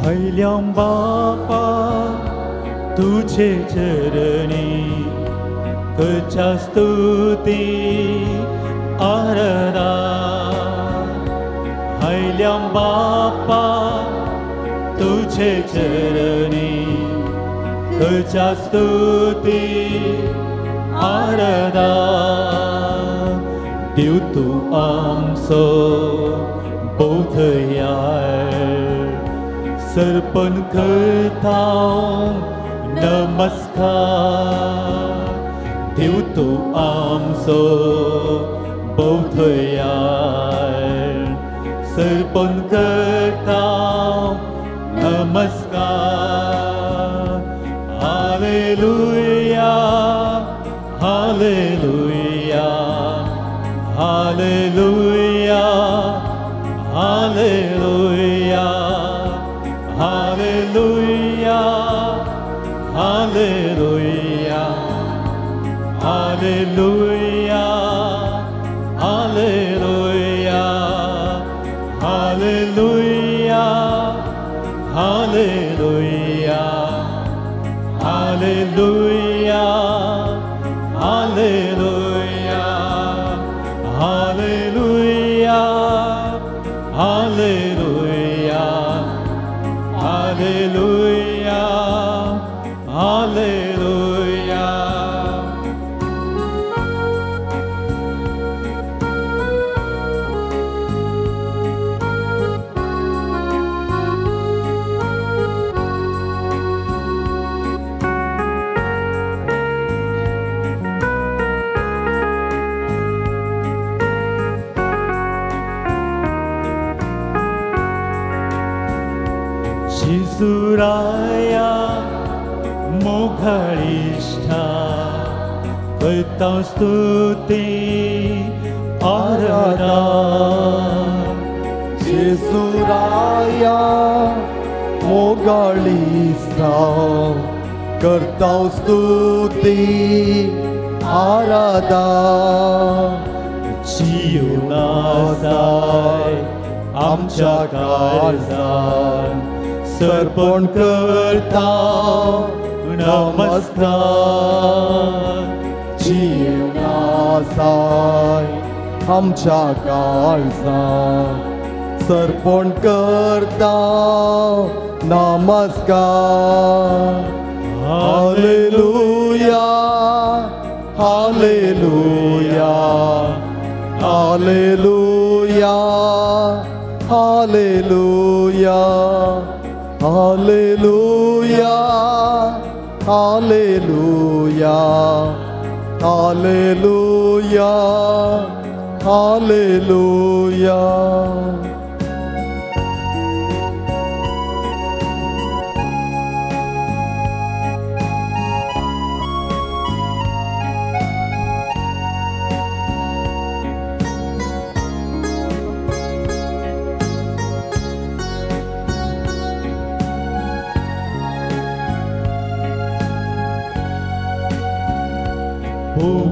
हैल्या बापा तुझे चरणी करच्या स्तुती आराधना। हैल्या बापा तुझे चरणी करच्या स्तुती आराधना। देव तूं आमचो बोधयाळ सर्पण करता नमस्कार। देव तूं आमचो बोधयाळ सर्पण करता नमस्कार। Hallelujah hallelujah hallelujah hallelujah hallelujah hallelujah hallelujah hallelujah hallelujah hallelujah hallelujah hallelujah hallelujah hallelujah hallelujah hallelujah. जेजूराया मोघळिष्ठा करता स्तुती आराधना। जेजूराया मोघळिष्ठा करता स्तुती आराधना। जिवनासाय आमच्या काळजान सर्पण करता नमस्कार। जिवनासाय आमच्या काळजान सर्पण करता नमस्कार। Hallelujah hallelujah hallelujah hallelujah hallelujah hallelujah hallelujah hallelujah.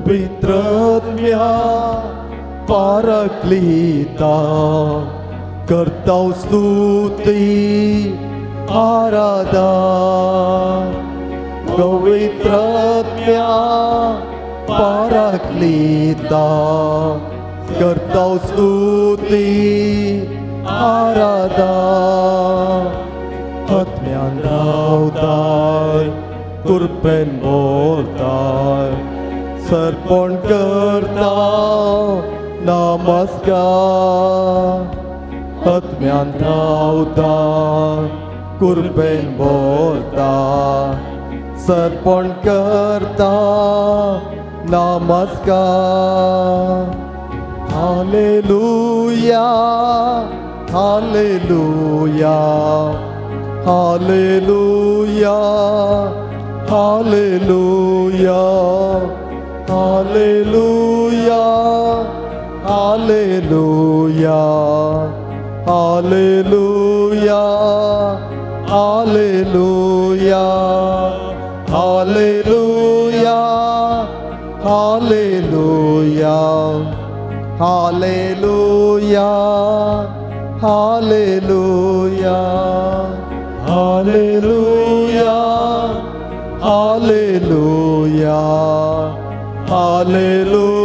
पवित्रत्म्या पारक्लीता करता स्तुती आराधना। पवित्रत्म्या पारक्लीता करता स्तुती आराधना। आत्म्यान रावताय कृपेन बोलताय सर्पण करता नमस्कार। आत्म्यान रावताय कृपेन बोलताय सर्पण करता नमस्कार। Hallelujah hallelujah hallelujah hallelujah hallelujah hallelujah hallelujah hallelujah hallelujah hallelujah hallelujah hallelujah. Hallelujah, hallelujah, hallelujah,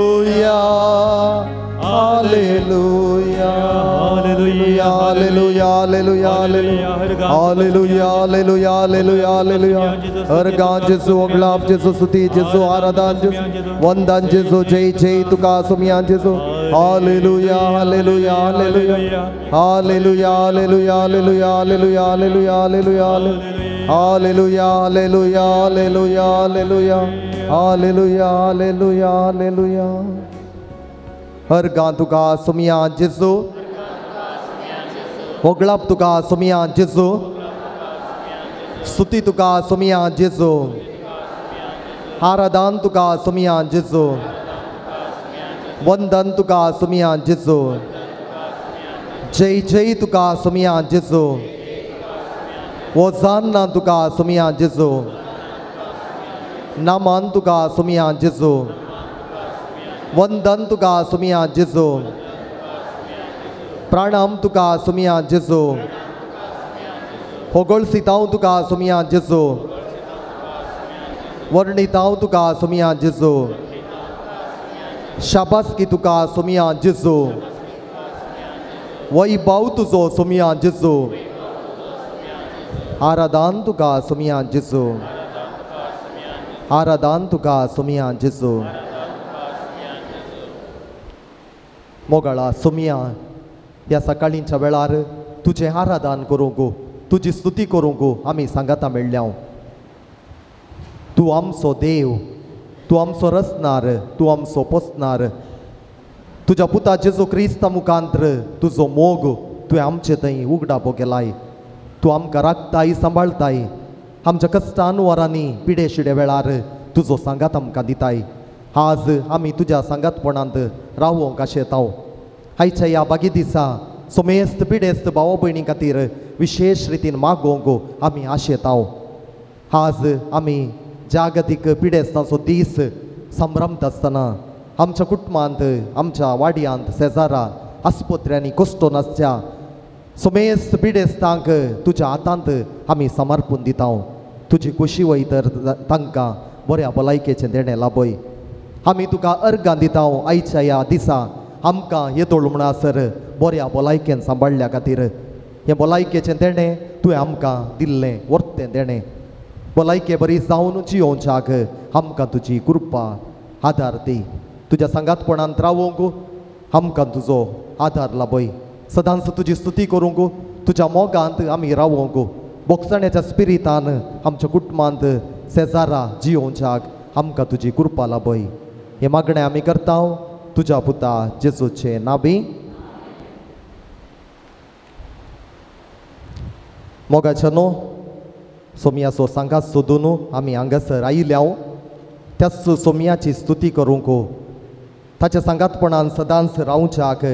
hallelujah, hallelujah, hallelujah, hallelujah, hallelujah, hallelujah, hallelujah, hallelujah. अर्गां जेजू, ओगलाप जेजू, स्तुती जेजू, आराधन जेजू, वंदन जेजू, जय जय तुका सुमियान जेजू. Hallelujah, hallelujah, hallelujah, hallelujah, hallelujah, hallelujah, hallelujah, hallelujah, hallelujah, hallelujah, hallelujah, hallelujah, hallelujah, hallelujah, hallelujah, hallelujah. अर्गां तुका सुमियान जेजू, ओगलाप तुका सुमियान जेजू, स्तुती तुका सुमियान जेजू, आराधन तुका सुमियान जेजू, वंदन तुका सुमियान जेजू, जय जय तुका सुमियान जेजू, ओजान्ना तुका सुमियान जेजू, नामान तुका सुमियान जेजू, वंदन तुका सुमियान जेजू, प्राणाम तुका सुमियान जेजू, होगळसितांव तुका सुमियान जेजू, वर्णितांव तुका सुमियान जेजू, शाबासकी तुका सुमियान जेजू, वैभव तुजो सुमियान जेजू, आराधन तुका सुमियान जेजू, आराधन तुका सुमियान जेजू. मोगाळा सुमिया, ह्या सकाळींच्या वेळार तुजें आराधन करूंक, तुजी स्तुती करूंक आमी सांगाता मेळ्ळ्या. तूं आमचो देव, तूं आमचो रचणार, तूं आमचो पोसणार. तुज्या पुता जेजू क्रिस्ता मुखांत्र तुजो मोग तुवें आमचे थंय उगडापो केलाय. तूं आमकां राखताय, सांबाळताय. आमच्या कश्टान वरांनी पिडे शिडे वेळार तुजो सांगात आमकां दिताय. आज आमी तुज्या सांगातपणांत रावोंक आशेताव. आयच्या ह्या बागी दिसा सोमेस्त पिडेस्त भाव भयणी खातीर विशेश रितीन मागोवंक आमी आशेताव. आज आमी जागतीक पिडेस्तांचो दीस संभ्रमता आसतना आमच्या कुटुंबांत, आमच्या वाड्यांत, शेजारा, आस्पत्र्यांनी कश्टो नासच्या सोमेस्त पिडेस्तांक तुज्या हातांत आमी समर्पून दिताव. तुजी खोशी वयतर तांकां बऱ्या भलायकेचें देणें लाभय. आमी तुका अर्गां दिताव आयच्या ह्या दिसा आमकां येदोळ म्हणसर बऱ्या भलायकेन सांबाळ्ळ्या खातीर. हें भलायकेचें देणें तुवें आमकां दिल्लें वर्तें देणें. भलायके बरी जावन जियोवच्याक आमकां तुजी कृपा आदार दी. तुज्या सांगातपणांत रावोंक आमकां तुजो आदार लाभय. सदांच तुजी स्तुती करूंक, तुज्या मोगांत आमी रावोंक, बोगसण्याच्या स्पिरितान आमच्या कुटुंबांत शेजारा जियोवच्याक आमकां तुजी कृपा लाभय. हें मागणें आमी करता तुज्या पुता जेजूचे नाबी. मोगाच्या न्हू सोमयाचो सांगात सोदून आमी हांगासर आयिल्ल्या त्याच सोमयाची स्तुती करूंक, ताच्या सांगातपणान सदांच रावच्याक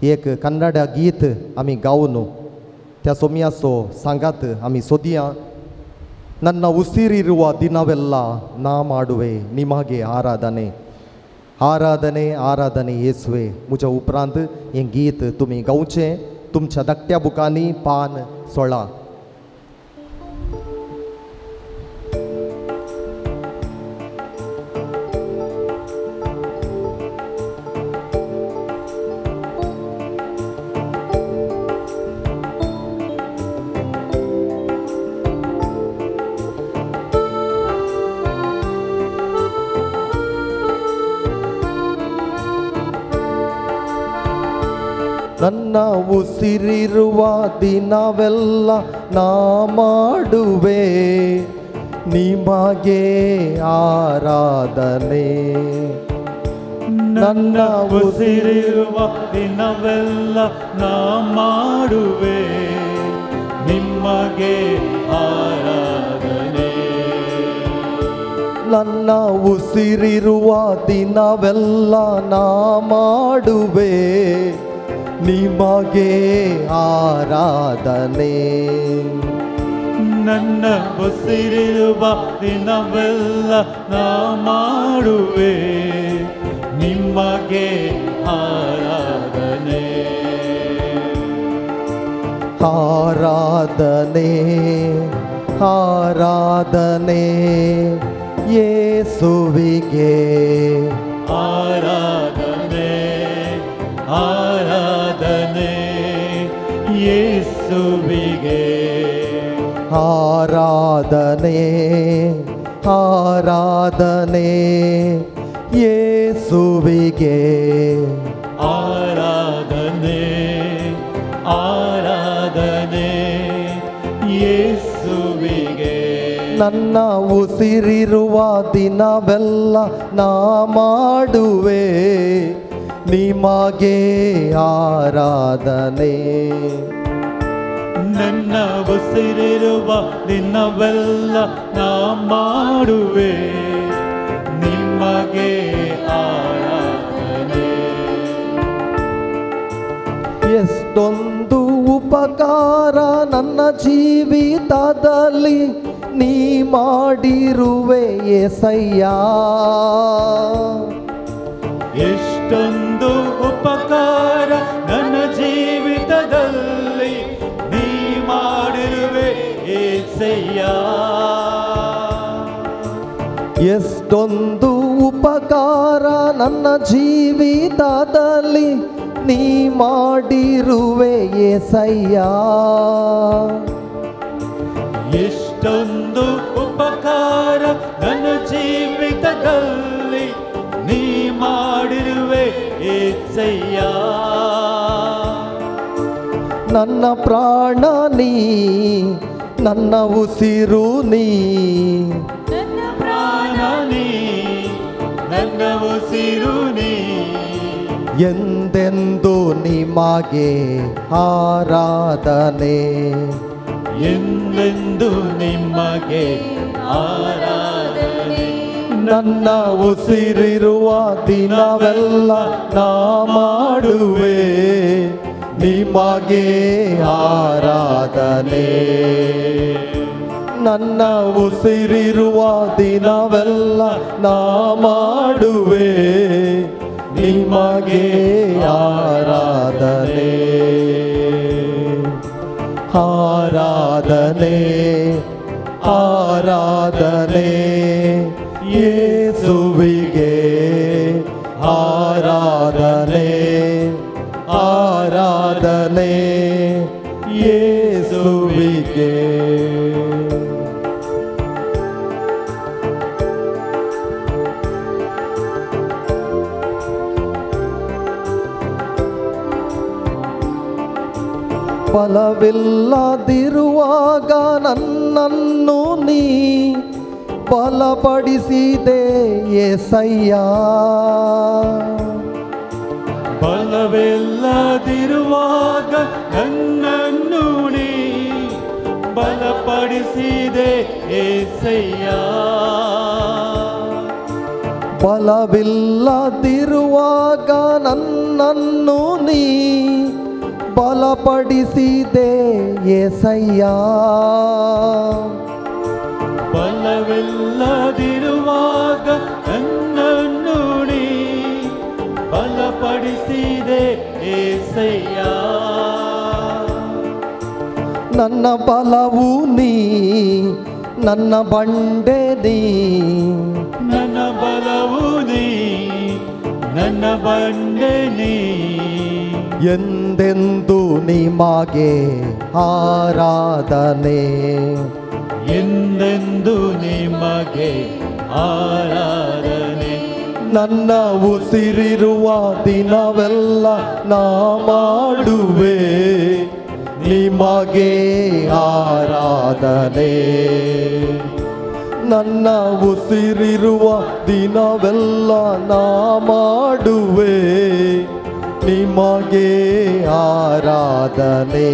एक कन्नडा गीत आमी गावन त्या सोमयाचो सांगात आमी सोदया. ನನ್ನ ಉಸಿರಿರುವ ದಿನವೆಲ್ಲ ನಾ ಮಾಡುವೆ ನಿಮಗೆ ಆರಾಧನೆ, आराधने आराधने येसुवे. म्हज्या उपरांत हें गीत तुमी गावचें. तुमच्या धाकट्या बुकांनी पान 16. ನನ್ನ ಉಸಿರಿರುವ ದಿನವೆಲ್ಲ ನಾ ಮಾಡುವೆ ನಿಮಗೆ ಆರಾಧನೆ. ನನ್ನ ಉಸಿರಿರುವ ದಿನವೆಲ್ಲ ನಾ ಮಾಡುವೆ ನಿಮಗೆ ಆರಾಧನೆ. ನನ್ನ ಉಸಿರಿರುವ ದಿನವೆಲ್ಲ ನಾ ಮಾಡುವೆ ನಿಮಗೆ ಆರಾಧನೆ. ನನ್ನ ಉಸಿರಿರುವ ದಿನವೆಲ್ಲ ನಾ ಮಾಡುವೆ ನಿಮಗೆ ಆರಾಧನೆ. ಆರಾಧನೆ ಆರಾಧನೆ ಯೇಸುವಿಗೆ ಆರಾಧನೆ ಆರಾಧನೆ ಯೇಸುವಿಗೆ ಆರಾಧನೆ ಆರಾಧನೆ ಯೇಸುವಿಗೆ ಆರಾಧನೆ ಆರಾಧನೆ ಯೇಸುವಿಗೆ. ನನ್ನ ಉಸಿರಿರುವ ದಿನವೆಲ್ಲ ನಾ ಮಾಡುವೆ ನಿಮಗೆ ಆರಾಧನೆ. ನನ್ನ ಉಸಿರಿರುವ ದಿನವೆಲ್ಲ ನಾ ಮಾಡುವೆ ನಿಮಗೆ ಆರಾಧನೆ. ಎಷ್ಟೊಂದು ಉಪಕಾರ ನನ್ನ ಜೀವಿತದಲ್ಲಿ ನೀ ಮಾಡಿರುವೆ ಯೇಸಯ್ಯ. ಎಷ್ಟೊಂದು ಉಪಕಾರ ನನ್ನ ಜೀವಿತದಲ್ಲಿ ನೀ ಮಾಡಿರುವೆ ಯೇಸಯ್ಯ. ಎಷ್ಟೊಂದು ಉಪಕಾರ ನನ್ನ ಜೀವಿತದಲ್ಲಿ ನೀ ಮಾಡಿರುವೆ ಯೇಸಯ್ಯ. ಎಷ್ಟೊಂದು ಉಪಕಾರ ನನ್ನ ಜೀವಿತದಲ್ಲಿ ನೀ ಮಾಡಿರುವೆ ಯೇಸಯ್ಯ. ನನ್ನ ಪ್ರಾಣ ನೀ, ನನ್ನ ಉಸಿರು ನೀ, ನನ್ನ ಪ್ರಾಣ ನೀ, ನನ್ನ ಉಸಿರು ನೀ, ಎಂದೆಂದು ನಿಮಗೆ ಆರಾಧನೆ, ಎಂದೆಂದು ನಿಮಗೆ ಆರಾಧನೆ. ನನ್ನ ಉಸಿರಿರುವ ದಿನವೆಲ್ಲ ನಾ ಮಾಡುವೆ ನಿಮಗೆ ಆರಾಧನೆ. ನನ್ನ ಉಸಿರಿರುವ ದಿನವೆಲ್ಲ ನಾ ಮಾಡುವೆ ನಿಮಗೆ ಆರಾಧನೆ. ಆರಾಧನೆ ಆರಾಧನೆ ಯೇಸುವಿಗೆ ಆರಾಧನೆ ಆರಾಧನೆ ಯೇಸುವಿಗೆ. ಬಲವಿಲ್ಲದಿರುವಾಗ ನನ್ನನ್ನು ನೀ ಬಲಪಡಿಸಿದೆ ಯೇಸಯ್ಯ. ಬಲವಿಲ್ಲದಿರುವಾಗ ನನ್ನನ್ನು ನೀ ಬಲಪಡಿಸಿದೆ ಯೇಸಯ್ಯ. ಬಲವಿಲ್ಲದಿರುವಾಗ ನನ್ನನ್ನು ನೀ ಬಲಪಡಿಸಿದೆ ಯೇಸಯ್ಯ. ಬಲವಿಲ್ಲದಿರುವಾಗ ನನ್ನನ್ನು ನೀ ಬಲಪಡಿಸಿದೆ ಯೇಸಯ್ಯ. ನನ್ನ ಬಲವು ನೀ, ನನ್ನ ಬಂಡೆ ನೀ, ನನ್ನ ಬಲವು ನೀ, ನನ್ನ ಬಂಡೆ ನೀ, ಎಂದೆಂದು ನಿಮಗೆ ಆರಾಧನೆ, ಎಂದೆಂದು ನಿಮಗೆ ಆರಾಧನೆ. ನನ್ನ ಉಸಿರಿರುವ ದಿನವೆಲ್ಲ ನಾ ಮಾಡುವೆ ನಿಮಗೆ ಆರಾಧನೆ. ನನ್ನ ಉಸಿರಿರುವ ದಿನವೆಲ್ಲ ನಾ ಮಾಡುವೆ ನಿಮಗೆ ಆರಾಧನೆ.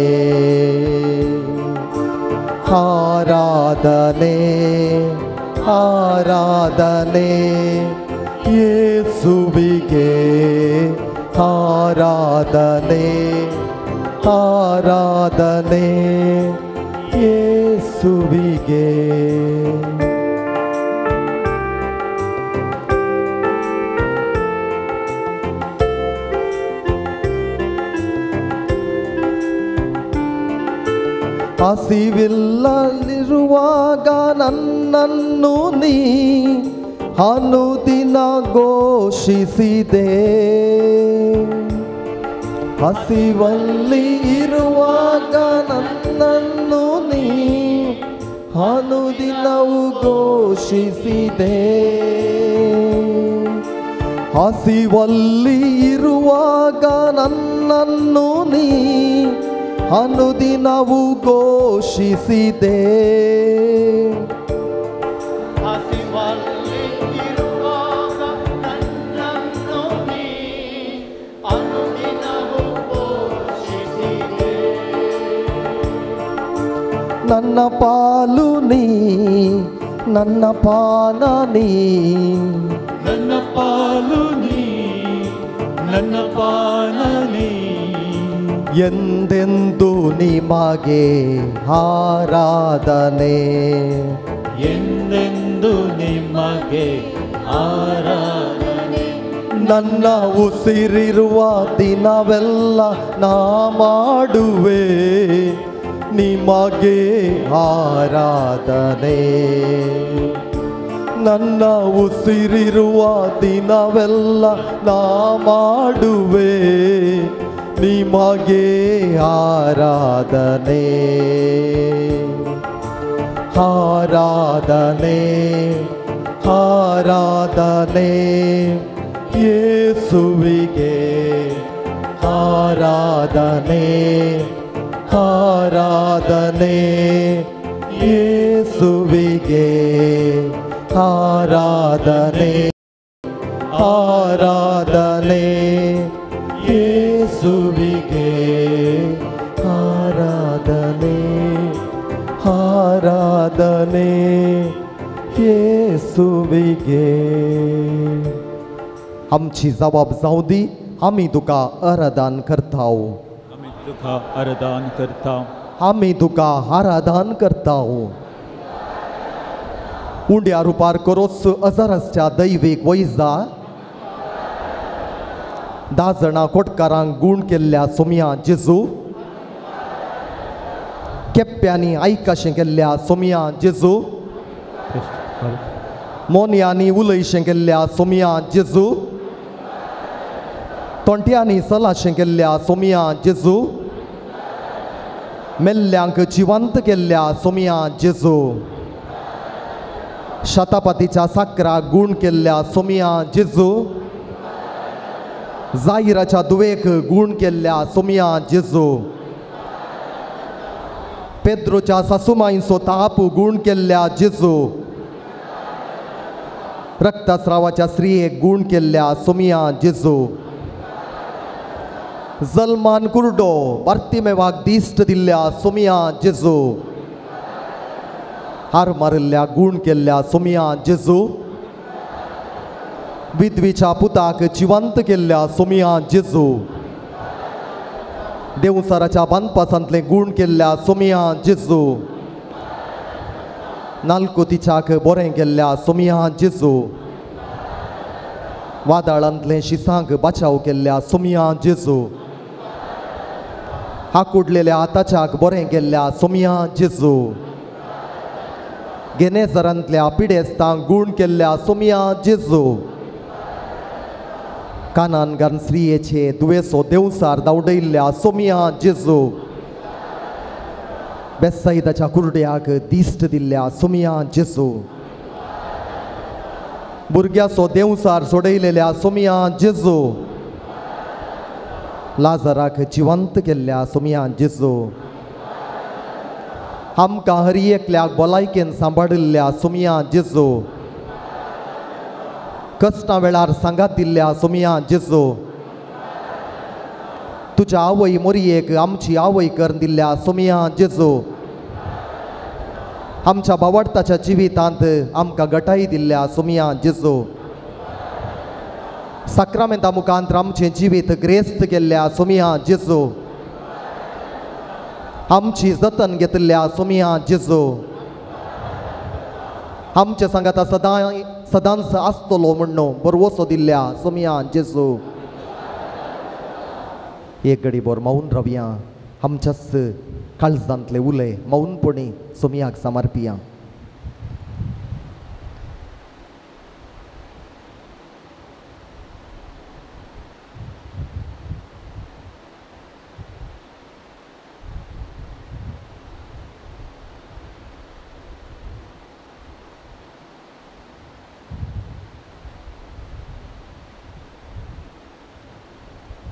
ಆರಾಧನೆ ಆರಾಧನೆ ಯೇಸುವಿಗೆ ಆರಾಧನೆ ಆರಾಧನೆ ಯೇಸುವಿಗೆ. ಹಸಿವಿಲ್ಲಲಿರುವಾಗ ನನ್ನನ್ನು ನೀ ಅನುದಿನ ಘೋಷಿಸಿದೆ. ಹಸಿವಲ್ಲಿ ಇರುವಾಗ ನನ್ನನ್ನು ನೀ ಅನುದಿನವು ಘೋಷಿಸಿದೆ. ಹಸಿವಲ್ಲಿ ಇರುವಾಗ ನನ್ನನ್ನು ನೀ ಅನುದಿನವು ಘೋಷಿಸಿದೆ. ಹಸಿವಲ್ಲಿ ಇರುವಾಗ ನನ್ನನ್ನು ನೀ ಅನುದಿನವು ಘೋಷಿಸಿದೆ. ನನ್ನ ಪಾಲು ನೀ, ನನ್ನ ಪಾನ ನೀ, ನನ್ನ ಪಾಲು ನೀ, ನನ್ನ ಪಾನ ನೀ, ಎಂದೆಂದು ನಿಮಗೆ ಆರಾಧನೆ, ಎಂದೆಂದು ನಿಮಗೆ ಆರಾಧನೆ. ನನ್ನ ಉಸಿರಿರುವ ದಿನವೆಲ್ಲ ನಾ ಮಾಡುವೆ ನಿಮಗೆ ಆರಾಧನೆ. ನನ್ನ ಉಸಿರಿರುವ ದಿನವೆಲ್ಲ ನಾ ಮಾಡುವೆ ನಿಮಗೆ ಆರಾಧನೆ. ಆರಾಧನೆ, ಆರಾಧನೆ ಯೇಸುವಿಗೆ, ಆರಾಧನೆ, ಆರಾಧನೆ ಯೇಸುವಿಗೆ, ಆರಾಧನೆ, ಆರಾಧನೆ ಯೇಸುವಿಗೆ, ಆರಾಧನೆ, ಆರಾಧನೆ ಯೇಸುವಿಗೆ. आमची जबाब जावं दी, आमी तुका आराधन करताव, आमी तुका आराधन करता, आमी तुका आराधन करताव. उंड्या रुपार करोच अजारासच्या दैवीक वैजा 10 जाणां कोटकारांक गूण केल्ल्या सोमया जेजू, केप्प्यांनी आयकाशें केल्ल्या सोमया जेजू, मोन्यांनी उलयशें केल्ल्या सोमया जेजू, तोंट्यांनी सलाशें केल्ल्या सोमया जेजू, मेल्ल्यांक जिवंत केल्ल्या सोमया जेजू, शतापतीच्या साकराक गूण केल्ल्या सोमया जेजू, जाहिराच्या दुवेक गूण केल्ल्या सोमया जेजू, पेद्रोच्या सासुमाईंचो ताप गूण केल्ल्या जेजू, रक्तस्रावाच्या स्त्रियेक गूण केल्ल्या सोमया जेजू, जल्मान कुर्डो बार्तिमेवाक दिश्ट दिल्ल्या सोमया जेजू, हार मारिल्ल्या गूण केल्ल्या सोमया जेजू, विधवीच्या पुताक जिवंत केल्ल्या सोमया जेजू, देवसाराच्या बांदपासांतले गूण केल्ल्या सोमया जेजू, नालकोतीच्याक बरें केल्ल्या सोमया जेजू, वादळांतले शिसांक बचाव केल्ल्या सोमया जेजू, आकुडलेल्या हाताच्याक बरें केल्ल्या सोमया जेजू, गेनेजरांतल्या पिडेस्तांक गूण केल्ल्या सोमया जेजू, कानान गान स्त्रियेचे दुवेसो देवसार दावडयल्ल्या सोमया जेजू, बेसायदाच्या कुर्ड्याक दिश्ट दिल्ल्या सोमया जेजू, भुरग्याचो देवसार सोडयलेल्या सोमया जेजू, लाजराक जिवंत केल्ल्या सोमया जेजू, आमकां हर एकल्याक भलायकेन सांबाळिल्ल्या सोमया जेजू, कश्टां वेळार सांगात दिल्ल्या सोमया जेजू, तुज्या आवय मोरयेक आमची आवय करून दिल्ल्या सोमया जेजू, आमच्या बावडताच्या जिवितांत आमकां गटाई दिल्ल्या सोमया जेजू, साक्रामेंता मुखांत आमचें जिवीत ग्रेस्त केल्ल्या सोमया जेजू, आमची जतन घेतिल्ल्या सोमया जेजू, आमचे सांगाता सदां सदांच आसतलो म्हण्णू बरवसो दिल्ल्या सोमया जेजू. एक घडी भर मावन रावया, आमच्याच काळजांतले उले मौनपणी सोमयाक समर्पिया.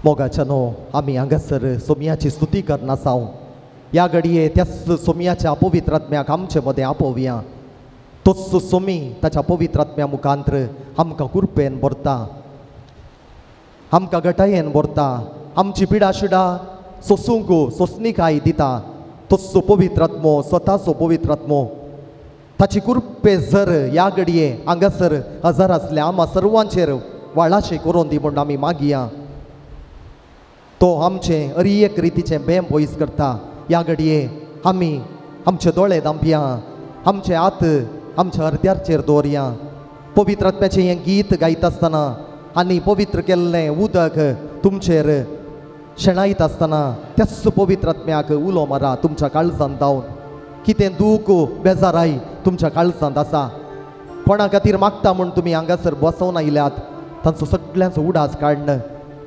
मोगाच्या न्हू आमी हांगासर सोमयाची स्तुती करनासाव. ह्या घडये त्याच सोमयाच्या पवित्र आत्म्याक आमचे मदें आपोवया. तोच सोमी ताच्या पवित्र आत्म्या मुखांत्र आमकां कृपेन भरता, आमकां गटायेन भरता, आमची पिडा शिडा सोसूंक सोंसणीकाय दिता. तोच पवित्र आत्मो, स्वताचो पवित्र आत्मो, ताची कृपे जर ह्या घडये हांगासर हजर आसल्या आमा सर्वांचेर वाळाशें करून दी म्हूण आमी मागया. तो आमचें अरी एक रितीचें बेम पयस करता. ह्या घडये आमी आमचे दोळे दांपया, आमचे हात आमच्या अर्द्याचेर दवरया. पवित्र आत्म्याचें हें गीत गायता आसतना आनी पवित्र केल्लें उदक तुमचेर शेणायत आसतना त्याच पवित्र आत्म्याक उलो मारा तुमच्या काळजांत धांवन. कितें दूख बेजाराय तुमच्या काळजांत आसा, कोणा खातीर मागता म्हूण तुमी हांगासर बसोवन आयल्यात, तांचो सगळ्यांचो उडास काडण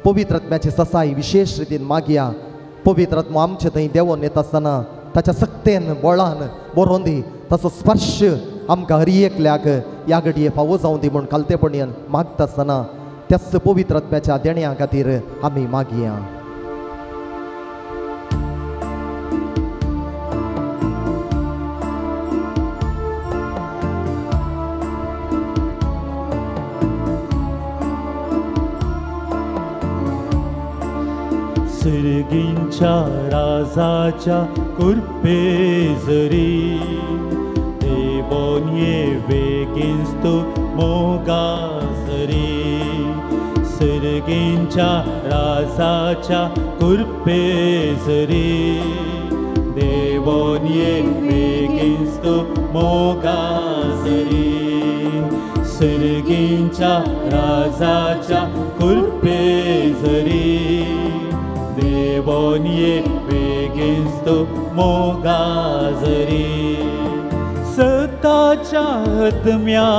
पवित्र आत्म्याची ससाय विशेश रितीन मागया. पवित्र आत्मो आमचे थंय देंवोन येता आसतना ताच्या सक्तेन बळान बरोवन दी, ताचो स्पर्श आमकां हर एकल्याक ह्या घडये फावो जावं दी म्हूण खालतेपणान मागता आसतना त्याच पवित्र आत्म्याच्या देण्या खातीर आमी मागया. सर्गींच्या राजाच्या कृपे जरी देवोन ये वेगींच तूं मोगा जरी. सर्गींच्या राजाच्या कृपे जरी देवोन ये वेगींच तूं मोगा जरी. सर्गींच्या राजाच्या कृपे जरी देवोन ये बेगीन तूं मोगा जरी. सताच्या आत्म्या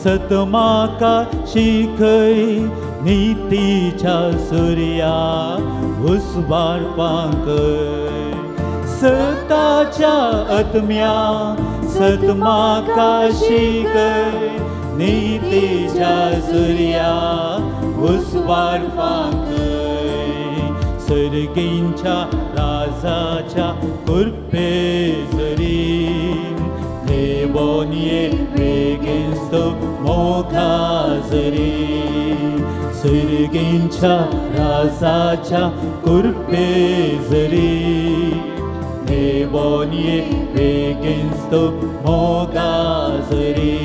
सत म्हाका शिकय, नितीच्या सुर्या उजवाडपाक. सताच्या आत्म्या सत म्हाका शिकय, नितीच्या सुर्या उजवाडपाक. सर्गींच्या राजाच्या कृपे जरी देवोन ये बेगीन तूं मोगा जरी. सर्गींच्या राजाच्या कृपे जरी देवोन ये बेगीन तूं मोगा जरी.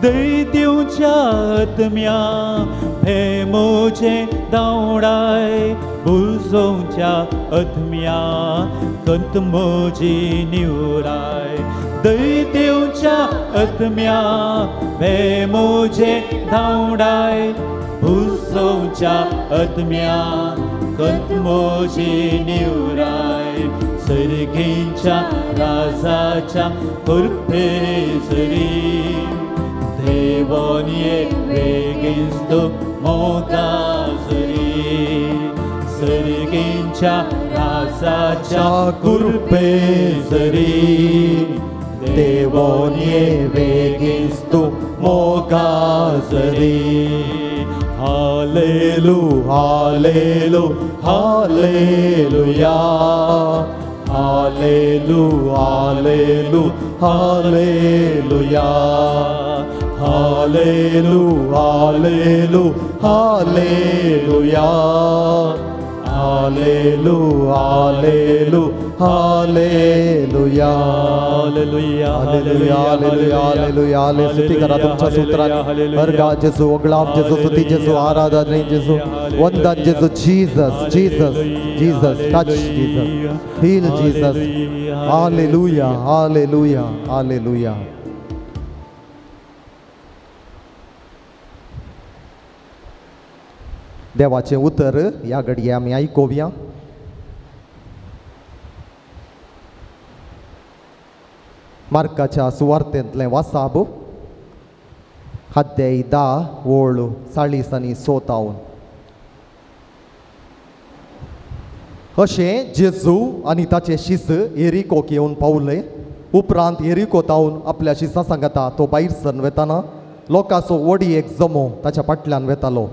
दैत्योच्या आत्म्या हे म्हजें धांवडाय, बुजोवच्या आत्म्या कंत म्हजी निवराय. दैत्योच्या आत्म्या हे म्हजें धांवडाय, बुजोवच्या आत्म्या कंत म्हजी निवराय. सर्गींच्या राजाच्या कृपे जरी देवोन ये बेगीन तूं मोगा जरी. सर्गींच्या राजाच्या कृपे जरी देवोन ये बेगीन तूं मोगा जरी. Hallelu hallelu hallelujah, hallelu hallelu hallelujah, hallelu hallelu hallelujah, hallelu hallelu hallelujah. Hallelujah hallelujah hallelujah hallelujah. स्तुती करा तुमच्या सूत्रांनी. अर्घा जेजू, ओगळाप जेजू, स्तुती जेजू, आराधना जेजू, वंदन जेजू. Jesus Jesus Jesus, touch Jesus, heal Jesus. Hallelujah hallelujah hallelujah. देवाचें उतर ह्या घडये आमी आयकुया. मार्काच्या सुवार्तेंतलें वासाब अध्याय 10 ओळ 40 आनी 57. अशें जेजू आनी ताचे शिस एरिकोक येवन पावले. उपरांत एरिको तावन आपल्या शिसां सांगता तो भायर सरन वेताना लोकांचो व्हडी एक जमो ताच्या फाटल्यान वेतालो.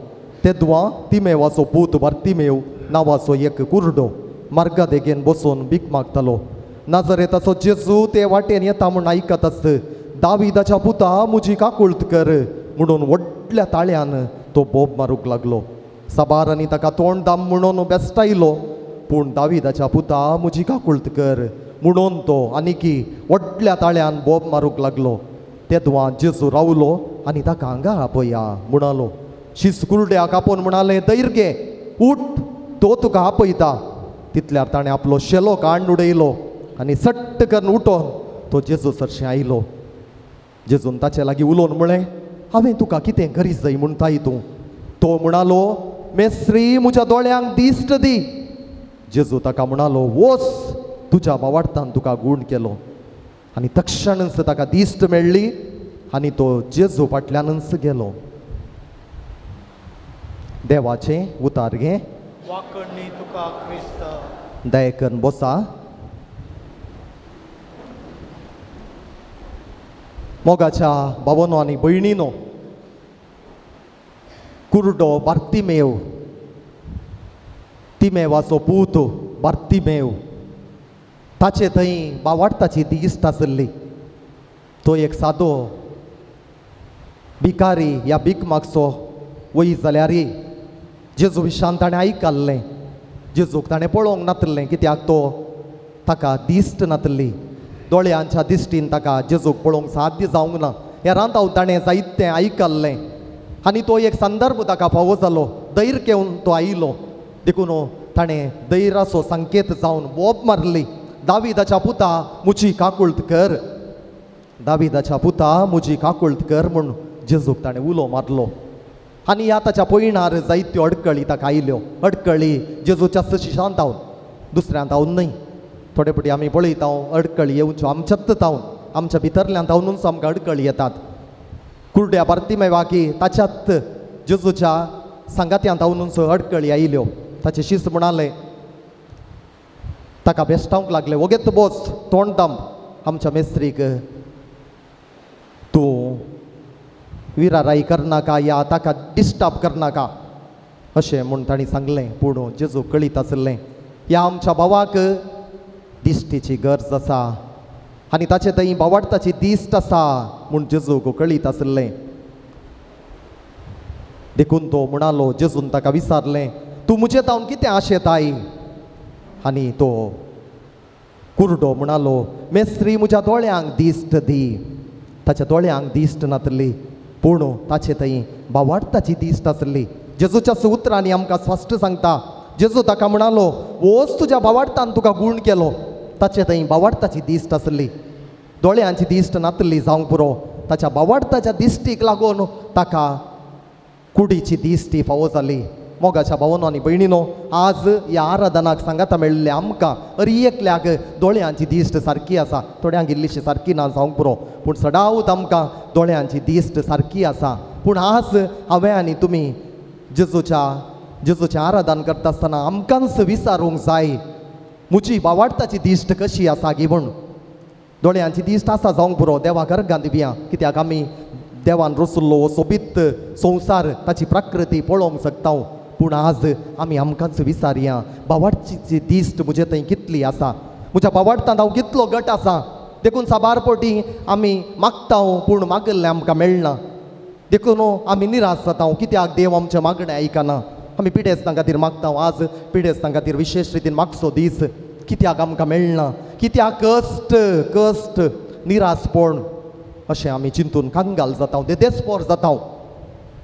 तेदवा तिमेवाचो पूत बार्तिमेव नांवाचो एक कुरडो मार्गा देगेन बसून भीक मागतालो. नाजरेताचो जेजू ते वाटेन येता म्हूण आयकत आस, दाविदाच्या पुता म्हजी काकुळट कर म्हणून व्हडल्या ताळ्यान तो बोब मारूंक लागलो. साबारांनी ताका तोंड दाम म्हणून बेस्टायलो, पूण दाविदाच्या पुता म्हजी काकुळट कर म्हणून तो आनीकी व्हडल्या ताळ्यान बोब मारूंक लागलो. तेदवा जेजू रावलो आनी ताका हांगा आपया म्हणालो. शीस कुरड्याक आपोवन म्हणाले, धैर्य घे, उठ, तो तुका आपयता. तितल्यार ताणें आपलो शेलो काण उडयलो आनी सट्ट करून उठोन तो जेजू सरशें आयलो. जेजून ताचे लागीं उलोवन म्हळें, हांवें तुका कितें करीत जाय म्हणटाय तूं? तो म्हणालो, मेस्त्री म्हज्या दोळ्यांक दिश्ट दी. जेजू ताका म्हणालो, वोस, तुज्या बावाडतान तुका गूण केलो. आनी तक्षणच ताका दिश्ट मेळ्ळी आनी तो जेजू फाटल्यानच गेलो. देवाचें उतार घे. दयेकन बसा. मोगाच्या भावनो आनी भयणीनो, कुरडो बार्तिमेव, तिमेवाचो पूत बार्तिमेव, ताचे थंय बावाडताची दिश्ट आसली. तो एक सादो भिकारी या भीक मागचो वय जाल्यार जेजू विशान ताणें आयकल्लें. जेजूक ताणें पळोवंक नातलें, कित्याक तो ताका दिश्ट नातली. दोळ्यांच्या दिश्टीन ताका जेजूक पळोवंक साध्य जावंक ना. ह्या रांताव ताणें जायतें आयकल्लें आनी तो एक संदर्भ ताका फावो जालो. धैर्य घेवन तो आयलो, देखून ताणें धैर्याचो संकेत जावन बोब मारली, दाविदाच्या पुता म्हजी काकुळट कर, दाविदाच्या पुता म्हजी काकुळट कर म्हूण जेजूक ताणें उलो मारलो. आनी ह्या ताच्या पयणार जायत्यो अडकळी ताका आयल्यो. अडकळी जेजूच्या शिशांत तावन, दुसऱ्यान तावन न्हय. थोडे फावटी आमी पळयता अडकळी येवच्यो आमच्याच तावन, आमच्या भितरल्यान तावनूच आमकां अडकळी येतात. कुरड्या बार्तिमेवाकी ताच्यात जेजूच्या सांगात्यान तावनूच अडकळी आयल्यो. ताचे शिस म्हणाले, ताका बेस्टावंक लागले, वोगेत बोस, तोंड दाम आमच्या मेस्त्रीक, तूं विराराई करनाका या ताका डिस्टर्ब करनाका अशें म्हूण तांणी सांगलें. पूण जेजू कळीत आसलें ह्या आमच्या भावाक दिश्टीची गरज आसा आनी ताचे थंय बावाडताची दिश्ट आसा म्हूण जेजूक कळीत आसलें. देखून तो म्हणालो, जेजून ताका विचारलें, तूं म्हजे तावन कितें आशेताय? आनी तो कुरडो म्हणालो, मेस्त्री म्हज्या दोळ्यांक दिश्ट दी. ताच्या दोळ्यांक दिश्ट नातली, पूण ताचे थंय बावाडताची दिश्ट आसली. जेजूच्या उतरांनी आमकां स्पश्ट सांगता, जेजू ताका म्हणालो, वोच तुज्या बावाडतान तुका गूण केलो. ताचे थंय बावाडताची दिश्ट आसली, दोळ्यांची दिश्ट नातली जावंक पुरो. ताच्या बावाडताच्या दिश्टीक लागून ताका कुडीची दिश्टी फावो जाली. मोगाच्या भावनो आनी भयणीनो, आज ह्या आराधनाक सांगाता मेळिल्ले आमकां अरी एकल्याक दोळ्यांची दिश्ट सारकी आसा. थोड्यांक इल्लीशी सारकी ना जावंक पुरो, पूण सदांच आमकां दोळ्यांची दिश्ट सारकी आसा. पूण आज हांवें आनी तुमी जेजूचें आराधन करता आसतना आमकांच विचारूंक जाय, म्हजी बावाडताची दिश्ट कशी आसा गी म्हूण. दोळ्यांची दिश्ट आसा जावंक पुरो, देवा गर्गान दिवया, कित्याक आमी देवान रचल्लो हो सोबीत संवसार, ताची प्रकृती पळोवंक शकता. पूण आज आमी आमकांच विचारया, बावाडची दिश्ट म्हजे थंय कितली आसा, म्हज्या बावाडतांत हांव कितलो गट आसा. देखून साबार पटी आमी मागता पूण मागिल्लें आमकां मेळना. देखून आमी निराश जाता, कित्याक देव आमचें मागणें आयकना. आमी पिडेस्तां खातीर मागता, आज पिडेस्तां खातीर विशेश रितीन मागचो दीस, कित्याक आमकां मेळना, कित्याक कश्ट कश्ट निराशपण अशें आमी चिंतून कंगाल जाता, देदेस्पोर जाता.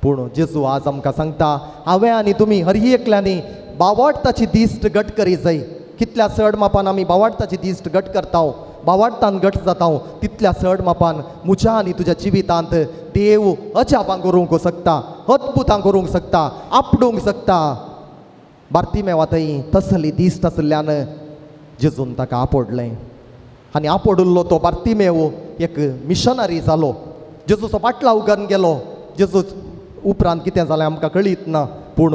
पूण जेजू आज आमकां सांगता, हांवें आनी तुमी हर एकल्यांनी बावाडताची दिश्ट घट करी जाय. कितल्या चड मापान आमी बावाडताची दिश्ट घट करता, बावाडतान घट जाता, तितल्या चड मापान म्हज्या आनी तुज्या जिवितांत देव अजापां करूंक शकता, अद्भुतां करूंक शकता, आपडूंक शकता. बार्तिमेवा थंय तसली दिश्ट आसल्यान जेजून ताका आपडलें. आनी आपोडिल्लो तो बार्तिमेव एक मिशनरी जालो. जेजूचो पाटलाव करून गेलो. जेजू उपरांत कितें जालें आमकां कळीत ना, पूण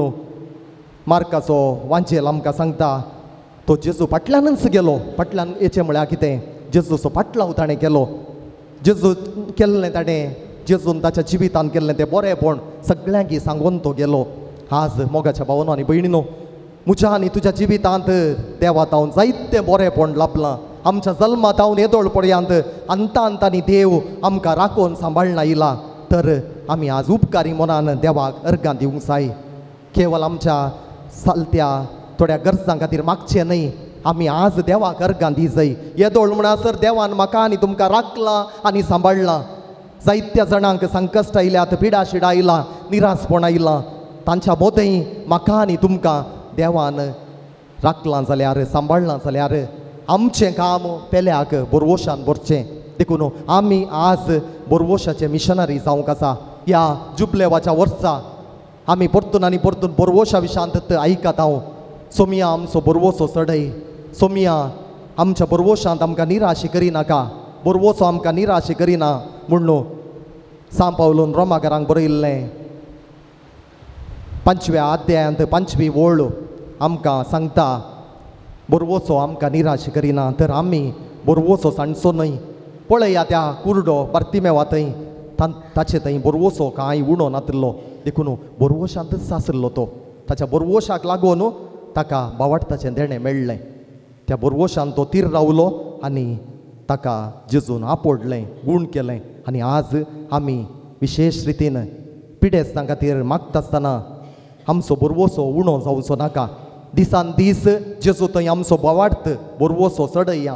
मार्काचो वांजेल आमकां सांगता तो जेजू फाटल्यानच गेलो. फाटल्यान येचें म्हळ्यार कितें, जेजूचो पाटलाव ताणें केलो. जेजू केल्लें ताणें, जेजून ताच्या जिवितान केल्लें तें बरेंपण सगळ्यांकी सांगून तो गेलो. आज मोगाच्या भावनो आनी भयणीनो, म्हज्या आनी तुज्या जिवितांत देवा तावन जायतें बरेंपण लाभलां. आमच्या जल्मा तावन येदोळ पर्यंत अंता अंतांनी देव आमकां राखून सांबाळना येयला. तर आमी आज उपकारी मनान देवाक अर्गां दिवंक जाय. केवल आमच्या सालत्या थोड्या गरजां खातीर मागचें न्हय, आमी आज देवाक अर्गां दी जाय. येदोळ म्हणसर देवान म्हाका आनी तुमकां राखलां आनी सांबाळ्ळां. जायत्या जाणांक संकश्ट आयल्यात, पिडा शिडा आयलां, निरासपण आयलां, तांच्या बोधय म्हाका आनी तुमकां देवान राखलां जाल्यार, सांबाळ्ळां जाल्यार आमचें काम पेल्याक बोरवोशान भरचें. देखून आमी आज बोरवोशाचे मिशनरी जावंक आसा. ह्या जुबलेवाच्या वर्सा आमी परतून आनी परतून बोरवोशा विशांत आयकता हांव. सोमिया आमचो बोरवोसो चडय, सोमिया आमच्या बोरवोशांत आमकां निराशी करिनाका, बोरवोसो आमकां निराशी करिना म्हूण सांव पावलून रोमाकारांक बरयल्लें 5व्या अध्यायांत 5वी ओळ आमकां सांगता, बोरवोसो आमकां निराश करिना. तर आमी बोरवोसो सांडचो न्हय. पळया त्या कुरडो बार्तिमेवा थंय ताचे थंय बोरवोसो कांय उणो नातिल्लो, देखून बोरवोशांतच आशिल्लो तो. ताच्या बोरवोशाक लागून ताका बावाडताचें देणें मेळ्ळें. त्या बोरवोशान तो तीर रावलो आनी ताका जेजून आपोडलें, गूण केलें. आनी आज आमी विशेश रितीन पिडेस्तां खातीर मागता आसतना आमचो बोरवोसो उणो जावचो नाका. दिसान दीस जेजू थंय आमचो बावाडत बोरवोसो चडया.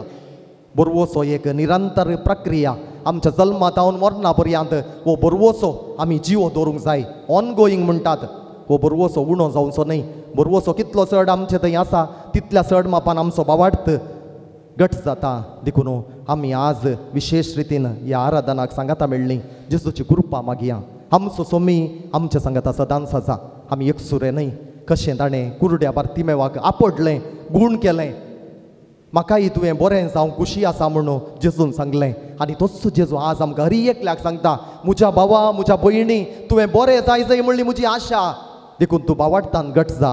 बोरवोसो एक निरंतर प्रक्रिया. आमच्या जल्मा तावन मरणा पर्यंत हो बोरवोसो आमी जिवो दवरूंक जाय. ऑनगोईंग म्हणटात. हो बोरवोसो उणो जावचो न्हय. बोरवोसो कितलो चड आमचे थंय आसा तितल्या चड मापान आमचो बावाडत घट जाता. देखून आमी आज विशेश रितीन ह्या आराधनाक सांगाता मेळ्ळी. जेजूची कृपा मागया. आमचो सोमी आमच्या सांगाता सदांच आसा. आमी एकसुरे न्हय. कशें ताणें कुरड्या बार्तिमेवाक आपोडलें, गूण केलें, म्हाकाय तुवें बरें जावं खुशी आसा म्हणून जेजून सांगलें. आनी तोच जेजू आज आमकां हरी एकल्याक सांगता, म्हज्या भावा म्हज्या भयणी तुवें बरें जाय जाय म्हणली म्हजी आशा. देखून तूं बावाडतान घट जा,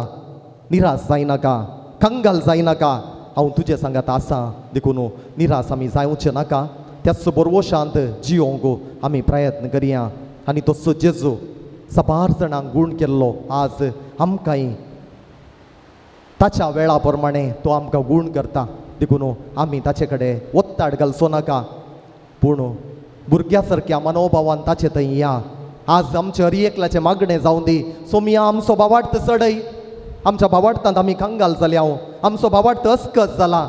निराश जायनाका, कंगाल जायनाका, हांव तुजें सांगात आसा. देखून निराश आमी जावचें नाका. त्याच बोरवोशांत जियोंक आमी प्रयत्न करया. आनी तोच जेजू साबार जाणांक गूण केल्लो आज आमकांय ताच्या वेळा प्रमाणे तो आमकां गूण करता. देखून आमी ताचे कडेन ओत्ताड घालचो नाका, पूण भुरग्या सारक्या मनोभावान ताचे थंय या. आज आमचे हर एकल्याचें मागणें जावं दी, सोमिया आमचो बावाडत चडय. आमच्या बावाडतांत आमी कंगाल जाल्या, आमचो बावाडत अस्कत जाला.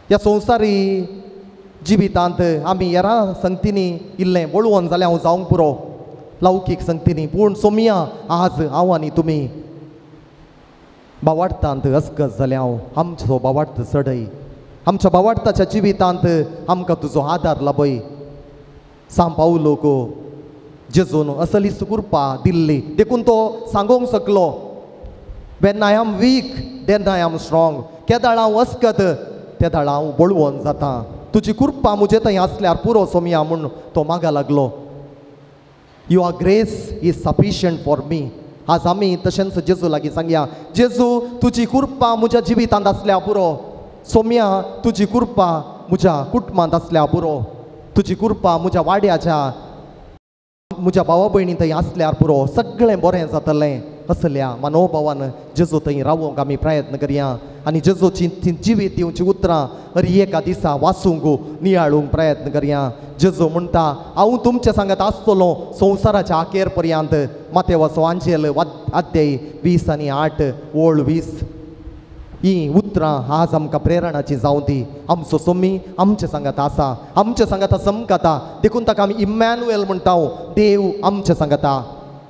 ह्या संवसारी जिवितांत आमी हेरां संगतींनी इल्लें वळवण जालें हांव जावंक पुरो लौकीक संगतींनी, पूण सोमिया आज हांव आनी तुमी बावाडतांत अस्कत जालें हांव. आमचो बावाडत चडय, आमच्या बावाडताच्या जिवितांत आमकां तुजो आदार लाभय. सांव पावलोक जेजून असलीच कृपा दिल्ली, देखून तो सांगूंक शकलो, when I am weak then I am strong. केदाळ हांव अस्कत तेदाळ हांव बळवंत जाता. तुजी कृपा म्हजे थंय आसल्यार पुरो सोमिया म्हूण तो मागा लागलो. Your grace is sufficient for me. आज आमी तशेंच जेजू लागीं सांगया, जेजू तुजी कृपा म्हज्या जिवितांत आसल्यार पुरो. सोमिया तुजी कृपा म्हज्या कुटुंबांत आसल्यार पुरो. तुजी कृपा म्हज्या वाड्याच्या म्हज्या भावा भयणी थंय आसल्यार पुरो. सगळें बरें जातलें. असल्या मनोभावान जेजू थंय रावोंक आमी प्रयत्न करया. आनी जेजूची ती जिवीत दिवची उतरां हर एका दिसा वाचूंक नियाळूंक प्रयत्न करया. जेजू म्हणटा, हांव तुमचे सांगत आसतलो संवसाराच्या अखेर पर्यंत. मातेवाचो आंजेल अध्याय 20 आनी 8 ओळ 20. ही उतरां आज आमकां प्रेरणाची जावं दी. आमचो सोमी आमचे सांगात आसा, आमचे सांगाता समकाता. देखून ताका आमी इमॅन्युएल म्हणटा. देव आमचे सांगाता,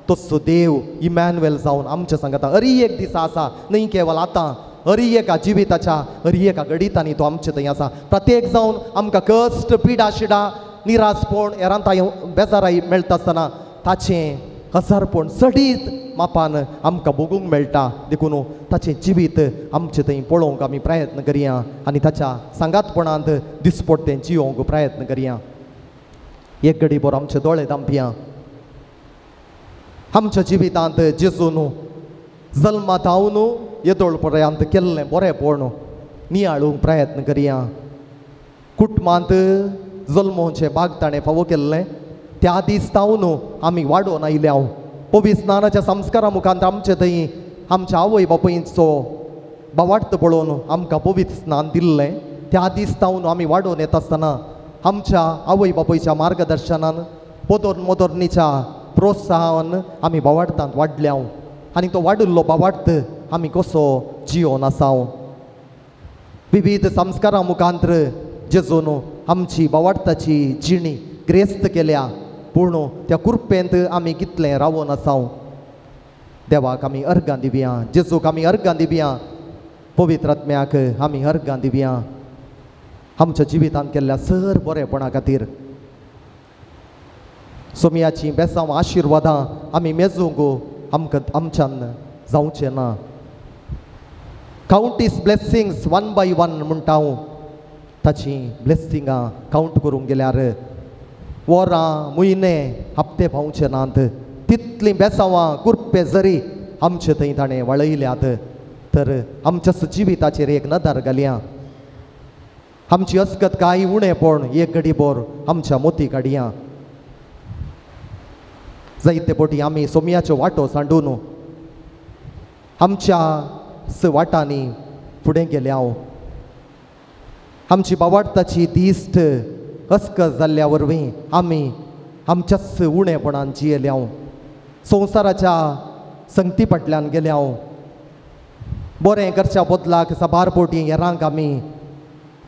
तसो देव इमॅन्युएल जावन आमचे सांगाता हरी एक दिसा आसा. न्हय केवल आतां, हरी एका जिविताच्या हरी एका घडितांनी तो आमचे थंय आसा. प्रत्येक जावन आमकां कश्ट, पिडा शिडा, निरासपण, हेरांताय बेजाराय मेळटा आसतना ताचें हजारपण सडीत मापान आमकां भोगूंक मेळटा. देखून ताचें जिवीत आमचें थंय पळोवंक आमी प्रयत्न करया आनी ताच्या सांगातपणांत दिसपट्टें जियोवंक प्रयत्न करया. एक घडी बरो आमचे दोळे दांपया. आमच्या जिवितांत जेजून जल्मा धांवन येदोळ पर्यंत केल्लें बरेंपण नियाळूंक प्रयत्न करया. कुटुंबांत जल्मोवचें भाग ताणें फावो केल्लें त्या दीस तावन आमी वाडोवन आयल्या. पवित्र स्नानाच्या संस्कारा मुखार आमचे थंय आमच्या आवय बापायचो बावार्थ पळोवन आमकां पवित्र स्नान दिल्लें. त्या दीस तावन आमी वाडोवन येता आसतना आमच्या आवय बापायच्या मार्गदर्शनान पोदोर मोदोरणीच्या प्रोत्साहन आमी बावार्थांत वाडल्या आनी तो वाडिल्लो बावार्थ आमी कसो जियोन आसाव. विविध संस्कारां मुखांतर जेजून आमची बावार्थाची जिणी ग्रेस्त केल्या, पूण त्या कुरपेंत आमी कितलें रावोन आसाव. देवाक आमी अर्गां दिवया, जेजूक आमी अर्गां दिवया, पवित्र आत्म्याक आमी अर्गां दिवया आमच्या जिवितांत केल्ल्या सर बरेपणा खातीर. सोमयाचीं बेसांव आशिर्वादां आमी मेजूंक आमकां आमच्यान जावचें ना. Count his blessings one by one म्हणटा हांव. ताचीं ब्लेसिंगां कावंट करूंक गेल्यार वरां म्हयने हप्ते पावचे नात. तितलीं बेसांवां कुरपे जरी आमचे थंय ताणें वळयल्यात तर आमच्या जिविताचेर एक नदर घालया. आमची अस्कत कांय उणेपण एक घडी बोर आमच्या मोती काडया. जायते पटी आमी सोमयाच्यो वाटो सांडून आमच्या वाटांनी फुडें गेल्या. आमची बावाडताची दिश्ट अस्कत जाल्ल्या वरवीं आमी आमच्याच उणेपणान जियेल्या. संवसाराच्या संगती फाटल्यान गेल्या. बरें करच्या बदलाक साबार पटी हेरांक आमी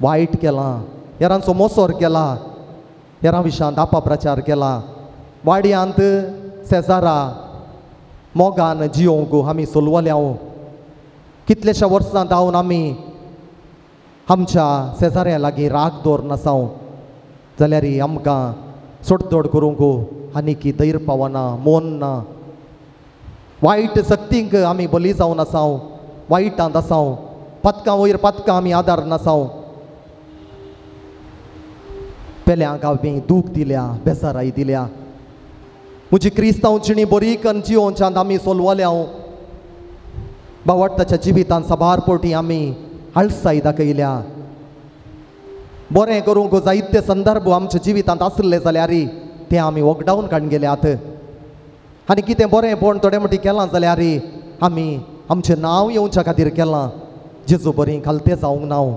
वायट केलां, हेरांचो मोसोर केला, हेरां विशांत अपाप्रचार केला. वाडयांत शेजारा मोगान जियोवंक आमी सोलवल्या. कितल्याश्या वर्सां धांवन आमी आमच्या शेजाऱ्या लागीं राग दवर नासाव जाल्यार आमकां सोडतोड करूंक आनीक धैर्य पावना, मोन ना. वायट शक्तींक आमी बली जावन आसाव, वायटांत आसाव, पातकां वयर पातकां आमी आदार नासाव. पेल्यांक आमी दूख दिल्या, बेजाराय दिल्या. म्हजी क्रिस्तांव जिणी बरी कन्न जियोवच्यांत आमी सोलवल्या. बावडताच्या जिवितांत साबार पटी आमी आळसाय दाखयल्या. बरें करूंक जायते संदर्भ आमच्या जिवितांत आसले जाल्यार ते आमी वगडावन काडून गेल्यात. आनी कितें बरें पण थोडे मटी केलां जाल्यार आमी आमचें नांव येवच्या खातीर केलां. जेजू बरीं खालतें जावंक नांव.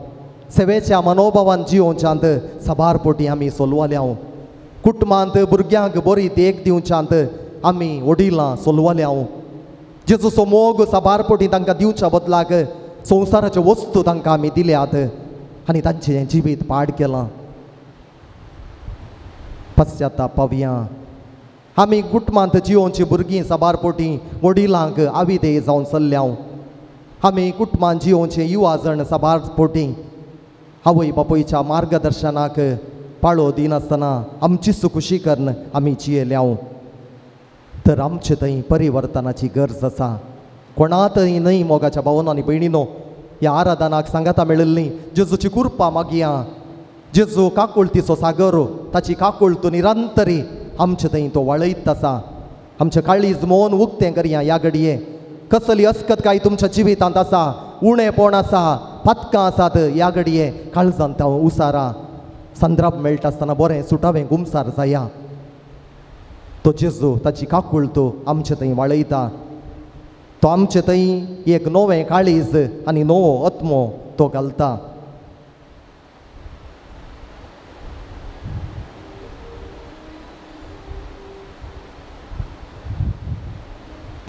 सेवेच्या मनोभावान जियोवच्यांत साबार पटी आमी सोलवल्या. कुटुंबांत भुरग्यांक बरी देख दिवच्यांत आमी वडिलां सोलवल्या. जेजूचो मोग साबार पटी तांकां दिवच्या बदलाक संवसाराच्यो वस्तू तांकां आमी दिल्यात आनी तांचें जिवीत पाड केलां. पश्चाताप पावया. आमी कुटुंबांत जियोवची भुरगीं साबार पटी वडिलांक आविदे जावन चल्ल्या. आमी कुटुंबांत जियोवचे युवा जण साबार पटी आवय बापायच्या मार्गदर्शनाक पाळो दिनासतना आमची खुशी करून आमी जियेल्या. तर आमचे थंय परिवर्तनाची गरज आसा. कोणा थंय न्हय मोगाच्या भावना आनी भयणीनो, ह्या आराधनाक सांगाता मेळिल्ली जेजूची कृपा मागया. जेजू काकुळतीचो सागर, ताची काकुळत निरंतरी आमचे थंय तो वळयत आसा. आमचें काळीज मोन उक्तें करया ह्या घडये. कसली अस्कत काय तुमच्या जिवितांत आसा, उणेपण आसा, पातकां आसात, ह्या घडये काळजांत उसारा संद्राप मेळटा आसतना बरें सुटावें गुमसार जाया. तो जेजू ताची काकुळत आमचे थंय वाळयता. तो आमचे थंय एक नवें काळीज आनी नवो आत्मो तो घालता.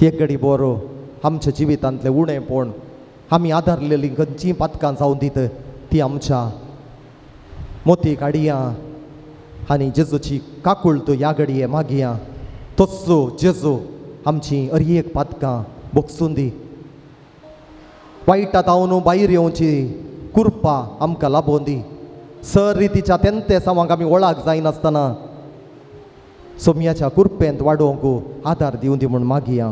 एक घडी बरो आमच्या जिवितांतलें उणेपण आमी आदारलेलीं खंयचीं पातकां जावन दीत ती आमच्या मोती काडया आनी जेजूची काकुळत ह्या घडये मागया. तस्सो जेजू आमची अरयेक पातकां भोगसून दी. वायटा तावन भायर येवची कृपा आमकां लाबोवन दी. सर रितीच्या तेंते सावांक आमी वळख जायनासतना सोमयाच्या कुरपेंत वाडोवंक आदार दिवं दी म्हूण मागया.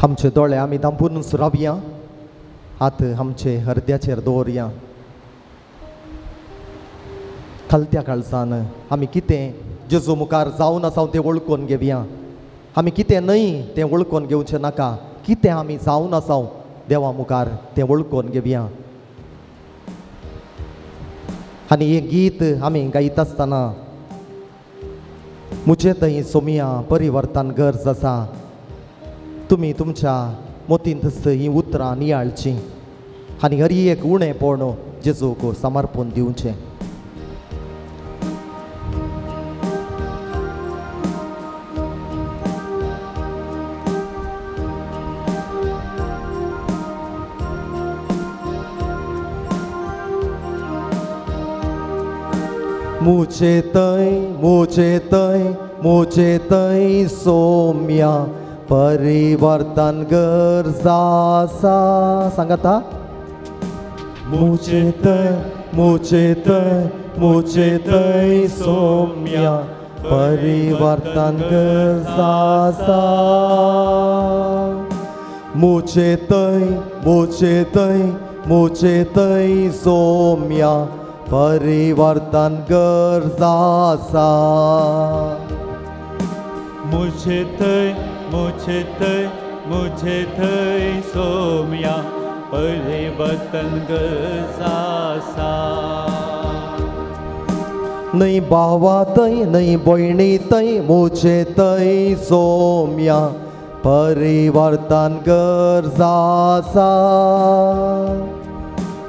आमचे दोळे आमी दांपूनच रावया, हात आमचे हरद्याचेर दवरया. खालत्या काळजान आमी कितें जेजू मुखार जावन आसा तें वळखून घेवया. आमी कितें न्हय तें वळखून घेवचें नाका, कितें आमी जावन आसा देवा मुखार तें वळखून घेवया. आनी हें गीत आमी गायता आसतना म्हजे थंय सोमया परिवर्तन गरज आसा. तुमी तुमच्या मोतींत ही उतरां नियाळचीं आनी हर एक उणेपण जेजूक समर्पण दिवचें. मुझे तय मुझे तय मुझे तय सोम्या परिवर्तन गरज आसा. सांगाता मुझे तय मुझे तय मुझे तय सोम्या परिवर्तन गरज आसा. मुझे तय मुझे तय मुझे तय सोम्या परिवर्तन गरज आसा. मुझे तय मुझे तय मुझे तय सोम्या परिवर्तन गरज आसा. न्हय भावा तय न्हय भयणी तय मुझे तय सोम्या परिवर्तन गरज आसा.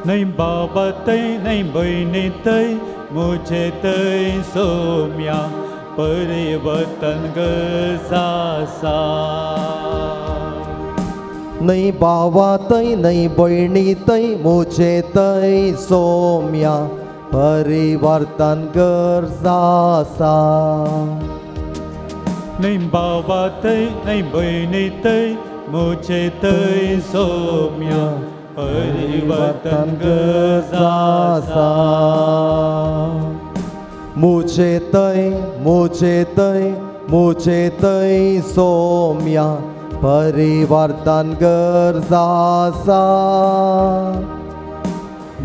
न्हय बाबा तय न्हय भयणी तय मुझे तय सोम्या परिवर्तन गरज आसा. न्हय भावा तय न्हय भयणी तय मुझे तय सोम्या परिवर्तन गरज आसा. न्हय बाबा तय न्हय भयणी तय मुझे तय सोम्या परिवर्तन गरज आसा. मुझे तय मुझे तय मुझे तय सोम्या परिवर्तन गरज आसा.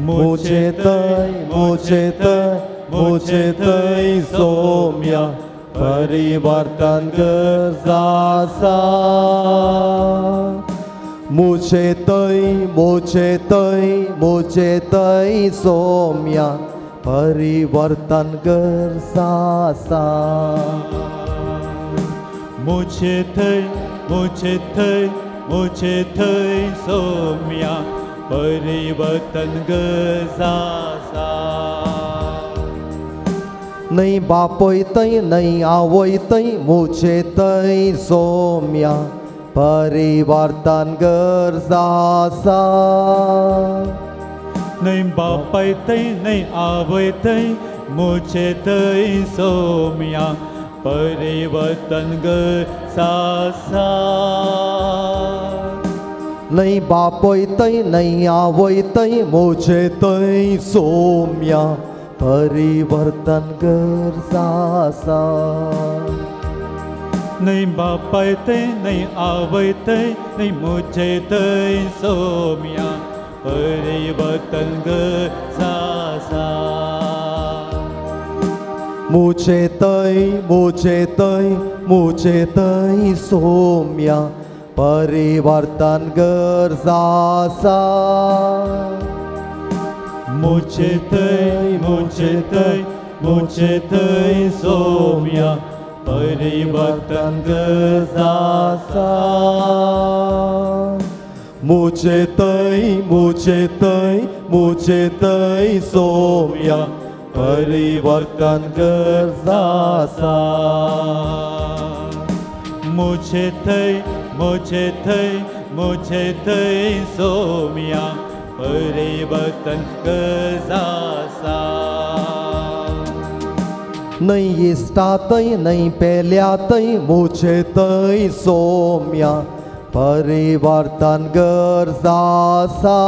मुझे तय मुझे तय मुझे तय सोम्या परिवर्तन गरज आसा. मुझे तय मुझे तय मुझे तय सोम्या परिवर्तन गरज आसा. मुझे तय मुझे तय मुझे तय सोम्या परिवर्तन गरज आसा. न्हय बापय तय न्हय आवय तय मुझे तय सोम्या परिवर्तन गरज आसा. न्हय बापाय तय न्हय आवय तय मुझे तय सोम्या परिवर्तन गरज आसा. न्हय बापय तय न्हय आवय तय मुझे तय सोम्या परिवर्तन गरज आसा. न्हय बापाय तय न्हय आवय तय न्हय मुझे तय सोम्या परिवर्तन गरज आसा. मुझे तय मुझे तय मुझे तय सोम्या परिवर्तन गरज आसा. मुझे तय मुझे तय मुझे तय सोम्या परिवर्तन गरज आसा. मुझे तय मुझे तय मुझे तय सोम्या परिवर्तन गरज आसा. मुझे तय मुझे तय मुझे तय सोम्या परिवर्तन गरज आसा. न्हय इश्टातय न्हय पेल्यातय मुझे थंय सोम्या परिवर्तन गरज आसा.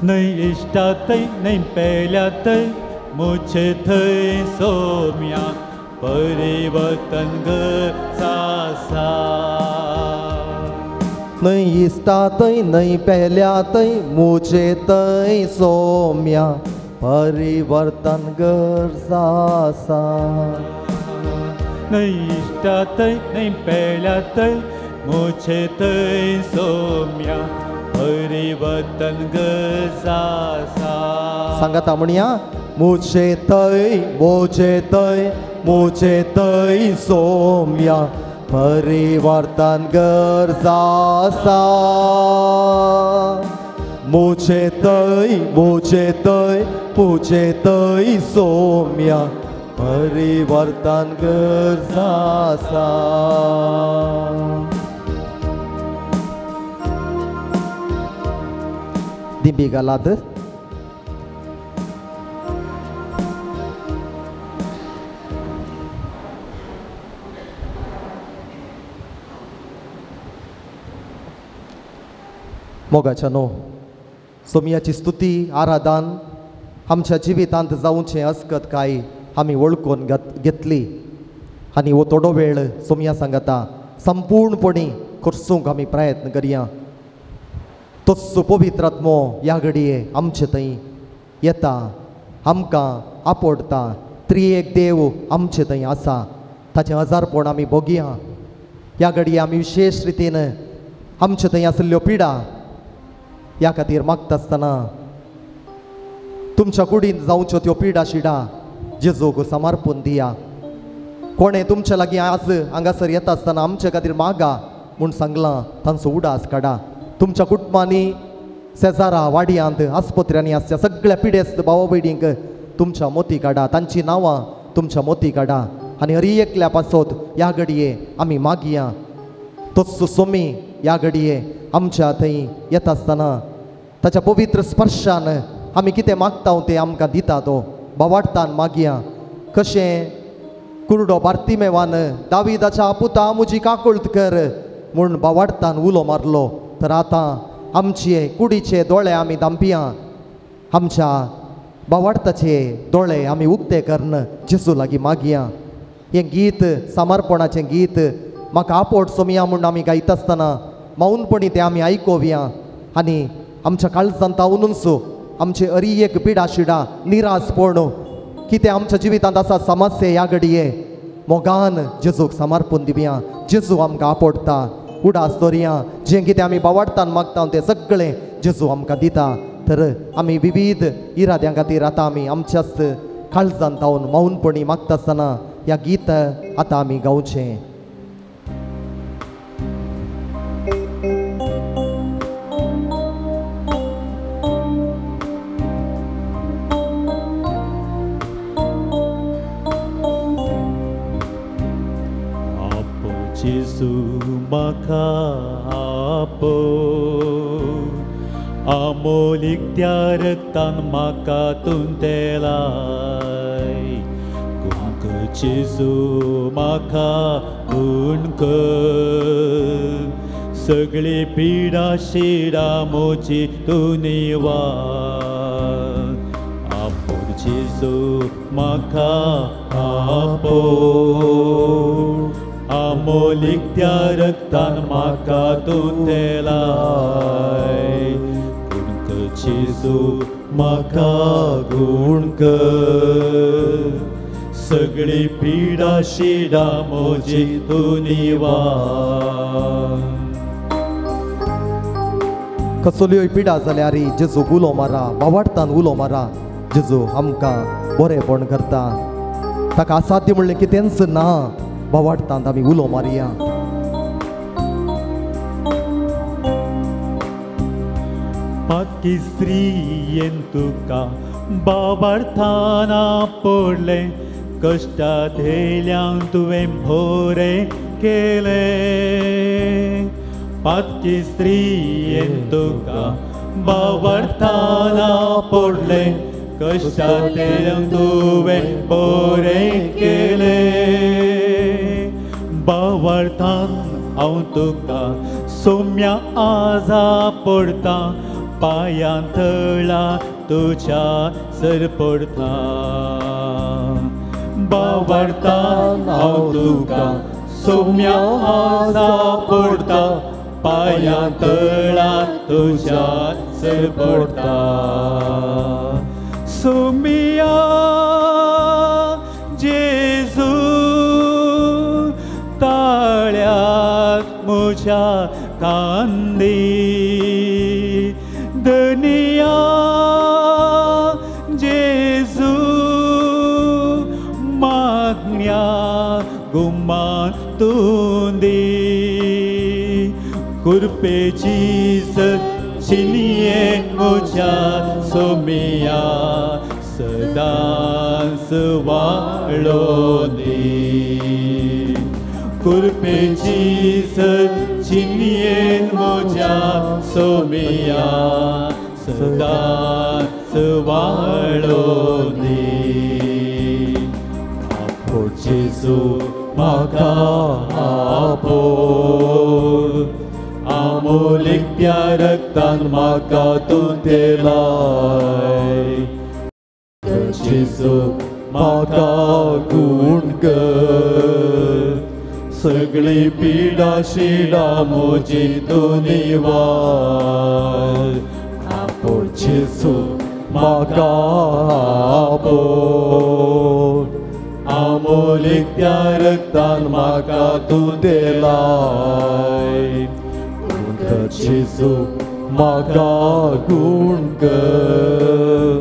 न्हय इश्टातय न्हय पेल्यातय मुझे थंय सोम्या परिवर्तन गरज आसा. न्हय इश्टातय न्हय पेल्यातय मुझे थंय सोम्या परिवर्तन गरज आसा. न्हय इश्टातय न्हय पेल्यातय मुझे थंय सोम्या परिवर्तन गरज आसा. सांगाता म्हणया मुझे थंय मुझे थंय मुझे थंय सोम्या परिवर्तन गरज आसा. मुझे थंय मुझे थंय मुझे थंय सोम्या परिवर्तन गरज आसा. दिंबी घालात. मोगाच्या न्हू सोमियाची स्तुती आराधन आमच्या जिवितांत जावचें अस्कत काय आमी वळखून घेतली आनी हो थोडो वेळ सोमिया सांगता संपूर्णपणी खर्चूंक आमी प्रयत्न करया. तोच पवित्र आत्मो ह्या घडये आमचे थंय येता, आमकां आपोडटा. त्रिएक देव आमचे थंय आसा, ताचें हजारपण आमी भोगया. ह्या घडये आमी विशेश रितीन आमचे थंय आशिल्ल्यो पिडा ह्या खातीर मागता आसतना तुमच्या कुडीन जावच्यो त्यो पिडा शिडा जेजूक समर्पून दिया. कोणें तुमच्या लागीं आज हांगासर येता आसतना आमचे खातीर मागा म्हूण सांगलां तांचो उडास काडा. तुमच्या कुटुंबांनी शेजारा वाडयांत आस्पत्र्यांनी आसच्या सगळ्या पिडेस्त भावा भयणींक तुमच्या मोती काडा, तांची नांवां तुमच्या मोती काडा आनी हरी एकल्या पासत ह्या घडये आमी मागया. तोच सोमी ह्या घडये आमच्या थंय येता आसतना ताच्या पवित्र स्पर्शान आमी कितें मागता तें आमकां दिता. तो बावाडतान मागया. कशें कुरडो बार्तिमेवान दाविदाच्या पुता म्हजी काकुळट कर म्हूण बावाडतान उलो मारलो, तर आतां आमचे कुडीचे दोळे आमी धांपया, आमच्या बावाडताचे दोळे आमी उक्ते करून जेजू लागीं मागया. हें गीत समर्पणाचें गीत म्हाका आपोट सोमया म्हूण आमी गायता आसतना मौनपणी तें आमी आयकोवया आनी आमच्या काळजांत तावनूच आमचे अरी एक पिडा शिडा निरासपण कितें आमच्या जिवितांत आसा समस्या ह्या घडये मोगान जेजूक समर्पून दिवया. जेजू आमकां आपोडटा, उडास दवरया. जें कितें आमी बावाडतान मागता तें सगळें जेजू आमकां दिता. तर आमी विविध इराद्यां खातीर आतां आमी आमच्याच काळजांत तावन मौनपणी मागता आसतना ह्या गीत आतां आमी गावचें. जेजू म्हाका आपो आमोलीक त्या रक्तान म्हाका तूं तेलाय. गुण जेजू म्हाका गुण कर, सगळी पिडा शिडा मोची तूं निवार. आपो जेजू म्हाका आपो आमोलीक त्या रक्तान म्हाका तूं तेलाय. गुण कर जेजू म्हाका गुण कर, सगळी पिडा शिडा मोजी तूं निवार. कसल्योय पिडा जाल्यार जेजू उलो मारा, बावाडतान उलो मारा. जेजू आमकां बरेंपण करता, ताका असाध्य म्हणलें कितेंच ना. बावाडतांत आमी उलो मारया. पाकी स्त्रियेन तुका बाबार्थान पडलें, कश्टात येयल्यान तुवें भोरें केलें. पातकी स्त्रियेन तुका बाबार्थान पडलें, कश्टांतल्यान तुवें बरें केलें. बावळटान हांव तुका सोम्या आजा पडटा, पांयां तळा तुज्या सर पडटा. बावळटान हांव तुका सोम्या आजा पडटा, पांयां तळा तुज्या सर पडटा. सोम्या जेजू ताळ्याक म्हज्या कांदी, धनिया जेजू मागण्या गुमान तूं दी. कुरपेची चिनयेन म्हज्या सोमिया सदांच वाळो दी. कुरपेची चिनयेन म्हज्या सोमिया सदांच वाळो दी. आपो जेजू म्हाका आपो, आमोलीक त्या रक्तान म्हाका तूं तेलाय. जेजू म्हाका गूण कर, सगळी पिडा शिडा म्हजी तूं निवार. आपो जेजू म्हाका आपो, आमोलीक त्या रक्तान म्हाका तूं तेलाय. जेजू म्हाका गूण कर,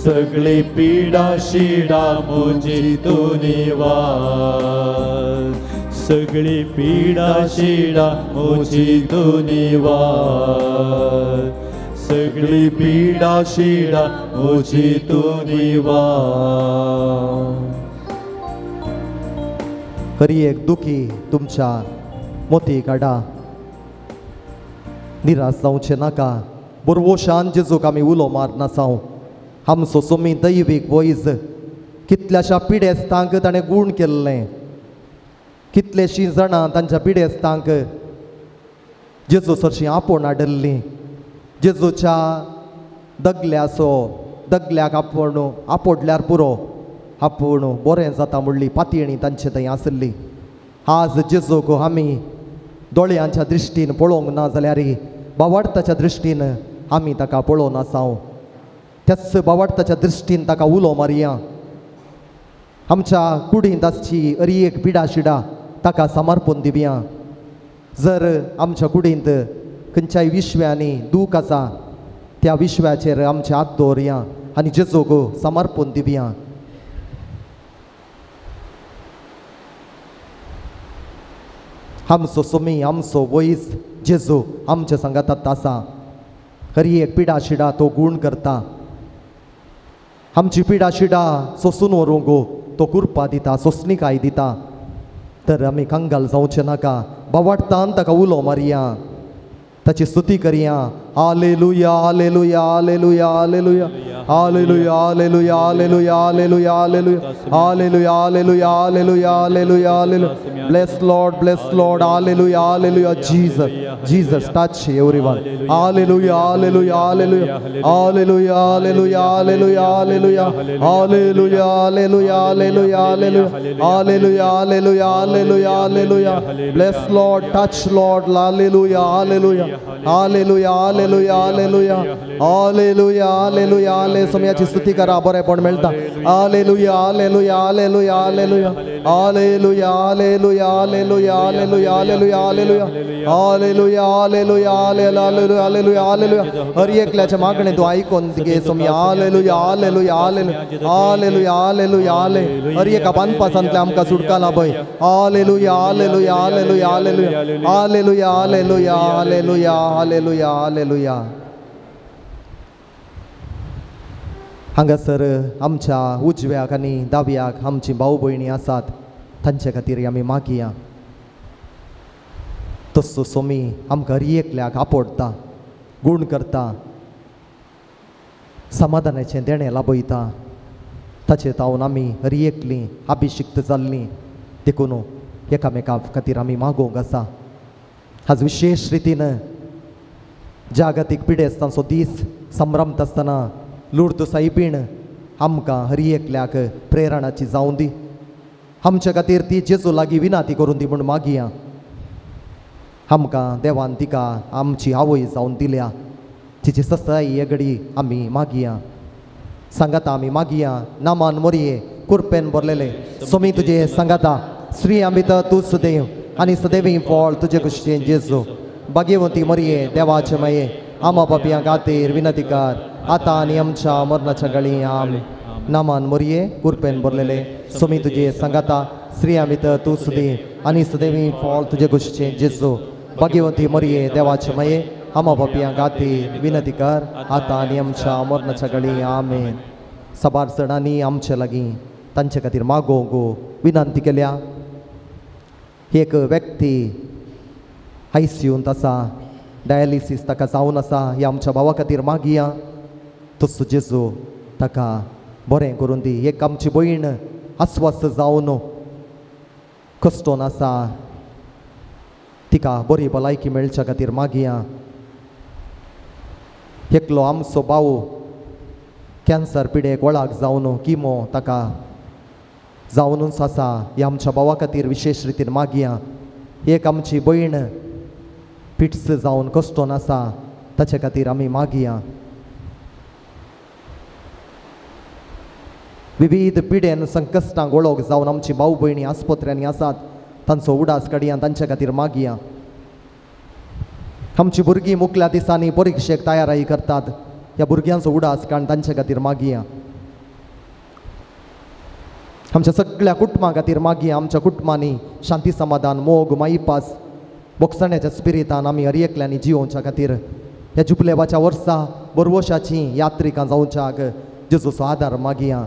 सगळी पिडा शिडा म्हजी तूं निवार. सगळी पिडा शिडा म्हजी तूं निवार. सगळी पिडा शिडा म्हजी तूं निवार. हरी एक दुखी तुमच्या मोती काडा, निराश जावचें नाका. बोरवोशान जेजूक आमी उलो मारनासांव. आमचो सोमी दैवीक वैज कितल्याशा पिडेस्तांक ताणें गूण केल्लें. कितलेशीं जाणां तांच्या पिडेस्तांक जेजू सरशीं आपोवन हाडिल्लीं. जेजूच्या दगल्याचो दगल्याक आपोवन आपोडल्यार पुरो, आपूण बरें जाता म्हणली पातयेणी तांचे थंय आसली. आज जेजूक आमी दोळ्यांच्या दृश्टीन पळोवंक ना जाल्यार बावाडताच्या दृश्टीन आमी ताका पळोवन आसाव. त्याच बावाडताच्या दृश्टीन ताका उलो मारया. आमच्या कुडींत आसची अरी एक पिडा शिडा ताका समर्पण दिवया. जर आमच्या कुडींत खंयच्याय विश्व्यांनी दूख आसा त्या विश्वाचेर आमचे हात दवरया आनी जेजूक समर्पण दिवया. आमचो सोमी आमचो वैज जेजू आमच्या सांगातात आसा. हरी एक पिडा शिडा तो गूण करता. आमची पिडा शिडा सोसून व्हरूंक तो कुरपा दिता, सोंसणीकाय दिता. तर आमी कंगाल जावचें नाका. बावाडतान ताका उलो मारया, ताची स्तुती करया. Hallelujah hallelujah hallelujah hallelujah hallelujah hallelujah hallelujah hallelujah hallelujah hallelujah hallelujah hallelujah hallelujah. Bless Lord, bless Lord. Hallelujah hallelujah. Jesus Jesus touch everyone. Hallelujah hallelujah hallelujah hallelujah hallelujah hallelujah hallelujah hallelujah hallelujah hallelujah hallelujah hallelujah hallelujah hallelujah. Bless Lord, touch Lord. Hallelujah hallelujah hallelujah hallelujah hallelujah hallelujah hallelujah. हाले सोम्याची स्तुती करा, बरेपण मेळटा. Hallelujah hallelujah hallelujah hallelujah hallelujah hallelujah hallelujah hallelujah hallelujah hallelujah hallelujah hallelujah hallelujah hallelujah hallelujah. हर एकल्याचें मागणें तूं आयकून घे Saumya. Hallelujah hallelujah hallelujah hallelujah hallelujah हाले. हर एका बांदपासांतल्या आमकां सुटका लाभय. Hallelujah hallelujah hallelujah hallelujah hallelujah hallelujah hallelujah hallelujah hallelujah. हांगासर आमच्या उजव्याक आनी दाव्याक आमची भाव भयणी आसात, तांचे खातीर आमी मागया. तसो सोमी आमकां हर एकल्याक आपोडटा, गूण करता. समाधानाचें देणें लाभयता. ताचे तावन आमी हरी एकलीं अभिशिक्त जाल्लीं. देखून एकामेका खातीर आमी मागोवंक आसा. आज विशेश रितीन जागतीक पिडेस्तांचो दीस संभ्रमता आसतना लुर्द सायबीण आमकां हरी एकल्याक प्रेरणाची जावं दी. आमच्या खातीर ती जेजू लागीं विनाती करून दी म्हूण मागया. आमकां देवान तिका आमची आवय जावन दिल्या. तिची ससाय हे घडी आमी मागया. सांगाता आमी मागया. नामान मोरये कुरपेन भरलेले सोमी तुजे सांगाता. श्री अमित तूं सदैव आनी सदैवी फळ तुजे कुशीन जेजू. भाग्यवंती मोरये देवाचे माये आमा पापयां खातीर विनंती कर आतां आनी आमच्या मरणाच्या घडी. आमेन. नामान मोरये कुरपेन भरलेले सोमी तुजे सांगाता. श्री अमित तूं सदैव आनी सदैवी फळ तुजे कुशीन जेजू. भाग्यवंती मोरये देवाचे माये आमा पापयां खातीर विनंती कर आतां आनी आमच्या मरणाच्या घडी. आमेन. साबार जाणांनी आमचे लागीं तांचे खातीर मागोवंक विनंती केल्या. एक व्यक्ती आयसीयूंत आसा, डायलिसीस ताका जावन आसा. ह्या आमच्या भावा खातीर मागया. तसो जेजू ताका बरें करून दी. एक आमची भयण अस्वस्थ जावन कश्टोन आसा, तिका बरी भलायकी मेळच्या खातीर मागया. एकलो आमचो भाव कॅन्सर पिडेक वळाक जावन किमो ताका जावनूच आसा. ह्या आमच्या भावा खातीर विशेश रितीन मागया. एक आमची भयण पिट्स जावन कश्टोन आसा, ताचे खातीर आमी मागया. विविध पिडेन संकश्टांक वळख जावन आमची भाव भयणी आस्पत्र्यांनी आसात, तांचो उडास काडया, तांचे खातीर मागया. आमची भुरगीं मुखल्या दिसांनी परिक्षेक तयारी करतात, ह्या भुरग्यांचो उडास काडून तांचे खातीर मागया. आमच्या सगळ्या कुटुंबा खातीर मागया. आमच्या कुटुंबांनी शांती समाधान मोग माईपास बोगसण्याच्या स्पिरितान आमी हर एकल्यांनी जियोवच्या खातीर ह्या जुबलेवाच्या वर्सा बरवशाची यात्रिकां जावच्याक जेजूचो आदार मागया.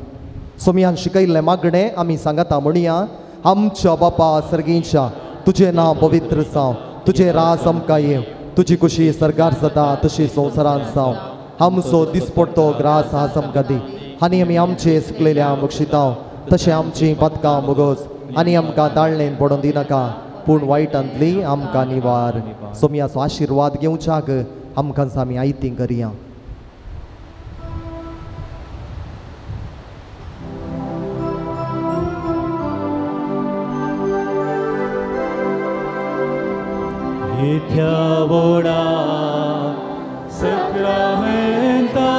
सोमयान शिकयल्लें मागणें आमी सांगता म्हणया. आमच्या बापा सर्गींच्या तुजें नांव पवित्र जावं, तुजें राज आमकां येवं, तुजी खुशी सरकार जाता तशी संवसारांत जावं. आमचो दिसपडतो ग्रास आज आमकां दी आनी आमी आमचे सुकलेल्या बक्षितांव तशें आमचीं पदकां बोगस आनी आमकां ताळणेन पडोवन दिनाका पूण वायटांतली आमकां निवार. सोमयाचो आशिर्वाद घेवच्याक आमकां आमी आयती करया. इथ्या वोडा सक्रामेंता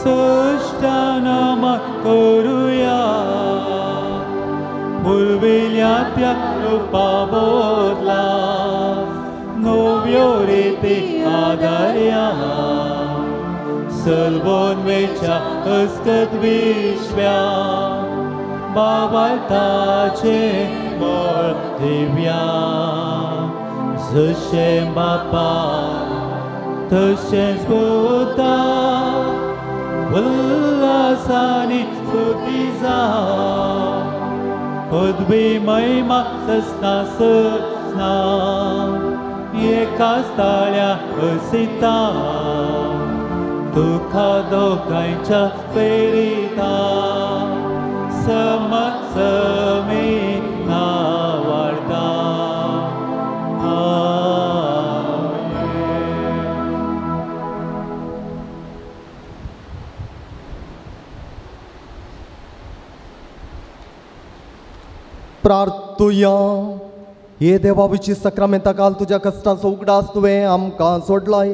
सष्टानामा करूया पुर्विल्या त्या रुपा बदला नव्यो रिती आदारया सलबोनवेच्या अस्कत विश्व्या बाबाताचे मळ दिव्या जशें बापा तशेंच पुता उल्हासानी स्तुती जावं पदवी महिमा ससना ससना एकाच ताळ्या हसिता तुका दोगांयच्या प्रेरिता समत समी ना वाडता. प्रार्थुया. हे देवाविची सक्रामेंता काल तुज्या कश्टांचो उगडास तुवें आमकां सोडलाय.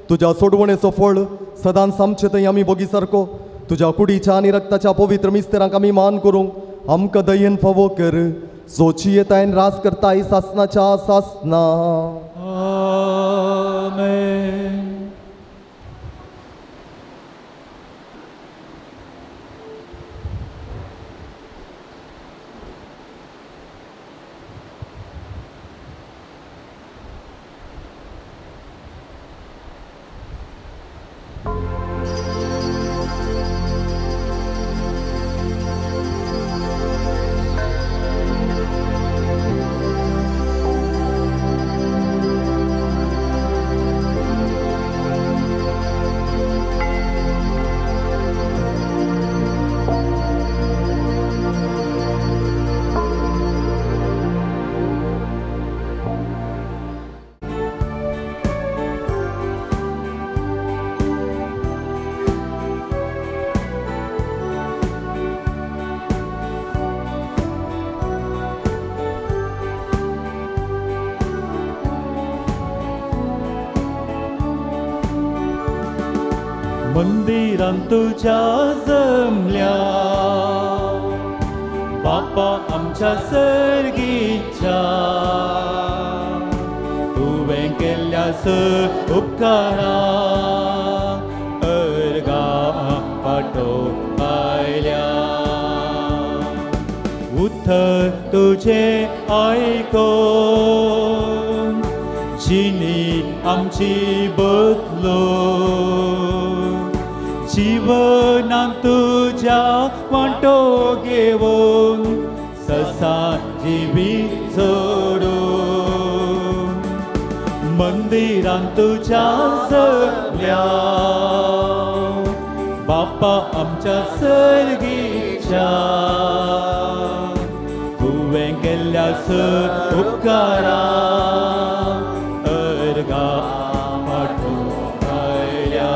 तुज्या सोडवणेचो फळ सदांच आमचे थंय आमी भोगी सारको तुज्या कुडीच्या आनी रक्ताच्या पवित्र मिस्तेरांक आमी मान करूंक आमकां दयेन फावो कर. जोची येतायन रास करताय सासनाच्या सासना. आमेन. मंदिरान तुज्या जमल्या बापा आमच्या सर्गीच्या तुवें केल्ल्या स उपकारा अर्गा पाटोवंक आयल्या उतर तुजें आयकोन जिणी आमची बदलो जीवनान तुज्या वांटो घेवन ससा जिवी जोडून मंदिरान तुज्या जमल्या बापा आमच्या सर्गीच्या तुवें केल्ल्या स उपकारा अर्गा पाठोवंक आयल्या.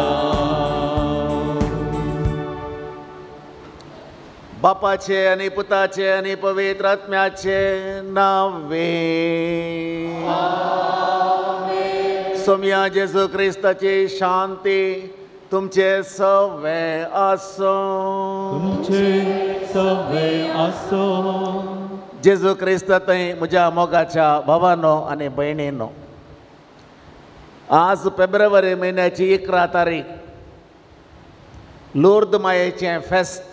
बापाचे आनी पुताचे आनी पवित्र आत्म्याचे नावे सोमया जेजू क्रिस्ताची शांती तुमचे सवे आसूं. तुमचे सवे आसूं. जेजू क्रिस्त थंय म्हज्या मोगाच्या भावानो आनी भयणीनो, आज फेब्रुवारी म्हयन्याची 11 तारीख लुर्द मायेचें फेस्त.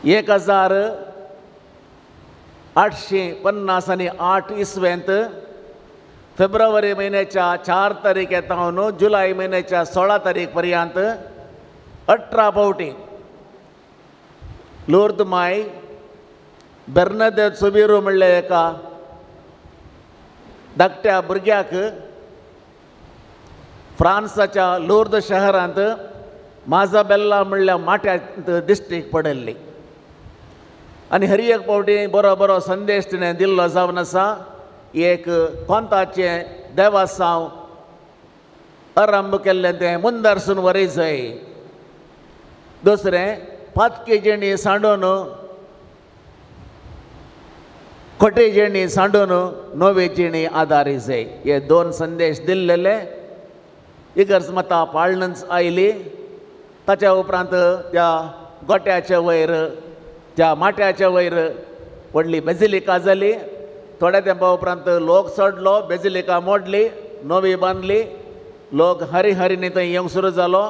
1858 इसवेंत फेब्रुवारी म्हयन्याच्या 4 तारखे तावन जुलय म्हयन्याच्या 16 तारीख पर्यंत 18 फावटी लुर्द माय बेर्नादेत सुबीरू म्हणल्या एका धाकट्या भुरग्याक फ्रांसाच्या लुर्द शहरांत माजाबेल्ला म्हणल्या माट्यांत दिश्टीक पडिल्ली आनी हर एक फावटी बरो बरो संदेश तिणें दिल्लो जावन आसा. एक कोंताचें देवासांव आरंभ केल्लें तें मुंदरसून वरी जाय. दुसरें पातकी जिणी सांडून खोटी जिणी सांडून नवी जिणी आदारी जाय. हे 2 संदेश दिल्लेले इगर्ज माता पाळणच आयली. ताच्या उपरांत त्या गोट्याच्या वयर त्या माट्याच्या वयर व्हडली बेजिलिका जाली. थोड्या तेंपा उपरांत लोक चडलो, बेजिलिका मोडली, नवी बांदली. लोक हरी हरीनी थंय येवंक सुरू जालो.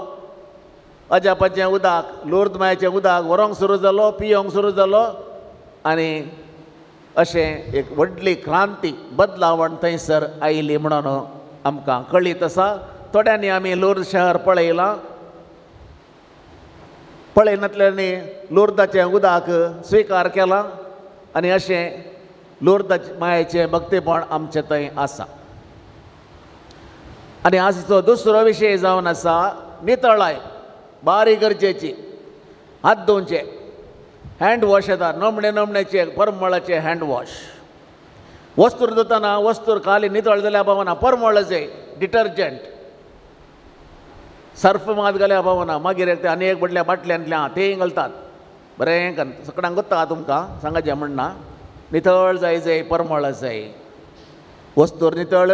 अजापाचें उदक लुर्द मायेचें उदक व्हरोंक सुरू जालो, पियोंक सुरू जालो आनी अशें एक व्हडली क्रांती बदलावण थंयसर आयली म्हणून आमकां कळीत आसा. थोड्यांनी आमी लुर्द शहर पळयलां, पळयनातल्यांनी लुर्दाचें उदक स्विकार केलां आनी अशें लुर्द मायेचें भक्तीपण आमचें थंय आसा. आनी आजचो दुसरो विशय जावन आसा नितळाय. बारी गरजेची. हात धुवचे, हँड वॉश येता नमणे नमण्याचे परमळाचे हँड वॉश. वस्तूर धुतना वस्तूर खाली नितळ जाल्यार पावना, परमळाचे डिटर्जंट सर्फ मात घाल्यार पावना. मागीर ते आनी एक व्हडल्या बाटल्यांतल्या तेंय घालतात. बरें सगळ्यांक गोत्ता तुमकां सांगाचें म्हणना. नितळ जाय जाय परमळ जाय, वस्तूर नितळ,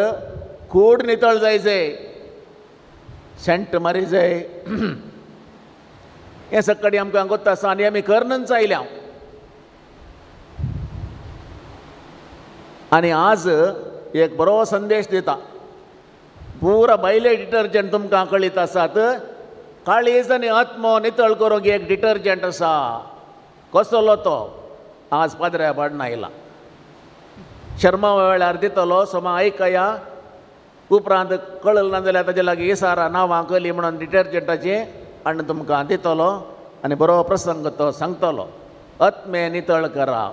कूड नितळ जाय जाय, सेंट मारी जाय. हें सकाळी आमकां गोत्ता आसा आनी आमी करनच आयल्या. आनी आज एक बरो संदेश दिता. पुरा भायले डिटर्जंट तुमकां कळीत आसात. काळीज आनी आत्मो नितळ करूंक एक डिटर्जंट आसा. कसलो तो आज पाद्र्या पाडना आयला. शर्मा वेळार दितलो सोमा आयकया. उपरांत कळल ना जाल्यार ताजे लागीं इसारा नांवां कली म्हणून डिटर्जंटाचें आनी तुमकां दितलो आनी बरो प्रसंग तो सांगतलो. आत्मे नितळ करा,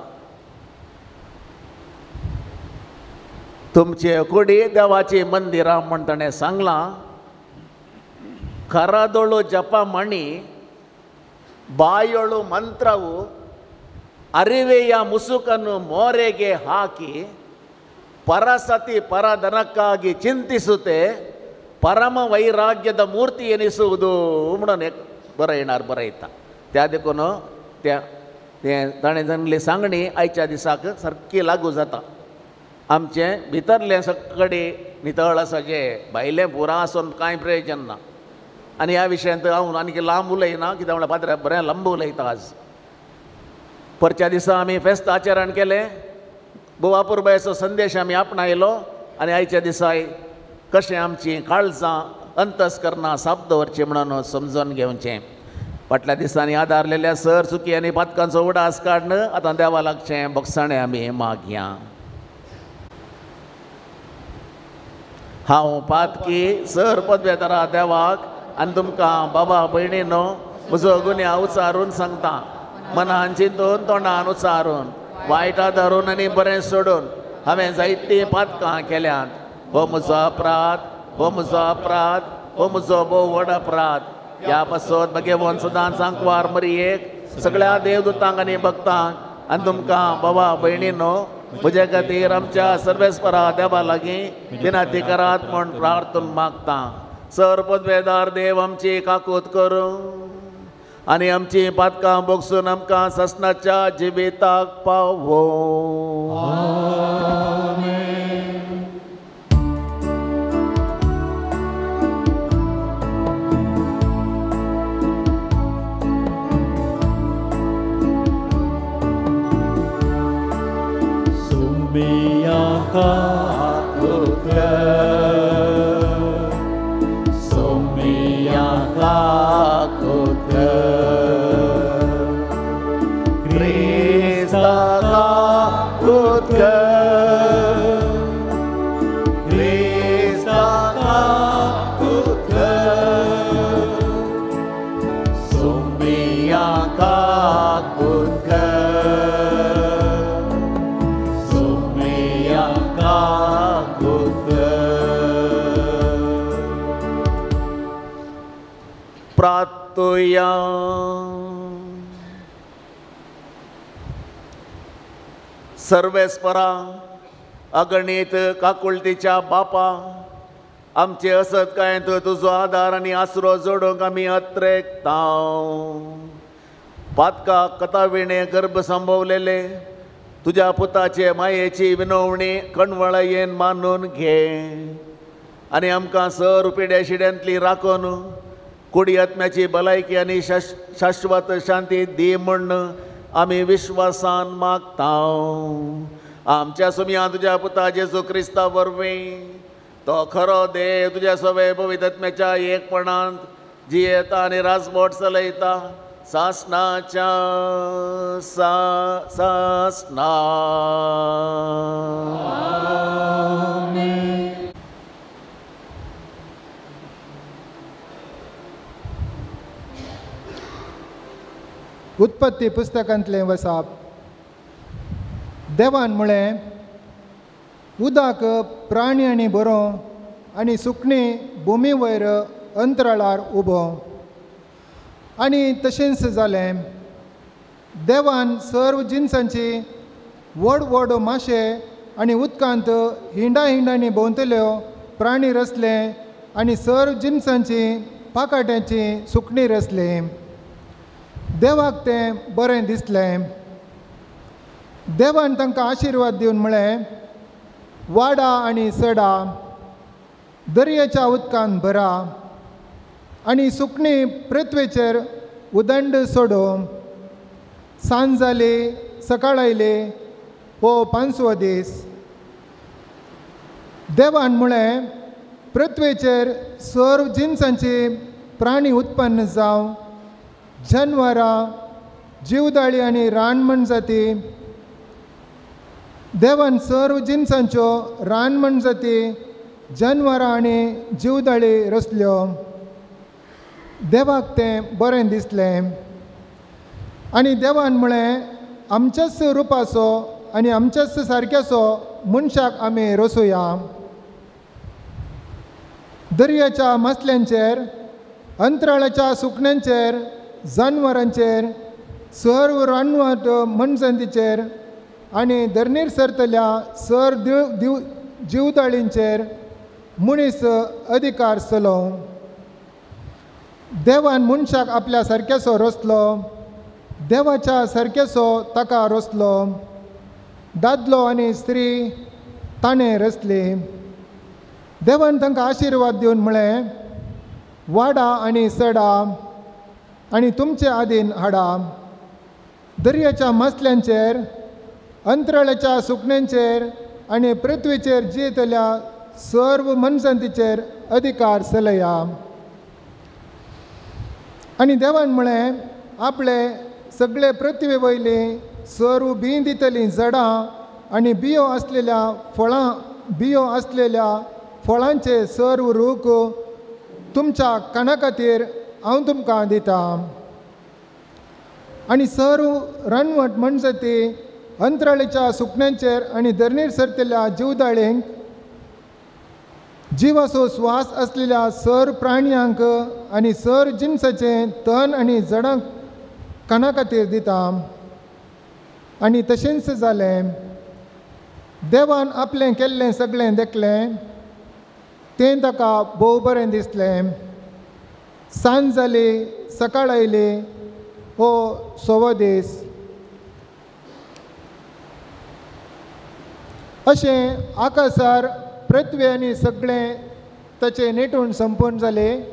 तुमचे कुडी देवाची मंदिरां म्हण ताणें सांगलां. खरादोळू जपा मणी ಬಾಯೊಳು ಮಂತ್ರವು ಅರಿವೆಯ ಮುಸುಕನ್ನು ಮೋರೆಗೆ ಹಾಕಿ ಪರಸತಿ ಪರಧನಕ್ಕಾಗಿ ಚಿಂತಿಸುತ್ತೆ ಪರಮ ವೈರಾಗ್ಯದ ಮೂರ್ತಿ ಎನಿಸುವುದು म्हणून एक बरयणार बरयता. त्या देखून त्या ताणें सांगली सांगणी आयच्या दिसाक सारकी लागू जाता. आमचें भितरलें सगळे नितळ आसा, जें भायलें पुरा आसून कांय प्रयोजन ना. आनी ह्या विशयांत हांव आनीक लांब उलयना, कित्याक म्हणल्यार पाद्र बरें लांब उलयता आज. परच्या दिसा आमी फेस्त आचरण केलें, भोव अपुरबायेचो संदेश आमी आपणायलो आनी आयच्या दिसाय कशें आमचीं काळजां अंतस्करणां साप दवरचीं म्हणून समजून घेवचें. फाटल्या दिसांनी आदारलेल्या सर चुकी आनी पातकांचो उडास काडून आतां देवा लागचें भोगसाणें आमी मागया. हांव पातकी सर पदवेदारा देवाक आनी तुमकां बाबा भयणीनो म्हजो गुन्यांव उचारून सांगता, मनान चिंतून तोंडान उचारून वायट धरून आनी बरें सोडून हांवें जायतीं पातकां केल्यांत. हो म्हजो अपराध, हो म्हजो अपराध, हो म्हजो भोव व्हड अपराध. ह्या पासत भगेवन सदांच आंकवार मरियेक सगळ्या देवदूतांक आनी भक्तांक आनी तुमकां बाबा भयणीनो म्हज्या खातीर आमच्या सर्वेस्परा देवा लागीं विनंती करात म्हूण प्रार्थना मागता. सर पदवेदार देव आमची काकूत करूं आनी आमची पातकां भोगसून आमकां ससनाच्या जिविताक पावो. सर्वेस्परा अगणीत काकुळतीच्या बापा, आमचे असत्कायेंत तुजो आदार आनी आसरो जोडूंक आमी अत्रेकता. पातका कथाविणे गर्भ संभवलेले तुज्या पुताचे मायेची विनवणी कणवळायेन मानून घे आनी आमकां सर पिड्या शिड्यांतली राखून कुडी आत्म्याची भलायकी आनी शाश्वत शांती दी म्हूण आमी विश्वासान मागता. आमच्या सुमया तुज्या पुता जेजू क्रिस्ता वरवीं तो खरो देव तुज्या सवे पवित्र आत्म्याच्या एकपणांत जियेता आनी राजमोट चलयता सासनाच्या सासना. उत्पत्ती पुस्तकांतलें वसाप. देवान म्हळें, उदक प्राणी आनी बरो आनी सुकणीं भुमी वयर अंतराळार उबो. आनी तशेंच जालें. देवान सर्व जिनसांची व्हड व्हड माशे आनी उदकांत हिंडा हिंडांनी भोंवतल्यो प्राणी रचले आनी सर्व जिनसांची पाकाट्यांची सुकणीं रचलीं. देवाक तें बरें दिसलें. देवान तांकां आशिर्वाद दिवन म्हळें, वाडा आनी सडा, दर्याच्या उदकान भरा आनी सुकणीं पृथ्वेचेर उदंड सोडो. सांज जाली, सकाळ आयली, हो पांचवो दीस. देवान म्हळें, पृथ्वेचेर सर्व जिनसांची प्राणी उत्पन्न जावं, जनवरां, जिवदाळी आनी रानमण जाती. देवान सर्व जिनसांच्यो रानमण जाती, जनवरां आनी जिवदाळी रचल्यो. देवाक तें बरें दिसलें. आनी देवान म्हळें, आमच्याच रुपाचो आनी आमच्याच सारक्याचो मनशाक आमी रचुया. दर्याच्या मासल्यांचेर, अंतराळाच्या सुकण्यांचेर, जानवरांचेर, सर्व रानवट मनजंतीचेर आनी धरणीर सरतल्या सर दिव जिवदाळींचेर मनीस अधिकार चलोवं. देवान मनशाक आपल्या सारक्याचो रचलो, देवाच्या सारक्याचो ताका रचलो. दादलो आनी स्त्री ताणें रचली. देवान तांकां आशिर्वाद दिवन म्हळें, वाडा आनी सडा आनी तुमचे आदीन हाडा. दर्याच्या मासल्यांचेर, अंतराळाच्या सुकण्यांचेर आनी पृथ्वीचेर जियेतल्या सर्व मनशांचेर अधिकार चलया. आनी देवान म्हळें, आपले सगळे पृथ्वी वयली सर्व बीं दितलीं झाडां आनी बियो आसलेल्या फळांचे सर्व रूख तुमच्या काना खातीर हांव तुमकां दितां. आनी सर्व रानवट मनजाती अंतराळीच्या सुकण्यांचेर आनी धरणीर सरतल्या जिवदाळेंक जिवाचो श्वास आसलेल्या सर प्राण्यांक आनी सर जिनसाचें तण आनी झाडांक काना खातीर दिता. आनी तशेंच जालें. देवान आपलें केल्लें सगळें देखलें, तें ताका भोव बरें दिसलें. सांज जाली, सकाळ आयली, हो सवो दीस. अशें आकाशार पृथ्वी आनी सगळें ताचें नेटून संपूर्ण जालें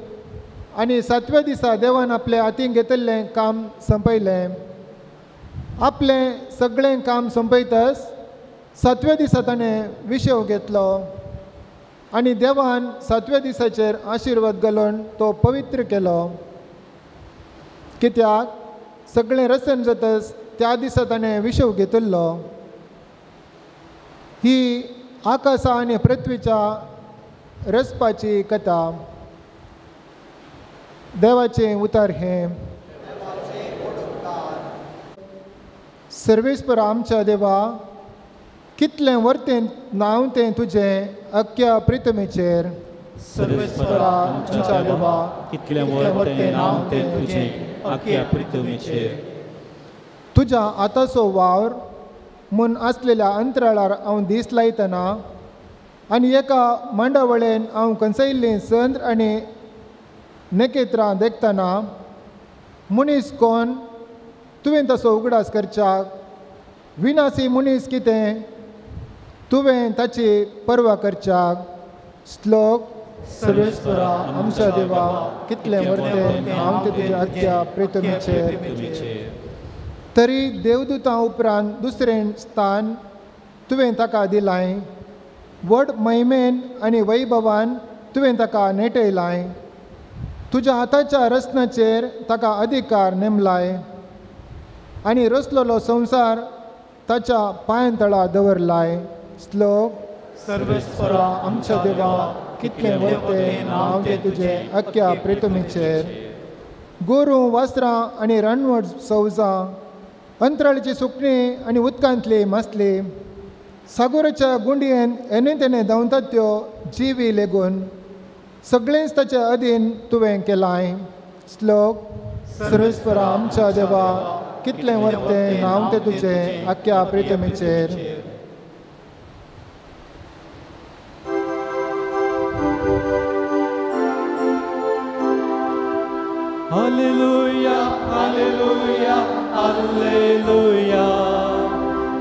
आनी सातव्या दिसा देवान आपल्या हातीन घेतिल्लें काम संपयलें. आपलें सगळें काम संपयतच सातव्या दिसा ताणें विशेव घेतलो आनी देवान सातव्या दिसाचेर आशिर्वाद घालून तो पवित्र केलो. कित्याक सगळें रसन जातच त्या दिसा ताणें विशेव घेतिल्लो. ही आकाशा आनी पृथ्वीच्या रचपाची कथा. देवाचें उतर हें. सर्वेस्पर आमच्या देवा, कितलें वर्तें नांव तें तुजें अख्ख्या प्रितमेचेर. सर्वेस्परा आमच्या देवा, कितलें वर्तें नांव तें तुजें अख्ख्या प्रितमेचेर. तुज्या आतांचो वावर म्हूण आसलेल्या अंतराळार हांव दीस लायतना आनी एका मांडावळेन हांव कंसयल्लीं चंद्र आनी नखेत्रां देखतना मनीस कोण तुवें तसो उगडास करच्याक, विनासी मनीस कितें तुवें ताची पर्वा करच्याक. श्लोक. सर्वेस्परा आमच्या देवा, कितलें वर्तें नांव तें तुज्या अख्ख्या प्रितमेचेर. तरी देवदूतां उपरांत दुसरें स्थान तुवें ताका दिलाय, व्हड महिमेन आनी वैभवान तुवें ताका नेटयलाय. तुज्या हाताच्या रचनाचेर ताका अधिकार नेमलाय आनी रचलेलो संवसार ताच्या पांयां तळा दवरलाय. श्लोक. सर्वेस्परा आमच्या देवा, कितलें वर्तें नांव तें तुजें अख्ख्या प्रितमेचेर. गोरूं, वासरां आनी रानवट सवजां, अंतराळीची सुकणीं आनी उदकांतली मासली, सागोराच्या गुंडयेन येने तेने धांवतात त्यो जिवी लेगून सगळेंच ताचे अधीन तुवें केलाय. श्लोक. सर्वेस्परा आमच्या देवा, कितलें वर्तें नांव तें तुजें अख्ख्या प्रितमेचेर. Hallelujah, hallelujah, hallelujah,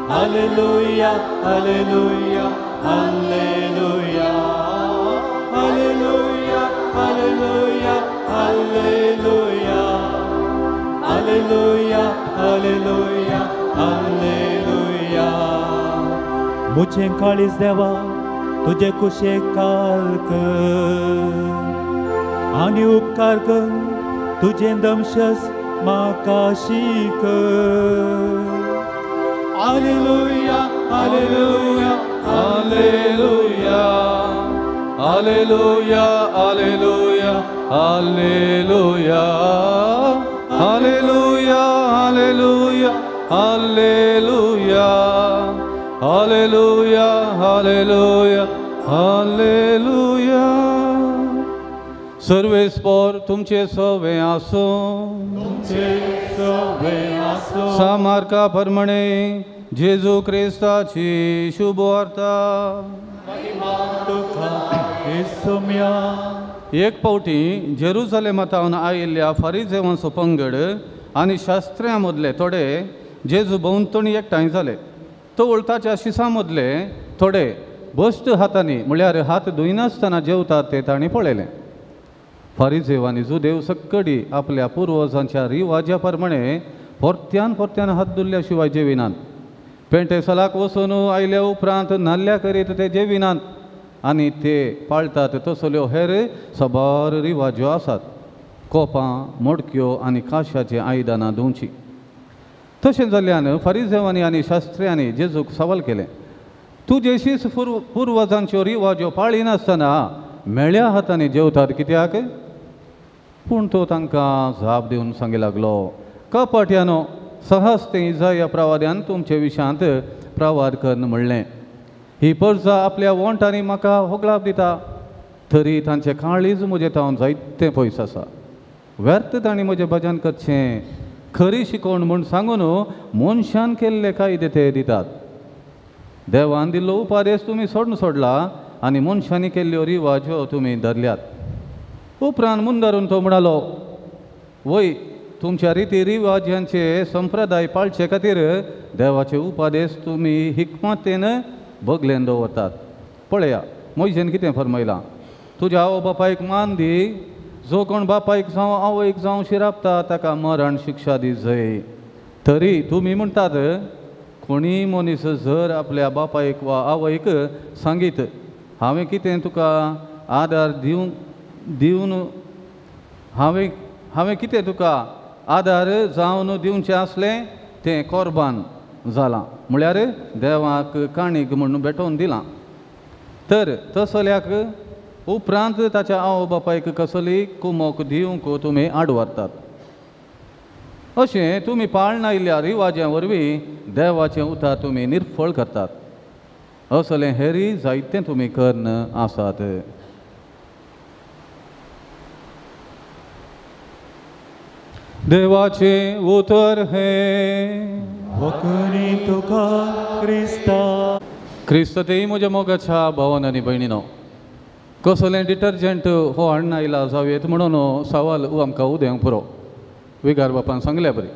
hallelujah, hallelujah, hallelujah, hallelujah, hallelujah, hallelujah, hallelujah, hallelujah, hallelujah. मुझे काळीज देवा तुझे कुशे काल कर आनी उपकार कर तुझें दमशस म्हाका शिक. Hallelujah, hallelujah, hallelujah, hallelujah, hallelujah, hallelujah, hallelujah, hallelujah, hallelujah, hallelujah, hallelujah, hallelujah. सर्वेस्पर तुमचे सवे आसूं. सामार्का प्रमाणे जेजू क्रिस्ताची शुभवार्ता. एक फावटी जेरुजलेमांत आयिल्ल्या फारिजेवांचो पंगड आनी शास्त्र्यां मदले थोडे जेजू भोंवतणी एकठांय जाले. तवळ ताच्या शिसां मदले थोडे भश्ट हातांनी म्हळ्यार हात धुयनासतना जेवतात ते तांणी पळयलें. फारिजेव आनी जुदेव सक्कडी आपल्या पुर्वजांच्या रिवाजा प्रमाणे परत्यान परत्यान हात धुल्ल्या शिवाय जेविनात. पेंटेसलाक वचून आयल्या उपरांत न्हाल्ल्या करीत ते जेविनात आनी ते पाळटात तसल्यो हेर साबार रिवाज्यो आसात. कोपां, मोडक्यो आनी काशाचीं आयदनां धुवचीं. तशें जाल्ल्यान फारिजेवांनी आनी शास्त्र्यांनी जेजूक सवाल केलें, तुजेशीच पुर्वजांच्यो रिवाज्यो पाळिनासतना मेळ्या हातांनी जेवतात कित्याक? पूण तो तांकां जाप दिवन सांगी लागलो, कपट्यानो, सहज ते इजाया प्रवाद्यान तुमचे विशांत प्रवाद करून म्हणलें, ही परजा आपल्या वोंटांनी म्हाका होगळाप दिता, तरी तांचें काळीज म्हजें तावन जायतें पयस आसा. व्यर्थ तांणी म्हजें भजन करचें, खरी शिकवण म्हूण सांगून मनशान केल्ले कायदे ते दितात. देवान दिल्लो उपादेश तुमी सोडून सोडला आनी मनशांनी केल्ल्यो रिवाज्यो तुमी धरल्यात. उपरांत मुंदारून तो म्हणालो, वय तुमच्या रिती रिवाज्यांचे संप्रदाय पाळचे खातीर देवाचे उपादेश तुमी हिकमतेन बगलेन दवरतात. पळया मोयजेन कितें फरमयलां, तुज्या आवय बापायक मान दी, जो कोण बापायक जावं आवयक जावं शिरापता ताका मरण शिक्षा दी जय. तरी तुमी म्हणटात, कोणीय मनीस जर आपल्या बापायक वा आवयक सांगीत हांवें कितें तुका आदार दिवन दिवन हांवें हांवें कितें तुका आदार जावन दिवचें आसलें तें कोर्बान जालां, म्हळ्यार देवाक काणीक म्हूण भेटोवन दिलां, तर तसल्याक उपरांत ताच्या आवय बापायक कसली कुमोक दिवंक तुमी आड व्हरतात. अशें तुमी पाळनायिल्ल्या रिवाज्या वरवीं देवाचें उतर तुमी निर्फळ करतात. असलें हेरी जायतें तुमी कर्ण आसात. देवाचें उतर हें वखणी तुका क्रिस्ता. क्रिस्त तेय म्हज्या मोगाच्या भावन आनी भयणीनो, कसलें डिटर्जंट हो हाडून आयला जावं येत म्हणून सवाल आमकां उदेवंक पुरो. विगार बापान सांगल्या बरी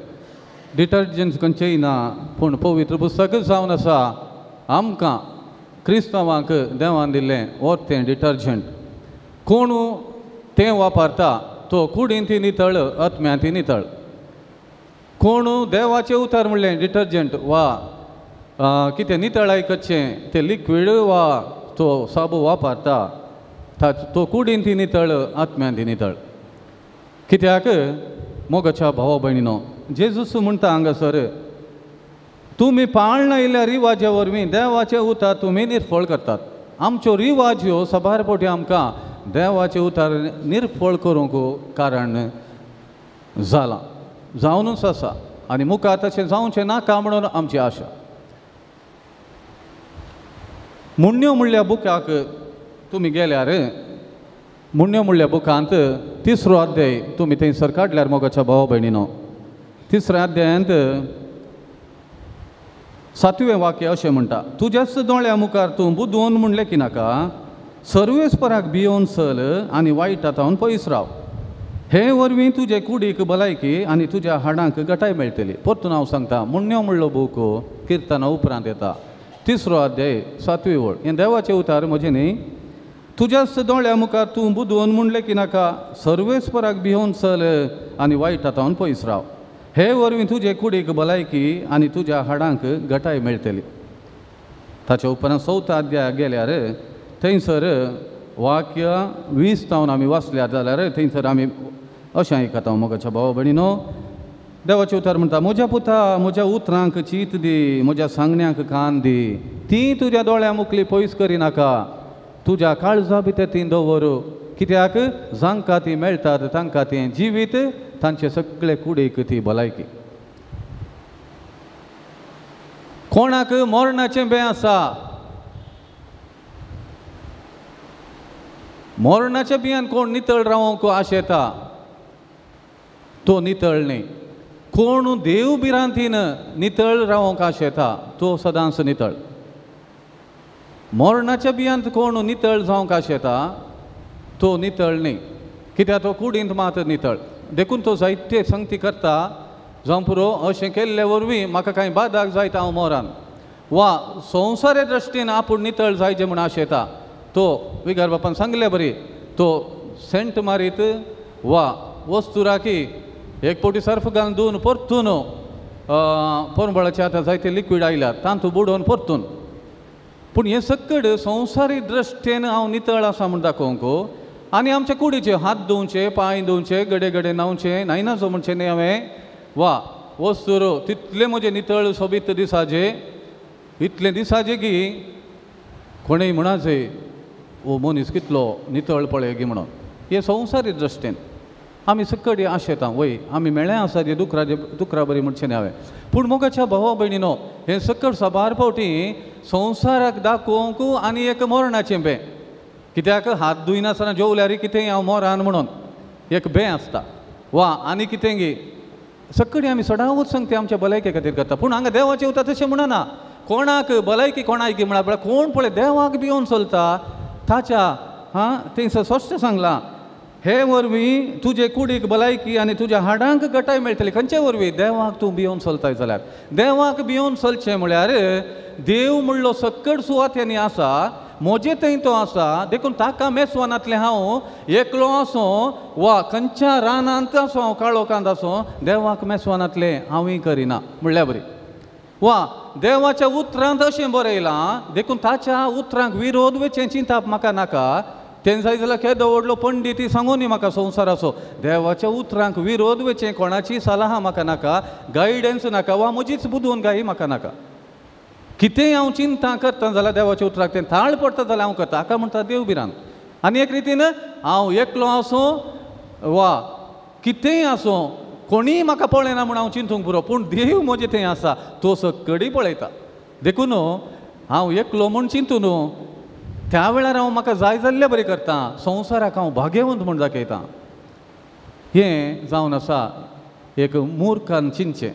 डिटर्जंट खंयचेय ना, पूण पवित्र पुस्तकच जावन आसा आमकां क्रिस्तांवांक देवान दिल्लें वरतें डिटर्जंट. कोण तें वापरता तो कुडीन ती नितळ, आत्म्यान ती नितळ. कोण देवाचें उतर म्हणलें डिटर्जंट वा कितें नितळाय करचें तें लिक्वीड वा तो साबू वापरता तो कुडीन ती नितळ, आत्म्यान ती नितळ. कित्याक मोगाच्या भावा भयणीनो, जेजूस म्हणटा हांगासर, तुमी पाळनायिल्ल्या रिवाज्या वरवीं देवाचें उतर तुमी निर्फळ करतात. आमच्यो रिवाज ह्यो साबार फावटी आमकां देवाचें उतर निर्फळ करूंक कारण जालां, जावनूच आसा आनी मुखार तशें जावचें नाका म्हणून आमची आशा. मुण्ण्यो म्हणल्या बुकाक तुमी गेल्यार मुण्ण्यो म्हणल्या बुकांत तिसरो अध्याय तुमी थंयसर काडल्यार मोगाच्या भावा भयणीनो, तिसऱ्या अध्यायांत सातवें वाक्य अशें म्हणटा, तुज्याच दोळ्या मुखार तूं बुदवंत म्हणलें की नाका, सर्वेस्पराक भियोवन चल आनी वायटा तावन पयस राव, हे वरवीं तुजे कुडीक भलायकी आनी तुज्या हाडांक गटाय मेळटली. परतून हांव सांगता, मुण्ण्यो म्हणलो बूक किर्तना उपरांत येता, तिसरो अध्याय सातवी ओळ. हें देवाचें उतार म्हजें न्ही. तुज्याच दोळ्या मुखार तूं बुदवंत म्हणलें की नाका, सर्वेस्पराक भियोवन चल आनी वायटा तावन पयस राव, हे वरवीं तुजे कुडीक भलायकी आनी तुज्या हाडांक गटाय मेळटली. ताच्या उपरांत चवथ्या अध्यायाक गेल्यार थंयसर वाक्य 20 तावन आमी वाचल्यार जाल्यार थंयसर आमी अशें आयकता मोगाच्या भावा भयणीनो, देवाचें उतर म्हणटा, म्हज्या पुता म्हज्या उतरांक चीत दी, म्हज्या सांगण्यांक कान दी, ती तुज्या दोळ्या मुखली पयस करिनाका, तुज्या काळजा भितर ती दवर, कित्याक जांकां ती मेळटात तांकां तें जिवीत, तांचे सगळे कुडीक ती भलायकी. कोणाक मरणाचें बें आसा, मरणाच्या बियान कोण नितळ रावंक आशेता तो नितळ न्ही, कोण देव भिरांतीन नितळ रावंक आशेता तो सदांच नितळ. मरणाच्या बियांत कोण नितळ जावंक आशेता तो नितळ न्ही, कित्याक तो कुडींत मात नितळ. देखून तो जायते संगती करता, जावं पुरो अशें केल्ले वरवीं म्हाका कांय बादाक जायत हांव मरान, वा संवसारे दृश्टीन आपूण नितळ जायचें म्हूण आशेता तो विगार बापान सांगले बरी तो सेंट मारीत वा वस्तू राखी एक फावटी सर्फ घालून धुवन परतून पोरंबळाचे आतां जायते लिक्वीड आयल्या तांतू बुडोवन परतून. पूण हें सकड संवसारी दृश्टेन हांव नितळ आसा म्हूण दाखोवंक आनी आमच्या कुडीचे हात धुवचे पांय धुवचे गडे गडे न्हांवचे न्हायनाचो म्हणचें न्ही हांवें वा वस्तूर तितलें म्हजें नितळ सोबीत दिसाचें इतलें दिसाचें की कोणूय म्हणाचे ओ मनीस कितलो नितळ पळय गी म्हणून. हें संवसारी दृश्टेन आमी सकड आशेता वय आमी मेळ्ळें आसा जे दुकराचे दुकरा बरी म्हणचें न्ही हांवें. पूण मोगाच्या भावा भयणीनो हें सकड साबार फावटी संवसाराक दाखोवंक आनी एक मरणाचें बें कित्याक हात धुयनासतना जेवल्यार कितें हांव मोरान म्हणून एक बें आसता वा आनी कितें गी सकडी आमी सदांच सांगता आमच्या भलायके खातीर करता. पूण हांगा देवाचें उतर तशें म्हणना कोणाक भलायकी कोणाक म्हळ्यार पळय कोण पळय देवाक भियोवन चलता ताच्या हां थंयसर स्पश्ट सांगलां हे वरवीं तुजे कुडीक भलायकी आनी तुज्या हाडांक गटाय मेळटली. खंयचे वरवीं? देवाक तूं भियोवन चलताय जाल्यार. देवाक भियोवन चलचें म्हळ्यार देव म्हणलो सक्कड सुवातेंनी आसा म्हजे थंय तो आसा देखून ताका मेसवानांतलें हांव एकलो आसूं वा खंयच्या रानांत आसूं हांव काळोखांत आसूं देवाक मेसवानांतलें हांवूय करिना म्हणल्या बरी. वा देवाच्या उतरांत अशें बरयलां देखून ताच्या उतरांक विरोध वचें चिंताप म्हाका नाका. तें जाय जाल्यार केदो व्हडलो पंडीत सांगूनी म्हाका संवसाराचो देवाच्या उतरांक विरोध वचें कोणाची सलाह म्हाका नाका गायडन्स नाका वा म्हजीच बुदवून गाय म्हाका नाका. कितेंय हांव चिंता करता जाल्यार देवाच्या उतराक तें थाळ पडटा जाल्यार हांव करता. हाका म्हणटा देव भिरांत. आनी एक रितीन हांव एकलो आसूं वा कितेंय आसूं कोणीय म्हाका पळयना म्हूण हांव चिंतूंक पुरो पूण देव म्हजें थंय आसा तो सकडी पळयता. देखून हांव एकलो म्हूण चिंतू न्हू त्या वेळार हांव म्हाका जाय जाल्ले बरें करता संवसाराक हांव भाग्यवंत म्हूण दाखयता. हें जावन आसा एक मूर्खान चिंतचें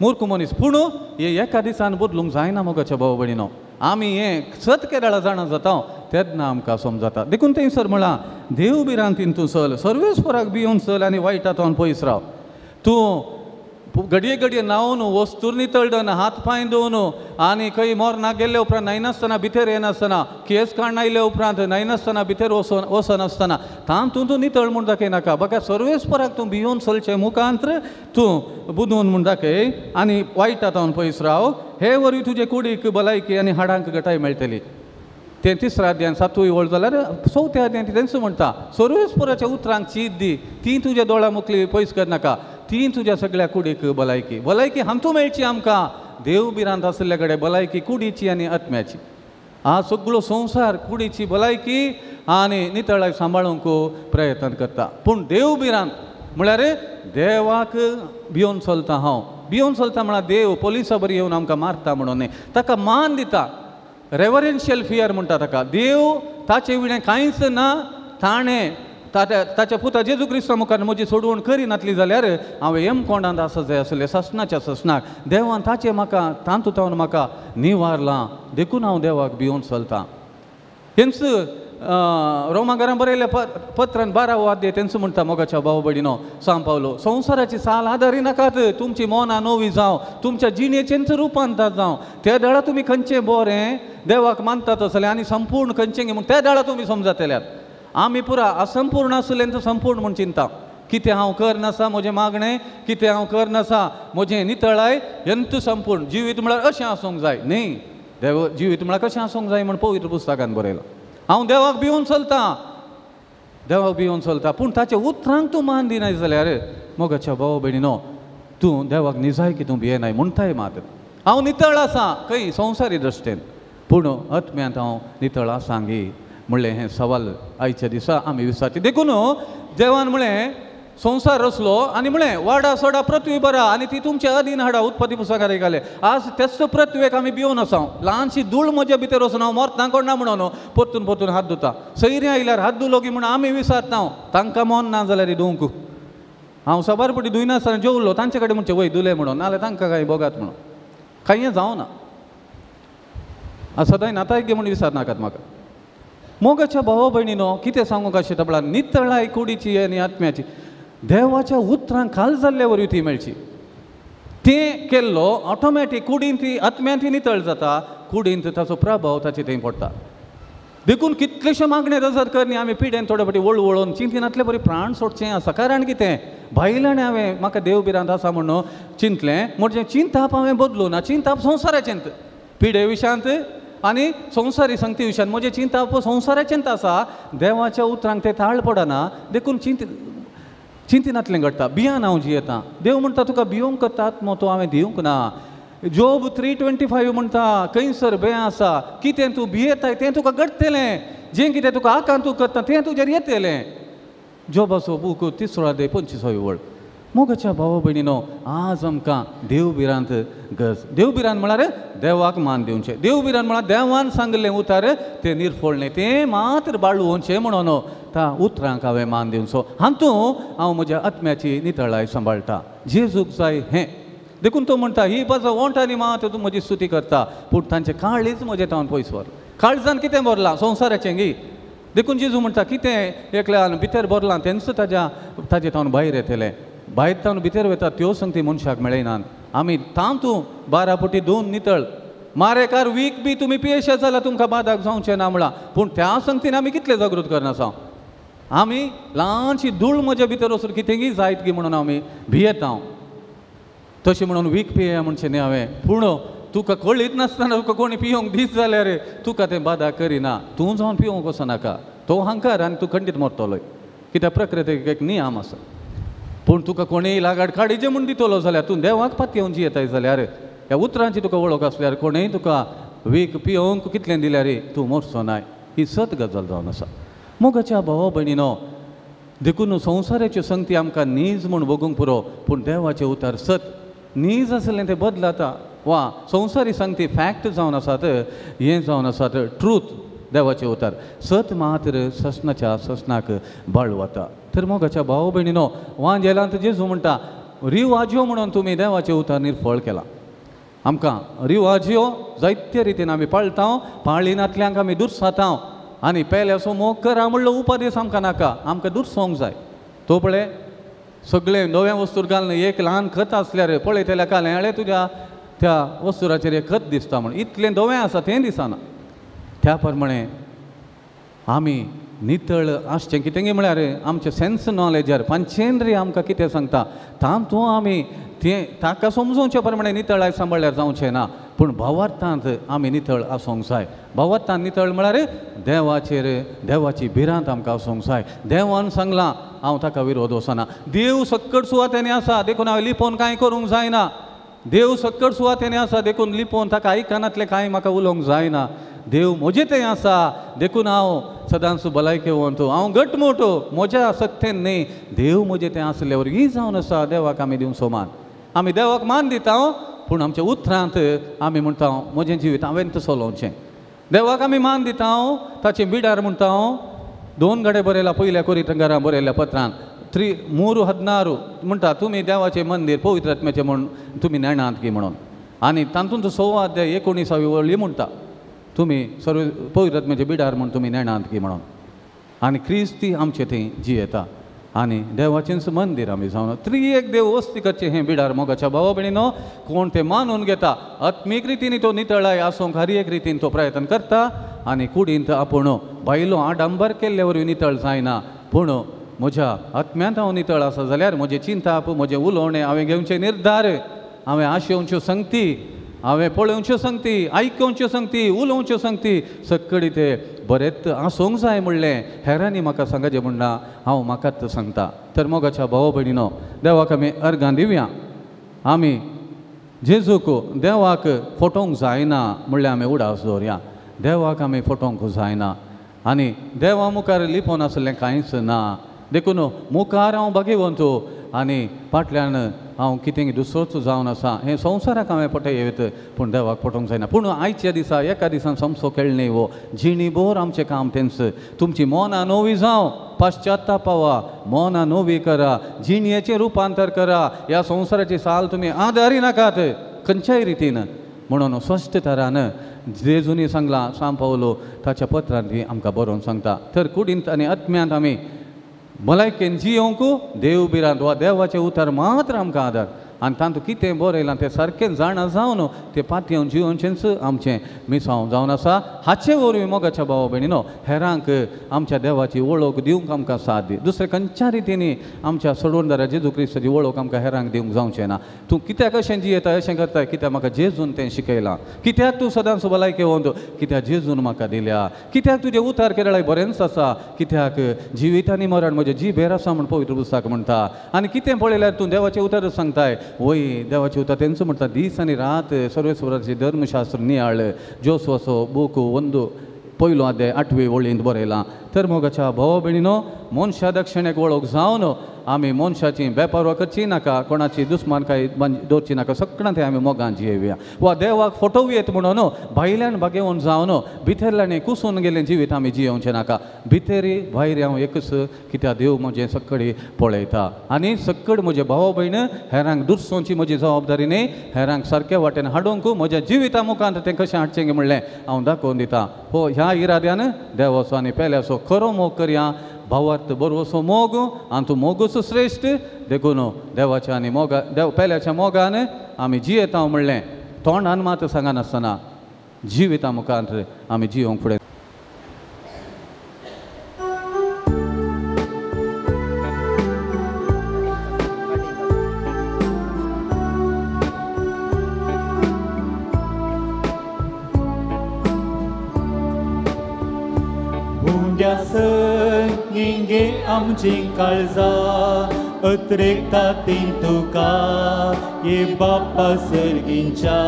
मूर्ख मनीस. पूण हें एका दिसान बदलूंक जायना मोगाच्या भाव भयणीनो. आमी हें सत केरळा जाणा जाता तेन्ना आमकां समजता. देखून थंयसर म्हळां देव भिरांतीन तूं चल सर्वेस्पराक भियोवन चल आनी वायटांतल्यान पयस राव. तूं घडये घडये न्हांवन वस्तूर नितळदन हात पांय धुवन आनी खंय मोरनाक गेल्ले उपरांत न्हायनासतना भितर येनासतना केंस काडून आयले उपरांत न्हायनासतना भितर वचनासतना तातूंत तूं नितळ म्हूण दाखयनाका. बघा सर्वेस्पराक तूं भियोवन चलचें मुखांत्र तूं बुदून म्हूण दाखय आनी वायटांतल्यान पयस राव. हे वरवीं तुजे कुडीक भलायकी आनी हाडांक गटाय मेळटली. तें तिसऱ्या अध्यान सातूय वळ जाल्यार चवथ्या अध्यान तेंच म्हणटा सर्वेस्पराच्या उतरांक चीत दी ती तुज्या दोळ्या मुखली पयस करनाका ती तुज्या सगळ्या कुडीक भलायकी. भलायकी हांतू मेळची आमकां देव भिरांत आशिल्ल्या कडेन भलायकी कुडीची आनी आत्म्याची. आज सगळो संवसार कुडीची भलायकी आनी नितळाय सांबाळूंक प्रयत्न करता पूण देव भिरांत म्हळ्यार देवाक भियोवन चलता. हांव भियोवन चलता म्हळ्यार देव पोलिसा बरी येवन आमकां मारता म्हणून न्ही ताका मान दिता. रेवरेन्शियल फियर म्हणटा ताका. देव ताचे विणें कांयच ना ताणें ताच्या पुता जेजू क्रिस्ता मुखार म्हजी सोडवण करिनातली जाल्यार हांवें यमकोंडांत आसा जाय आसलें ससनाच्या ससनाक. देवान ताचें म्हाका तातूंत म्हाका निवारलां देखून हांव देवाक भियोवन चलतां. हेंच रोमाघरान बरयल्ल्या पत्रान 12वो अध्याय तेंच म्हणटा मोगाच्या भाव भयणीनो सांव पावलो संवसाराची साल आदारी नाकात तुमची मनां नवी जावं तुमच्या जिणेचेंच रुपांतर जावं. त्या वेळार तुमी खंयचें बरें देवाक मानतात आसलें आनी संपूर्ण खंयचें म्हूण त्या वेळार तुमी समजतल्यात. आमी पुरा असंपूर्ण आसलें तर संपूर्ण म्हूण चिंता कितें हांव करनासा म्हजें मागणें कितें हांव करनासा म्हजें नितळाय हेंच संपूर्ण जिवीत म्हळ्यार अशें आसूंक जाय न्ही. देव जिवीत म्हळ्यार कशें आसूंक जाय म्हूण पवित्र पुस्तकान बरयलां. हांव देवाक भियोवन चलतां देवाक भियोवन चलता पूण ताच्या उतरांक तूं मान दिनाय जाल्यार मोगाच्या भाव भयणीनो तूं देवाक निजाय की तूं भियेनाय म्हणटाय मात. हांव नितळ आसा खंय संवसारी दृश्टेन पूण आत्म्यांत हांव नितळ आसा गी म्हणलें हें सवाल आयच्या दिसा आमी विचारचें. देखून देवान म्हळें संवसार रचलो आनी म्हळें वाडा सोडा पृथ्वी बरा आनी ती तुमच्या अधीन हाडा. उत्पत्ती पुस्तकार घालें. आज तेच पृथ्वेक आमी भियोवन आसा. ल्हानशी धूळ म्हज्या भितर वचून हांव मरता कोण ना म्हणून परतून परतून हात धुता. सैरी आयल्यार हात धुलो की म्हूण आमी विचारता तांकां मन ना जाल्यार धुवंक. हांव साबार पटी धुयनासतना जेवलो तांचे कडेन म्हणचें वय धुलें म्हणून नाजाल्यार तांकां कांय बोगात म्हणून कांय जावना. सदांय नाताय गे म्हूण विचारनाकात म्हाका. मोगाच्या भावा भयणीनो कितें सांगूंक अशें तबला नितळाय कुडीची आनी आत्म्याची देवाच्या उतरांक खाल जाल्ले वरवीं ती मेळची. तें केल्लो ऑटोमॅटीक कुडीन ती आत्म्यान ती नितळ जाता कुडीन ताचो प्रभाव ताचे थंय पडटा. देखून कितलेशे मागणे रजत करणी आमी पिडेन थोडे फावटी वळवळून चिंतिनातले बरी प्राण सोडचें आसा. कारण कितें भायल्यान हांवें म्हाका देव भिरांत आसा म्हणून चिंतलें, म्हजें चिंताप हांवें बदलूं ना. चिंताप संवसाराचें पिडे विशांत आनी संवसारी संगती विशयान म्हजें चिंताप संवसाराचेंच आसा, देवाच्या उतरांक तें ताळ पडना. देखून चिंतिनातलें घडटा. भियान हांव जियेतां. देव म्हणटा तुका भियोंक आत्मो तो हांवें दिवंक ना. जोब 3:25 म्हणटा खंयसर भंय आसा, कितें तूं भियेताय तें तुका घडटलें, जें कितें तुका आकांत तूं करता तें तुजेर येतलें. जोबाचो बूक 3 अध्याय 25 वळ. मोगाच्या भावा भयणीनो, आज आमकां देव भिरांत गरज. देव भिरांत म्हळ्यार देवाक मान दिवचें. देव भिरांत म्हळ्यार देवान सांगिल्लें उतार तें निर्फोळणें, तें मात्र बाळवचें म्हणून त्या उतरांक हांवें मान दिवचो. हातूंत हांव म्हज्या आत्म्याची नितळाय सांबाळटा. जेजूक जाय हें. देखून तो म्हणटा ही बाजू ओंठांनी मात तूं म्हजी स्तुती करता, पूण तांचें काळीज म्हजें तावन पयस व्हर. काळजान कितें भरलां संवसाराचें गी. देखून जेजू म्हणटा कितें एकल्यान भितर भरलां तेंच ताजे तावन भायर येतलें. भायर तावन भितर वता त्यो संगती मनशाक मेळयनात. आमी तातूं 12 पटी 2 नितळ मारेकार वीक बी तुमी पियेशे जाल्यार तुमकां बादाक जावचें ना म्हळां, पूण त्या संगतीन आमी कितले जागृत करनासा. आमी ल्हानशी धूळ म्हज्या भितर वचून कितेंगी जायत गी म्हणून आमी भियेता. तशें म्हणून वीक पिये म्हणचें न्ही हांवें, पूण तुका कळीत नासतना तुका कोणी पियोंक दीस जाल्यार तुका तें बादा करिना. तूं जावन पिवंक वचनाका, तो हांकार आनी तूं खंडीत मरतलोय. कित्याक प्रकृतीक एक नियम आसा. पूण तुका कोणीय लागाड काडीचें म्हूण दितलो जाल्यार तूं देवाक पातयेवन जियेताय जाल्यार ह्या उतरांची तुका वळख आसल्यार कोणूय तुका वीक पियोंक कितलें दिल्यार तूं मरचो नाय. ही सत गजाल जावन आसा. मोगाच्या भावा भयणीनो, देखून संवसाराच्यो संगती आमकां नीज म्हूण भोगूंक पुरो, पूण देवाचें उतर सत. नीज आसलें तें बदलाता वा संवसारी संगती फॅक्ट जावन आसात, हें जावन आसात ट्रूथ. देवाचें उतर सत मात्र ससनाच्या ससनाक बळ वता. तर मोगाच्या भाव भयणीनो, वांजेलांत जेजू म्हणटा रिवाज्यो म्हणून तुमी देवाचें उतर निर्फळ केलां. आमकां रिवाज्यो जायते रितीन आमी पाळटा, पाळिनातल्यांक आमी दुर्साता आनी पेल्याचो मोग करा म्हणलो उपदेश आमकां नाका, आमकां दुर्सोंक जाय. तो पळय सगळें नवें वस्तूर घालून एक ल्हान खत आसल्यार पळयतल्या काल हें तुज्या त्या वस्तुराचेर एक खत दिसता म्हूण इतलें धवें आसा तें दिसना. त्या प्रमाणे आमी नितळ आसचें. कितें म्हळ्यार आमचें सेन्स नॉलेजार पंचेंद्रिय आमकां कितें सांगता तातूंत आमी तें ताका समजोवचे प्रमाणे नितळाय सांबाळ्ळ्यार जावचें ना, पूण भावार्थांत आमी नितळ आसूंक जाय. भावार्थांत नितळ म्हळ्यार देवाचेर देवाची भिरांत आमकां आसूंक जाय. देवान सांगलां हांव ताका विरोध वचना. देव सक्कड सुवातेनी आसा देखून हांवें लिपोवन कांय करूंक जायना. देव सक्कड सुवातेनी आसा देखून लिपोवन ताका आयकनातलें कांय म्हाका उलोवंक जायना. देव म्हजें तें आसा देखून हांव सदांच भलायकेवंत, हांव घटमूट म्हज्या सक्तेन न्ही, देव म्हजें तें आसलें वरवीं जावन आसा. देवाक आमी दिवचो मान. आमी देवाक मान दिता पूण आमच्या उतरांत आमी म्हणटा म्हजें जिवीत हांवें चलोवचें. देवाक आमी मान दिता ताचें बिडार म्हणटा. 2 गडे बरयला पयल्या कोरिंथकारां बरयल्ल्या पत्रान 3:16 म्हणटा तुमी देवाचें मंदीर पवित्र आत्म्याचें म्हूण तुमी नेणात की म्हणून. आनी तातूंत 6 अध्याय 19 वळी म्हणटा तुमी सर्व पवित्र आत्म्याचे बिडार म्हूण तुमी नेणात की म्हणून. आनी क्रिस्ती आमचे थंय जियेता आनी देवाचेंच मंदीर आमी जावन त्रिएक देव वस्ती करचें हें बिडार. मोगाच्या भावा भयणीनो, कोण तें मानून घेता आत्मीक रितीन तो नितळाय आसूंक हर एक रितीन तो प्रयत्न करता आनी कुडींत आपूण बायलो आडंबर केल्ले वरवीं नितळ जायना, पूण म्हज्या आत्म्यांत हांव नितळ आसा जाल्यार म्हजें चिंताप, म्हजें उलोवणें, हांवें घेवचें निर्धार, हांवें आशेवच्यो संगती, हांवें पळोवच्यो संगती, आयकोवच्यो संगती, उलोवच्यो संगती सक्कडी ते बरेंच आसूंक जाय म्हणलें हेरांनी म्हाका सांगाचें म्हणना, हांव म्हाकाच सांगता. तर मोगाच्या भाव भयणीनो, देवाक आमी अर्गां दिवया. आमी जेजूक देवाक फटोवंक जायना म्हणल्यार आमी उडास दवरया. देवाक आमी फटोवंक जायना आनी देवा मुखार लिपोवन आसलें कांयच ना. देखून मुखार हांव भागेवंत आनी फाटल्यान हांव कितें दुसरोच जावन आसा हें संवसाराक हांवें पटयत, पूण देवाक पटोवंक जायना. पूण आयच्या दिसा एका दिसान समसो खेळ न्ही हो, जिणी भर आमचें काम तेंच. तुमची मनां नवी जावं, पश्चातापावा, मनां नवी करा, जिणयेचें रुपांतर करा. ह्या संवसाराची साल तुमी आदारी नाकात खंयच्याय रितीन म्हणून स्पश्ट तरान जेजूनी सांगलां सांव पावलो ताच्या पत्रान ती आमकां बरोवन सांगता. तर कुडींत आनी आत्म्यांत आमी भलायकेन जियोंक देव भिरांत वा देवाचें उतर मात्र आमकां आदार. आनी तातूंत कितें बरयलां तें सारकें जाणा जावन तें पातयेवन जियोवचेंच आमचें मिसांव जावन आसा. हाचे वरवीं मोगाच्या भावा भयणीनो हेरांक आमच्या देवाची वळख दिवंक आमकां साथ दी. दुसरे खंयच्या रितींनी आमच्या सोडवणदारा जेजू क्रिस्ताची वळख आमकां हेरांक दिवंक जावचें ना. तूं कित्याक अशें जियेता, अशें करता, कित्याक म्हाका जेजून तें शिकयलां, कित्याक तूं सदांच भलायकी वंद, कित्याक जेजून म्हाका दिल्या, कित्याक तुजें उतार केरळाय बरेंच आसा, कित्याक जिवीत आनी मरण म्हजें जिबेर आसा म्हूण पवित्र पुस्तक म्हणटा. आनी कितें पळयल्यार तूं देवाचें उतर सांगताय, वय देवाचें उतर तेंच म्हणटा दीस आनी रात सर्वेस्वराचें धर्मशास्त्र नियाळ. जोसवाचो बूक वंदू पयलो अध्याय 8वे वळींत बरयलां. तर मोगाच्या भावा भयणीनो मनशा दक्षिणेक वळख जावन आमी मनशाची बेपारवा करची नाका, कोणाची दुस्मानकाय दवरची नाका, सगळ्यां ते आमी मोगान जियेवया. वा देवाक फटोवं येत म्हणून भायल्यान बागेवन जावन भितरल्यान कुसून गेल्लें जिवीत आमी जियोवचें नाका. भितरी भायर हांव एकच, कित्याक देव म्हजें सगळी पळयता आनी सगळी म्हजे भाव भयण हेरांक दुसोवची म्हजी जबाबदारी न्ही, हेरांक सारक्या वाटेन हाडूंक म्हज्या जिविता मुखांत तें कशें हाडचें म्हणलें हांव दाखोवन दिता. हो ह्या इराद्यान देवाचो आनी पेल्याचो खरो मोग करया, भावार्थ बरोसो मोग आनी तूं मोगूच श्रेश्ठ. देखून देवाच्या आनी मोगा देव पेल्याच्या मोगान आमी जियेता म्हणलें तोंडान मात सांगनासतना जिविता मुखार आमी जियोंक फुडें. आमची काळजा अत्रेकता तीं तुका ये बाप्पा सर्गींच्या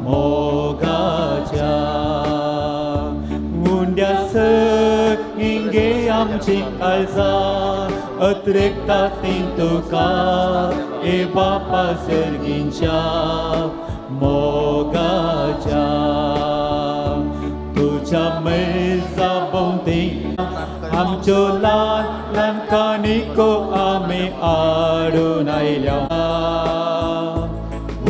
मोगाच्या. उंड्या सगिंगे आमची काळजा अत्रेकता तीं तुका ये बाप्पा सर्गींच्या मोगाच्या. तुझ्या मेजा भोंवती आमच्यो ल्हान ल्हान काणिको आमी हाडून आयल्या.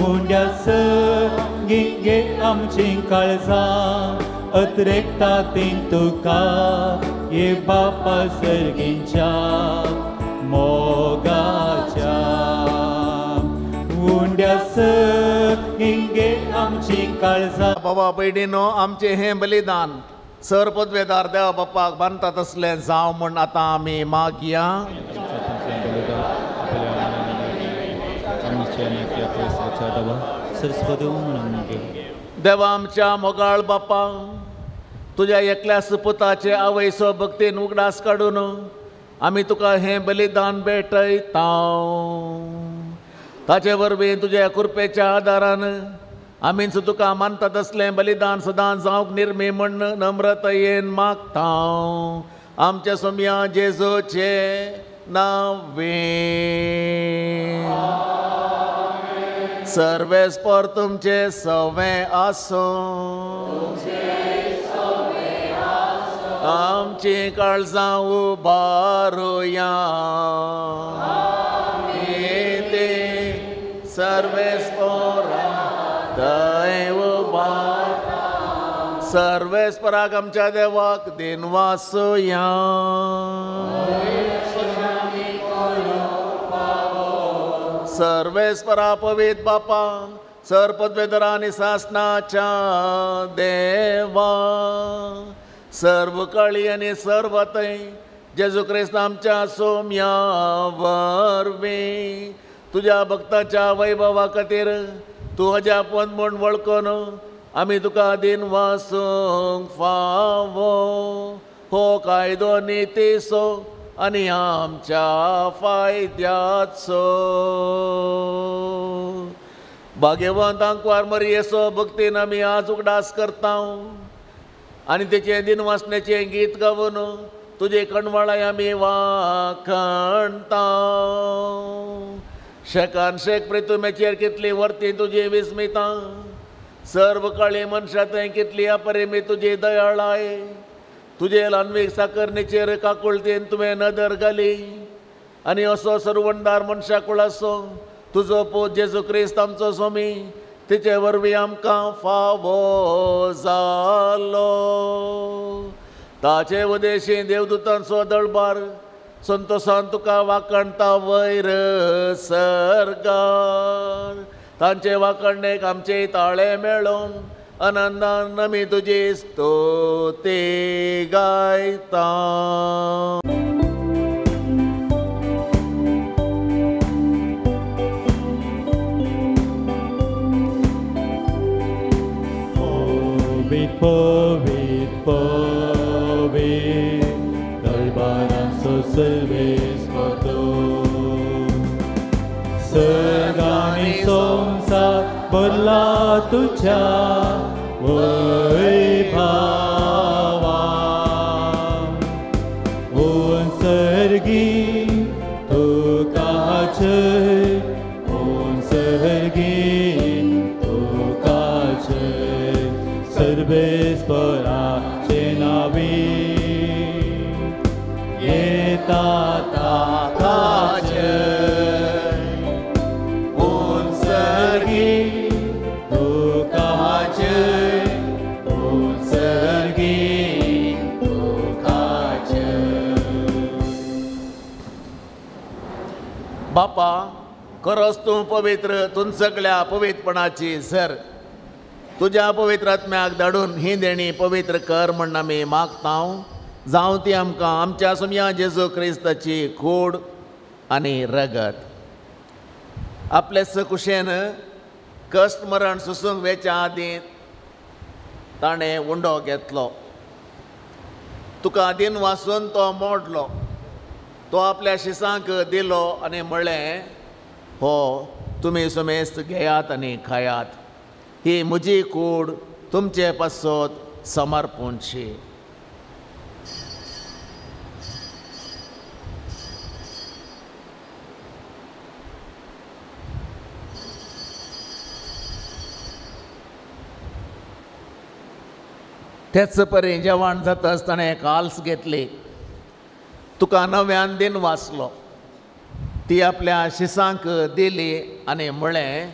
उंड्या सगिंगे आमची काळजां अत्रेकता तीं तुका ये बापा सर्गींच्या मोगाच्या. उंड्या सगिंगे आमची काळजां. बाबा भयणीनो आमचें हें बलिदान सर पदवेदार देवा बाप्पाक बांदता तसलें जावं म्हूण आतां आमी मागया. देवा आमच्या मोगाळ बाप्पा, तुज्या एकल्या सुपुताचे आवयसो भक्तीन उगडास काडून आमी तुका हें बलिदान भेटयता. ताचे वरवीं तुज्या कृपेच्या आदारान आमीच तुका मानता तसलें बलिदान सदां जावंक निर्मी म्हण नम्रतायेन मागता. आमच्या सोम्या जेजूचे नांवे. सर्वेस्पर तुमचे सवें आसूं, आमची काळजां उबारुया. ते सर्वेस्परा सर्वेस्पराक आमच्या देवाक दिनवासुया. सर्वेस्परा पवित्र बापा सर पदवेधरा आनी सासनाच्या देवा, सर्व काळी आनी सर्व थंय जेजू क्रिस्त आमच्या सोम्या वरवीं तुज्या भक्ताच्या वैभवा खातीर तूं अजापन म्हूण वळखून आमी तुका दिनवासूंक फावो. हो कायदो नितीचो आनी आमच्या फायद्याचो. भाग्यवंत आंकवार मरियेचो भक्तीन आमी आज उगडास करता आनी तेचें दिनवासण्याचें गीत गावन तुजे कणवाळाय आमी वाखणता. शेकान शेक प्रितुमेचेर कितली वर्ती तुजी विस्मिता, सर्व काळी मनशां थंय कितली अपरिमी तुजी दयाळाय. तुजे ल्हानवीक साकरणीचेर काकुळतेन तुवें नदर घाली आनी असो सर्वणदार मनशा कुळाचो तुजो पूत जेजू क्रिस्त आमचो स्वामी तिचे वरवीं आमकां फावो जालो. ताचे उदेशी देवदूतांचो दळबार संतोसान तुका वाकणता वयर सर्गार तांचे वाकणेक आमचे ताळे मेळोवन आनंदान आमी तुजी स्तुती गायता. पवित पवित दरबारांचो सर्वेस्पर सर्गानी संवसार भरला तुज्या वैभवा ओंसर्गी तुका जय ओंसर्गी तुका जय सर्वेस्पराचे नावे येता ताका जय ओंसर्गी तुका जय ओंसर्गी तुका जय. बापा खरोच तूं पवित्र तूं सगळ्या पवित्रपणाची सर तुज्या पवित्र आत्म्याक धाडून ही देणी पवित्र कर म्हण आमी मागता जावं ती आमकां आमच्या सोमया जेजू क्रिस्ताची कूड आनी रगत. आपले कुशेन कश्ट मरण सोसूंक वेच्या आदीं ताणें उंडो घेतलो तुका दिन वासून तो मोडलो तो आपल्या शिसांक दिलो आनी म्हणलें हो तुमी सुमेस्त घेयात आनी खायात ही म्हजी कूड तुमचे पासत समर्पणशी. तेच परी जेवण जाता आसतना काल्स घेतली तुका नव्यान दिन वाचलो ती आपल्या शिसांक दिली आनी म्हळें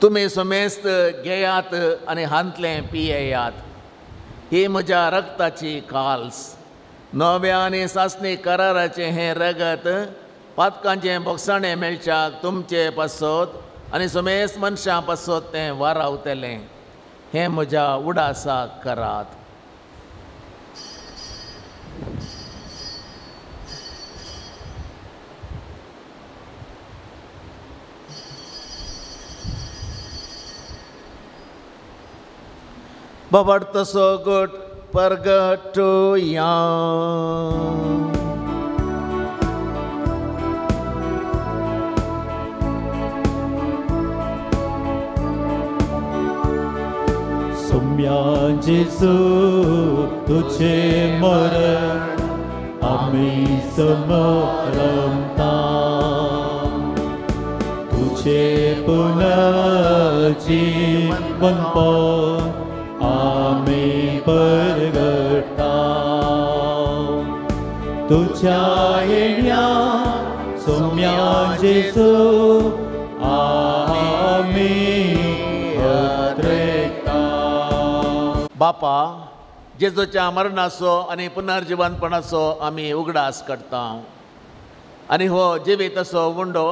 तुमी समेस्त घेयात आनी हांतलें पियेयात ही म्हज्या रगताची काल्स नव्या आनी सासणी कराराचें हें रगत पातकांचें बोगसाणें मेळच्याक तुमचे पासत आनी समेस्त मनशां पासत तें वारावतलें हें म्हज्या उडासाक करात. बाबार्थ गोट परगटुया. सोम्या जेजू तुझे मरण आमी समरमता तुझे पुनर्जीवन आमी परगटा तुझ्या येण्या सोम्या जेजू आमी अत्रेता. बापा जेजूच्या मरणाचो आनी पुनर्जिवनपणाचो आमी उगडास करता आनी हो जिवीत असो उंडो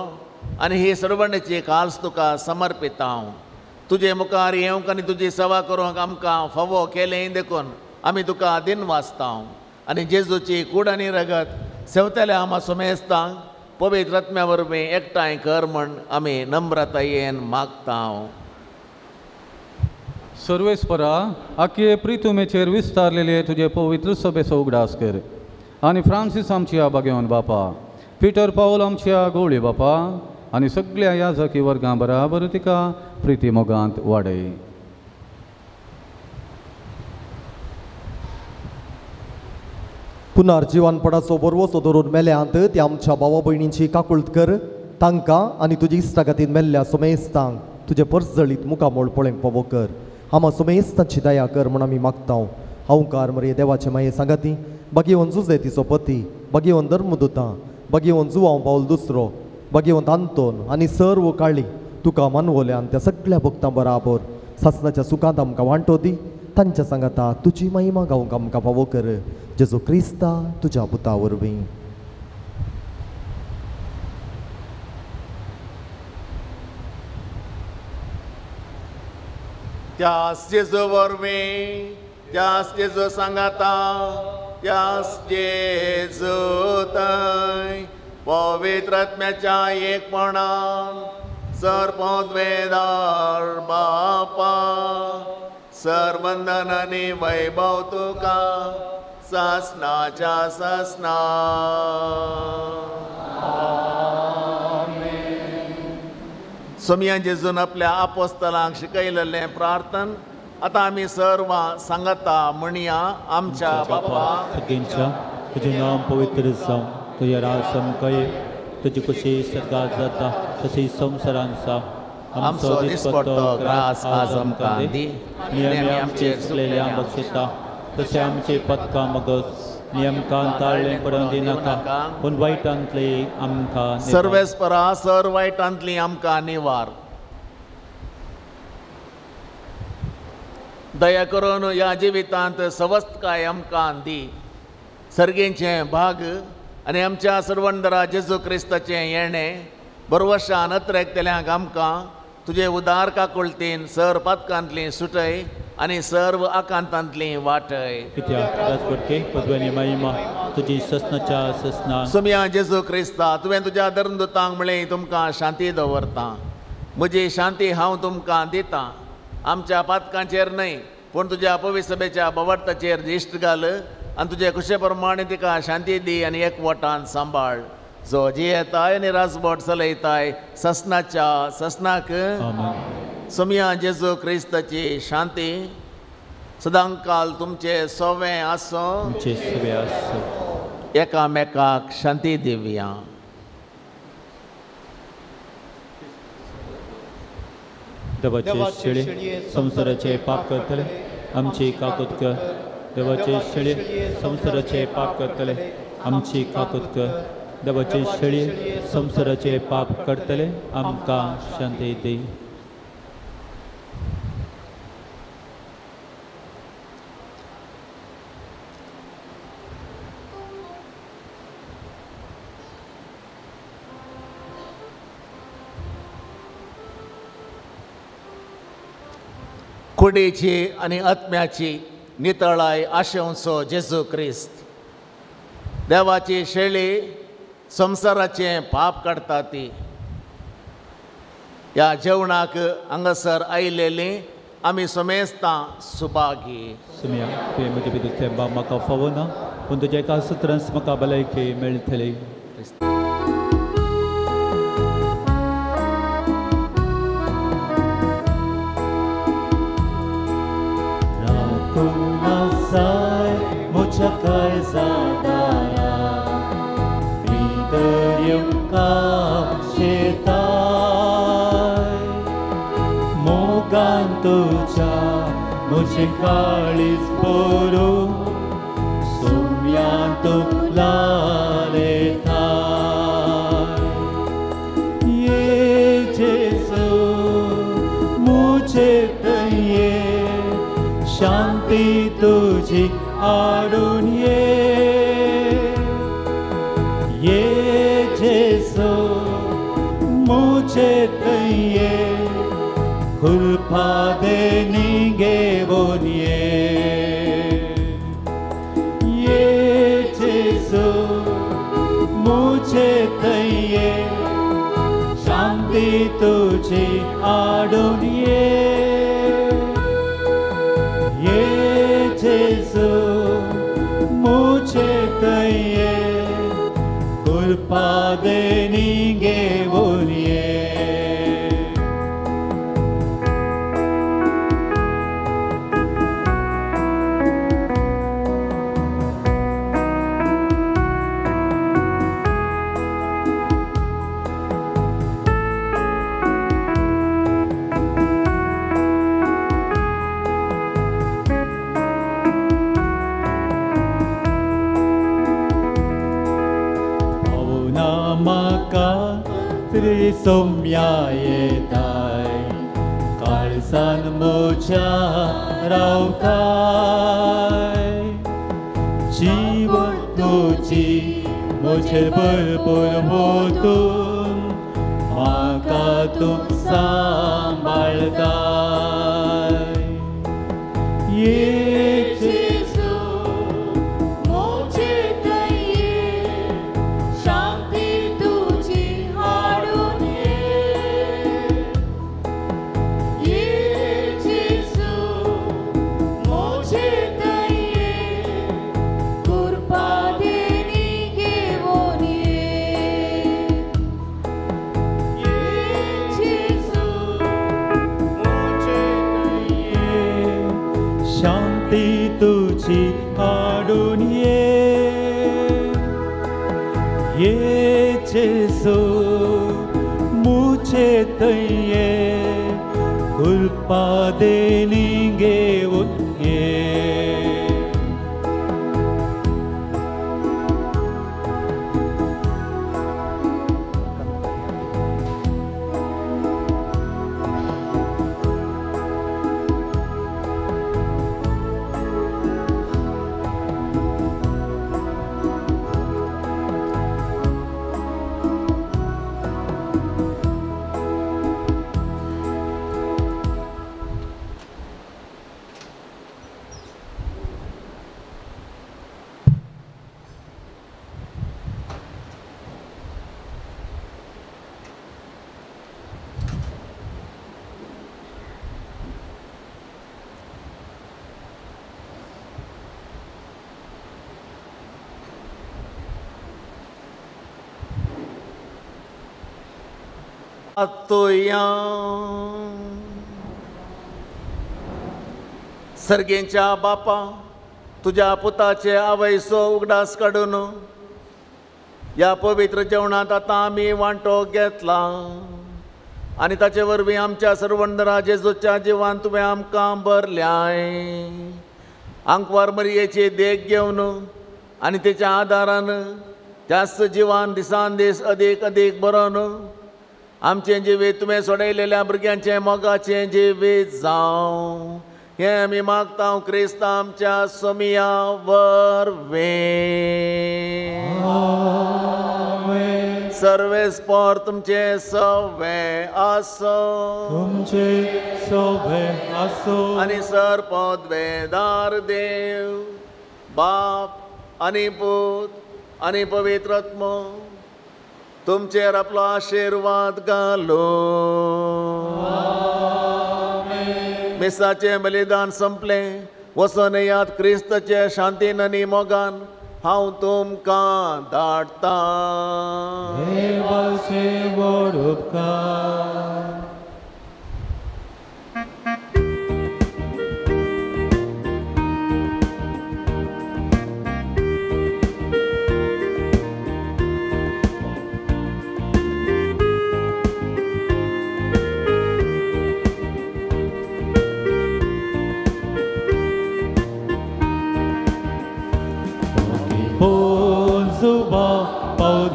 आनी ही सर्वणेची काल्स तुका समर्पिता तुजे मुखार येवंक आनी तुजी सेवा करूंक आमकां फावो केलें देखून आमी तुका दिन वाचता आनी जेजूची कूड आनी रगत सेवतल्या आमा सुमेस्तांक पवित्र आत्म्या वरवीं एकठांय कर म्हण आमी नम्रतायेन मागता. सर्वेस्परा आखे प्रितुमेचेर विस्तारलेले तुजे पवित्र सभेचो उगडास कर आनी फ्रांसीस आमच्या बागेवन बापा पिटर पावल आमच्या गोवळी बापा आनी सगळ्या याजकी वर्गां बराबर तिका प्रिती मोगांत वाडय. पुनर्जीवनपणाचो बरवसो धरून मेल्यांत ती आमच्या भावा भयणींची काकुळट कर तांकां आनी तुजी इश्टागतीन मेल्ल्या सुमेस्तांक तुजे परजळीत मुखामोळ पळोवंक पावो कर. आमा सुमेस्तांची दया कर म्हूण आमी मागता. हांवकार मरे देवाचे माये सांगाती बागेवन जुजे तिचो पती बागेवन धर्मदुतां बागेवन जुवांव पावल दुसरो बागेवन आंतोन आनी सर्व काळी तुका मानवल्यान त्या सगळ्या भक्तां बराबर सासनाच्या सुखांत आमकां वांटो दी. तांच्या सांगाता तुजी महिमा गावंक आमकां फावो कर, जेजू क्रिस्ता तुज्या पुता वरवीं. त्यास जेजू वरवीं, त्यास जेजू सांगाता, त्यास जेजू थंय पवित्र आत्म्याच्या एकपणान सर्वोद्वेदार बापा सर्वंदन आनी वैभव तुका सासनाच्या सासना. सोमया जेजून आपल्या आपोस्तलांक शिकयलेलें प्रार्थन आतां आमी सर्वां सांगता म्हणया. आमच्या बापा सगळ्यांच्या तुजें नांव पवित्र जावं, तुजें राज आमकां ये, तुजी खुशी सर्गात जाता तशी संवसारांत जावं. आमचो दिसपट्टो ग्रास आज आमकां दी, आनी आमी आमचेर चुकलेल्यांक बक्षिता तशें आमचें पदकां मगज आनी आमकां ताळ्ळें पडोवन दिनाका, पूण वायटांतली आमकां सर्वेस्परा सर वायटांतली आमकां निवार. दया करून ह्या जिवितांत सवस्तकाय आमकां दी, सर्गेचें भाग आनी आमच्या सर्वंदरा जेजू क्रिस्ताचें येणें बरवशान अत्रेकतल्यांक आमकां तुजे उदार काकुळतीन सर पातकांतली सुटय आनी सर्व आकांतांतली वाटय. कित्याक राजवटके पदवी महिमा तुजी ससनाच्या ससना. सोमया जेजू क्रिस्ता, तुवें तुज्या धर्मदूतांक म्हळें तुमकां शांती दवरता, म्हजी शांती हांव तुमकां दितां, आमच्या पातकांचेर न्हय पूण तुज्या पवित्र सभेच्या बवार्थाचेर दिश्ट घाल आनी तुजे खुशे प्रमाणे तिका शांती दी आनी एकवटान सांबाळ, जो जियेताय आनी राजवट चलयताय ससनाच्या ससनाक. सोमया जेजू क्रिस्ताची शांती सदांकाल तुमचे सोवें आसूं, एकामेकाक शांती दिवया. देवाचे शेळे संवसाराचे पाप करतले आमची काकूत कर, देवाचे शेळे संवसाराचे पाप करतले आमची काकूत कर, देवाचे शेळे संवसाराचे पाप करतले आमकां शांती दी. कुडीची आनी आत्म्याची नितळाय आशेवचो जेजू क्रिस्त देवाची शेळी संवसाराचें पाप काडटा ती. ह्या जेवणाक हांगासर आयलेली आमी समेस्तां सुभागी. सुमया तुवें म्हजे भितर थेंबा म्हाका फावना, पूण तुज्या एका सुत्रांस म्हाका भलायकी मेळटली. म्हज्या काळजा भितर येवंक शेताय मोगान तुज्या म्हजें काळीज भरून सोम्यान तूं लालयताय. ये जेजू म्हजे थंय शांती तुजी हाडून ये, ये जेजू म्हजे थंय खुरपा देणी घेवन ये, ये जेजू म्हजे थंय शांती तुजी हाडून ये, ये जेजू म्हजे थंय कृपा देणी घेवन ये. म्हाका त्रिसोम्या येताय, काळजांत काळजान म्हज्या रावताय जीवन तुजी म्हजेर भरपूर वोतून म्हाका तूं सांबाळताय. ये जेजू म्हजे थंय ये, शांती तुजी हाडून ये. ये जेजू म्हजे थंय ये, कृपा देणी घेवन ये. ये जेजू म्हजे थंय ये, शांती तुजी हाडून ये. ये जेजू म्हजे थंय ये, कृपा देणी घेवन ये. आतोया सर्गेंच्या बापा तुज्या पुताचे आवयसो उगडास काडून ह्या पवित्र जेवणांत आतां आमी वांटो घेतला आनी ताचे वरवीं आमच्या सर्वंदरा जेजूच्या जिवान तुवें आमकां भरल्याय. आंकवार मरियेची देख घेवन आनी तेच्या आदारान त्याच जिवान दिसान दीस अदीक अदीक बरोवन आमचें जिवीत तुवें सोडयलेल्या भुरग्यांचें मोगाचें जिवीत जावं हें आमी मागता क्रिस्त आमच्या सोमिया वरवीं. सर्वेस्पोर तुमचें सवे आसो, तुमचें सवे आसो. आनी सर पदवेदार देव बाप आनी पूत आनी पवित्र आत्मो तुमचेर आपलो आशिर्वाद घालो. मिसाचें बलिदान संपलें, वचोन येयात क्रिस्ताचे शांतीन आनी मोगान हांव तुमकां धाडटां. देवाचे व्हड उपकार.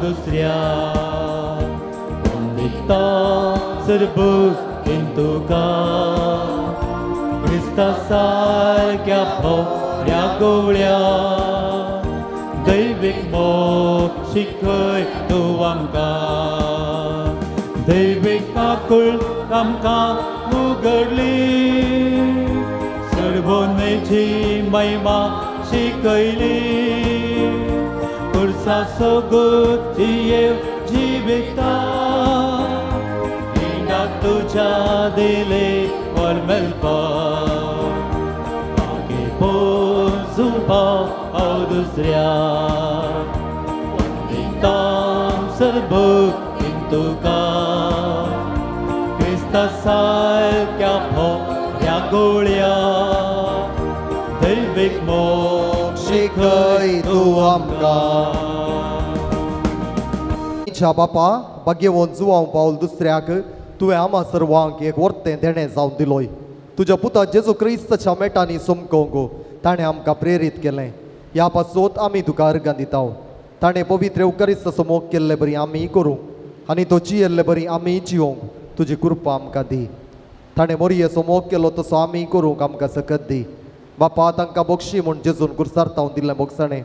दुसऱ्या वंदिता सरबुद्दीन तुका क्रिस्ता सारक्या भोऱ्या गोवळ्या दैवीक मोग शिकय तूं आमकां दैवीक काकूळ आमकां उगडली सर्वोन्नयची महिमा शिकयली पुरसा सोगूत जिविता हिंगा तुझ्या दिले वर मेळपाक मागे पोजुपा हांव दुसऱ्या वंदिता सर्वबुद्दीन तुका क्रिस्ता सारक्या भोऱ्या गोळ्या दैवीक मोग शिकय तूं आमकां. च्या बापा भाग्यवंत जुवांव पावल दुसऱ्याक तुवें आमा सर्वांक एक वर्तें देणें जावन दिलोय. तुज्या पुता जेजू क्रिस्ताच्या मेटांनी समकोंक ताणें आमकां प्रेरीत केलें. ह्या पासत आमी तुका अर्गां दिता. ताणें पवित्र उकरिस्ताचो मोग केल्ले बरी आमी करूंक आनी तो जियेल्ले बरी आमी जिवोंक तुजी कृपा आमकां दी. ताणें मोरयेचो मोग केलो तसो आमी करूंक आमकां सकत दी. बापा तांकां बोक्षी म्हूण जेजून कुर्सार तावन दिल्लें बोगसणें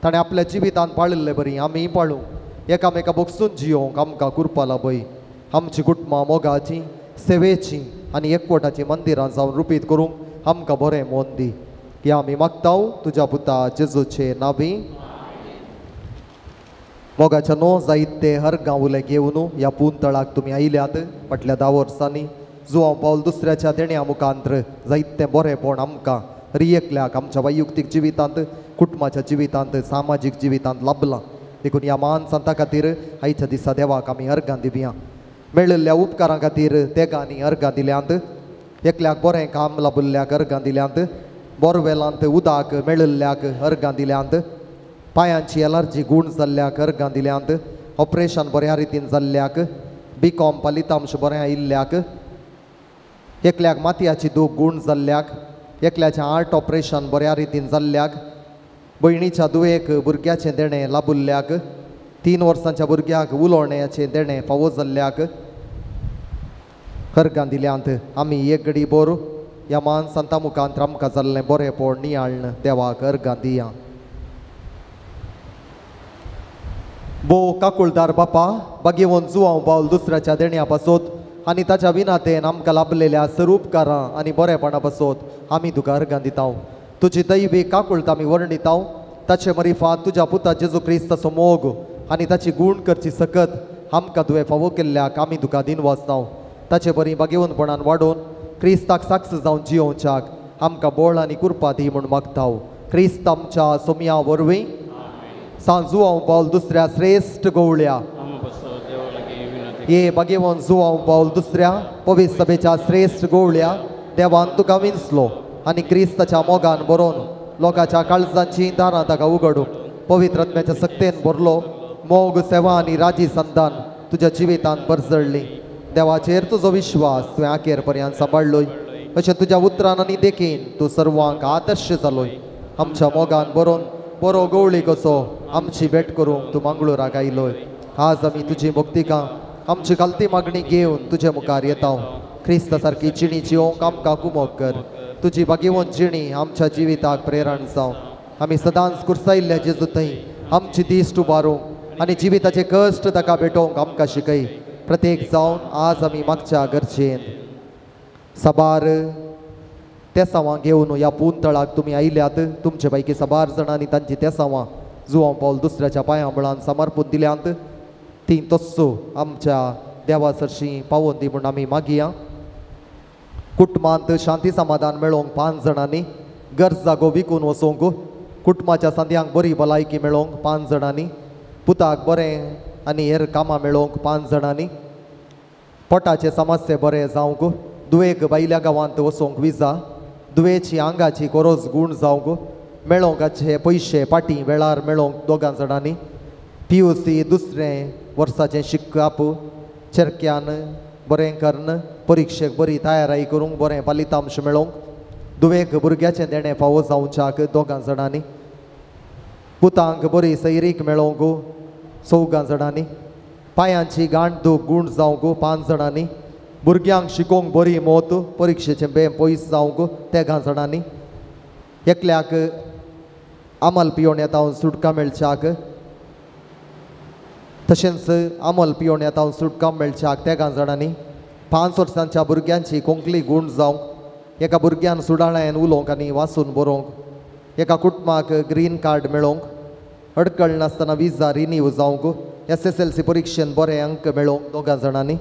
ताणें आपल्या जिवितांत पाळिल्लें बरी आमी पाळूं. एकामेका बोगसून जियोंक आमकां कुरपा लाभय. आमची कुटुंबां मोगाची सेवेची आनी एकवटाची मंदिरां जावन रुपीत करूंक आमकां बरें मोन दी. हें आमी मागताव तुज्या पुता जेजूचे नांवी. मोगाच्या न्हू जायत ते हर गांवले घेवन ह्या पुंतळाक तुमी आयल्यात. फाटल्या 10 वर्सांनी जुवांव पावल दुसऱ्याच्या देण्या मुखांत्र जायतें बरेंपण आमकां हर एकल्याक आमच्या वैयक्तीक जिवितांत, कुटुंबाच्या जिवितांत, सामाजीक जिवितांत लाभलां. देखून ह्या महान संता खातीर आयच्या दिसा देवाक आमी अर्गां दिवया. मेळिल्ल्या उपकारां खातीर तेगांनी अर्गां दिल्यांत. एकल्याक बरें काम लाभिल्ल्याक अर्गां दिल्यांत. बोरवेलांत उदक मेळिल्ल्याक अर्गां दिल्यांत. पांयांची एलर्जी गूण जाल्ल्याक अर्गां दिल्यांत. ऑपरेशन बऱ्या रितीन जाल्ल्याक, बी.कॉम फलितांश बरें आयिल्ल्याक, एकल्याक मातयाची दूख गूण जाल्ल्याक, एकल्याचें हार्ट ऑपरेशन बऱ्या रितीन जाल्ल्याक, भयणीच्या दुयेक भुरग्याचें देणें लाभिल्ल्याक, 3 वर्सांच्या भुरग्याक उलोवण्याचें देणें फावो जाल्ल्याक अर्गां दिल्यांत. आमी एक घडी बोर ह्या मान संता मुखांत आमकां जाल्लें बरेंपण नियाळ्ण देवाक अर्गां दिया. भोव काकुळदार बापा, बागेवन जुवांव पावल दुसऱ्याच्या देण्या पासत आनी ताच्या विनातेन आमकां लाभलेल्या सरूपकारां आनी बरेपणा पासत आमी तुका अर्गां दिताव. तुजी दैवी काकुळट आमी वर्णिताव. ताचे मरिफात तुज्या पुता जेजू क्रिस्ताचो मोग आनी ताची गूण करची सकत आमकां तुवें फावो केल्ल्याक आमी तुका दिनवासताव. ताचे बरी बागेवनपणान वाडोवन क्रिस्ताक साक्ष जावन जियोवच्याक आमकां बळ आनी कुरपा दी म्हूण मागताव. क्रिस्त आमच्या सोमया वरवीं. सांजुवांव पावल दुसऱ्या श्रेश्ठ गवळ्या ये बागेवन जुवांव पावल दुसऱ्या पवित्र सभेच्या श्रेश्ठ गवळ्या देवान तुका विंचलो आनी क्रिस्ताच्या मोगान बरोवन लोकांच्या काळजांची दारां ताका उगडूं पवित्र आत्म्याच्या सक्तेन भरलो. मोग, सेवा आनी राजी संतान तुज्या जिवितांत परजळ्ळी. देवाचेर तुजो विश्वास तुवें आखेर पर्यंत सांबाळ्ळोय. अशें तुज्या उतरान आनी देखीन तूं सर्वांक आदर्श जालोय. आमच्या मोगान बरोवन बरो गवळी कसो आमची भेट करूंक तूं मंगळुराक आयलोय. आज आमी तुजी भक्तिकां आमची खालती मागणी घेवन तुजे मुखार येता. क्रिस्ता सारकी जिणी जिवंक आमकां कुमोक कर. तुजी भागेवन जिणी आमच्या जिविताक प्रेरण जावं. आमी सदांच कुर्सायिल्ल्या जेजू थंय आमची दिश्ट उबारूंक आनी जिविताचे कश्ट ताका भेटोवंक आमकां शिकय. प्रत्येक जावन आज आमी मागच्या गरजेन साबार तेसांवां घेवन ह्या पुंतळाक तुमी आयल्यात. तुमचे पैकी साबार जाणांनी तांची तेसांवां जुवांव पावल दुसऱ्याच्या पांयां मुळान समर्पून दिल्यांत. ती तस्सो आमच्या देवा सरशीं पावोवन दी म्हूण आमी मागया. कुटुंबांत शांती समाधान मेळोवंक 5 जाणांनी, गरज जागो विकून वचोंक, कुटुंबाच्या सांद्यांक बरी भलायकी मेळोवंक 5 जाणांनी, पुताक बरें आनी हेर कामां मेळोवंक 5 जाणांनी, पोटाचे समस्ये बरें जावंक, दुयेक भायल्या गांवांत वचोंक विजा, दुयेची आंगाची गरज गूण जावंक, मेळोवंकाचे पयशे पाटी वेळार मेळोवंक 2 जाणांनी, PUC दुसरें वर्साचें शिकप चेरक्यान बरें करून परिक्षेक बरी तयारी करूंक बरें फलितांश मेळोवंक, दुवेक भुरग्याचें देणें फावो जावच्याक 2 जाणांनी, पुतांक बरी सैरीक मेळोवंक 4 जाणांनी, पांयांची गांठ दूख गूण जावंक 5 जाणांनी, भुरग्यांक शिकोवंक बरी मोत परिक्षेचें बें पयस जावंक 3 जाणांनी, एकल्याक अमल पियोवन येता सुटका मेळच्याक तशेंच अमल पियोवन येता सुटका मेळच्याक 3 जाणांनी, 5 वर्सांच्या भुरग्यांची कोंकली गूण जावंक, एका भुरग्यान सुडाळ्यान उलोवंक आनी वाचून बरोवंक, एका कुटुंबाक ग्रीन कार्ड मेळोवंक, अडकळ नासतना विजा रिन्यू जावंक, SSLC परिक्षेन बरे अंक मेळोवंक 2 जाणांनी,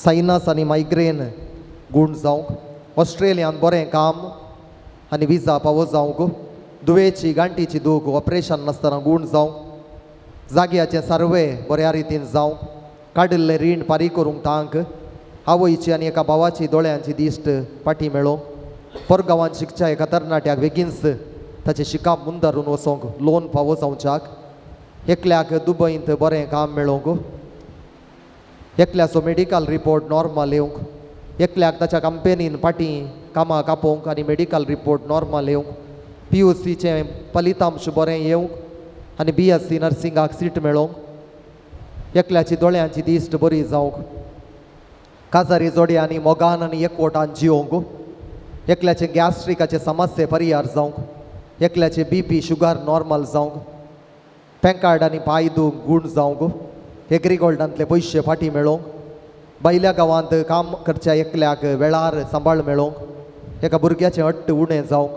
सायनस आनी मायग्रेन गूण जावंक, ऑस्ट्रेलियान बरें काम आनी विजा पावो जावंक, दुयेची गांठीची दूख ऑपरेशन नासतना गूण जावंक, जाग्याचें सर्वे बऱ्या रितीन जावंक, काडिल्लें रीण फारीक करूंक तांक, आवयची आनी एका भावाची दोळ्यांची दिश्ट पाटी मेळोवंक, परगांवांत शिकच्या एका तरणाट्याक बेगीनच ताचें शिकप मुंदारून वचोंक लोन फावो जावच्याक, एकल्याक दुबयंत बरें काम मेळोवंक, एकल्याचो मेडिकल रिपोर्ट नॉर्मल येवंक, एकल्याक ताच्या कंपेनीन फाटीं कामाक आपोवंक आनी मेडिकल रिपोर्ट नॉर्मल येवंक, PUCचें फलितांश बरें येवंक आनी BSc नर्सिंगाक सीट मेळोवंक, एकल्याची दोळ्यांची दिश्ट बरी जावंक, काजारी जोडयांनी मोगान आनी एकवटान जियोंक, एकल्याचे गॅस्ट्रिकाचे समस्ये परिहार जावंक, एकल्याचे बीपी शुगर नॉर्मल जावंक, पॅन आनी पांय दूख गूण जावंक, एग्रीगोल्डांतले पयशे फाटीं मेळोवंक, भायल्या गांवांत काम करच्या एकल्याक वेळार सांबाळ मेळोवंक, एका भुरग्याचें हट्ट उणें जावंक,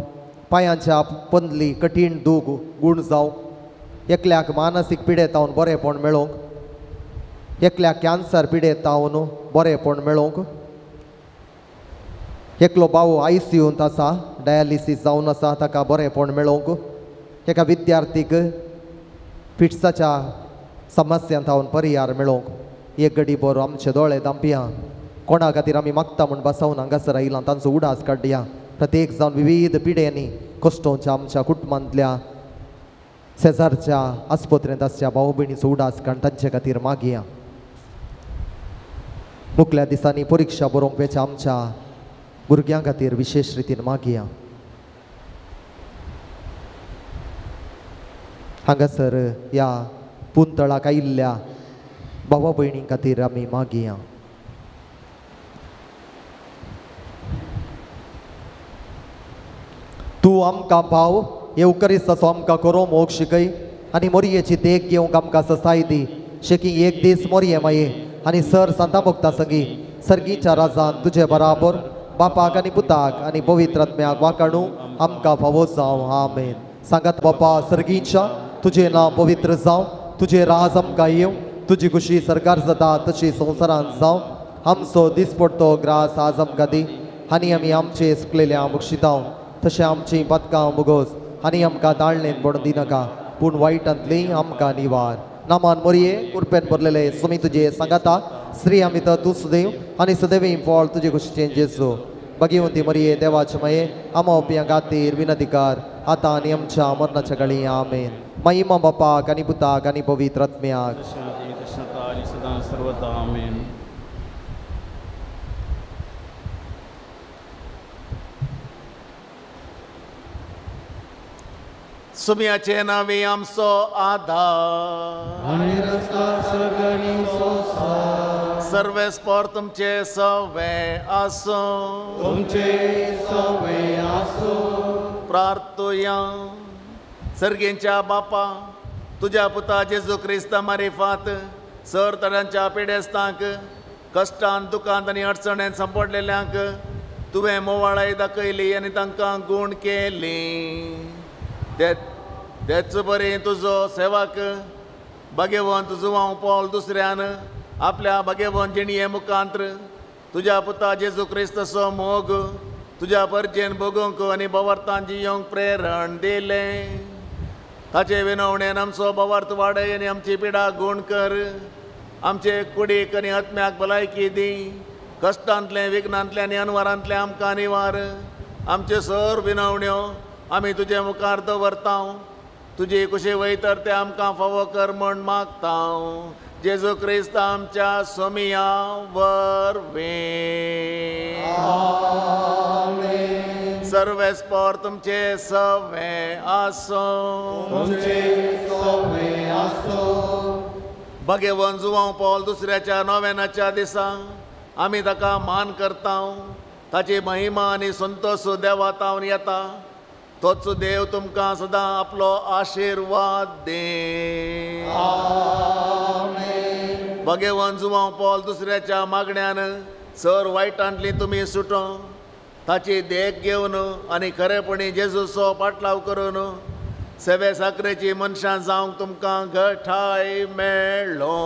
पांयांच्या पंदली कठीण दूख गूण जावंक, एकल्याक मानसीक पिडेतावन बरेंपण मेळोवंक, एकल्याक कॅन्सर पिडेतावन बरेंपण मेळोवंक, एकलो भाव आयसीयूंत आसा डायलिसीस जावन आसा ताका बरेंपण मेळोवंक, एका विद्यार्थीक फिट्साच्या समस्यांत हांव परिहार मेळोवंक. एक घडी बरो आमचे दोळे दांपया, कोणा खातीर आमी मागता म्हूण बसोवन हांगासर आयलां तांचो उडास काडया. प्रत्येक जावन विविध पिड्यांनी कश्टोंच्या आमच्या कुटुंबांतल्या शेजारच्या आस्पत्रेंत आसच्या भाव भयणीचो उडास काड तांचे खातीर मागया. मुखल्या दिसांनी परिक्षा बरोवंक वेच्या आमच्या भुरग्यां खातीर विशेश रितीन मागया. हांगासर ह्या पुंतळाक आयिल्ल्या भावा भयणीं खातीर आमी मागया. तूं आमकां पाव येवकरीस आमकां करो मोग शिकय आनी मोरयेची देख घेवंक आमकां ससाय दी. शेकी एक दीस मोरये माये आनी सर सांता भोगता संगी सर्गीच्या राजान तुजे बराबर बापाक आनी पुताक आनी पवित्र आत्म्याक वाकाणू आमकां फावो जावं. आमेन. सांगात बापा सर्गीच्या, तुजें नांव पवित्र जावं, तुजें राज आमकां येवं, तुजी खुशी सरकार जाता तशी संवसारांत जावं. आमचो दिसपडतो ग्रास आज आमकां दी आनी आमी आमचे सुकलेल्या बक्षितांव तशें आमचीं पदकां मुगोस आनी आमकां दाळणेन पडून दिनाका पूण वायटांतली आमकां निवार. नामान मोरये कुरपेन भरलेले सुमी तुजे सांगाता स्त्री आमी तर तूं सुदैव आनी सदैव फळ तुजे खुशीचें जेजू. भगिवंती मरये देवाचे माये आमोपियां खातीर विनंती कर आतां आनी आमच्या मरणाच्या काळी. आमेन. महिमा बापाक आनी पुताक आनी पवित्र आत्म्याक. सुम्याचे नावे आमचो आधार सर्वेस्पोर तुमचे सवे आसूं, तुमचे सवे आसूं. प्रार्थुया. सर्गींच्या बापा, तुज्या पुता जेजू क्रिस्ता मारिफात सर तरांच्या पिडेस्तांक कश्टान दुकांत आनी अडचणेंत सांपडलेल्यांक तुवें मोवाळाय दाखयली आनी तांकां गूण केली. तेच बरें तुजो सेवक भाग्यवंत जुवांव पॉल दुसऱ्यान आपल्या भाग्यवंत जिणये मुखांत्र तुज्या पुता जेजू क्रिस्ताचो मोग तुज्या परजेन भोगूंक आनी भवार्थान जियोंक प्रेरण दिलें. ताचे विनवणेन आमचो भवार्थ वाडय आनी आमची पिडा गूण कर. आमचे कुडीक आनी आत्म्याक भलायकी दी. कश्टांतलें विघ्नांतलें आनी अनवरांतलें आमकां निवार. आमच्यो सर विनवण्यो आमी तुजे मुखार दवरता. तुजी कुशी वयतर ते आमकां फावो कर म्हण मागता. जेजू क्रिस्त आमच्या सोमिया वरवीं. सर्वेस्पोर तुमचे सवे आसूं, तुमचे सवे आसूं. भगेवन जुवांव पॉल दुसऱ्याच्या नोवेनाच्या दिसा आमी ताका मान करता. ताची महिमा आनी संतोश देवा तावन येता. तोच देव तुमकां सदां आपलो आशिर्वाद दे. भगेवन जुवांव पॉल दुसऱ्याच्या मागण्यान सर वायटांतली तुमी सुटो. ताची देख घेवन आनी खरेपणी जेजूचो पाटलाव करून सेवे साकरेची मनशां जावंक तुमकां घठाय मेळ्ळो.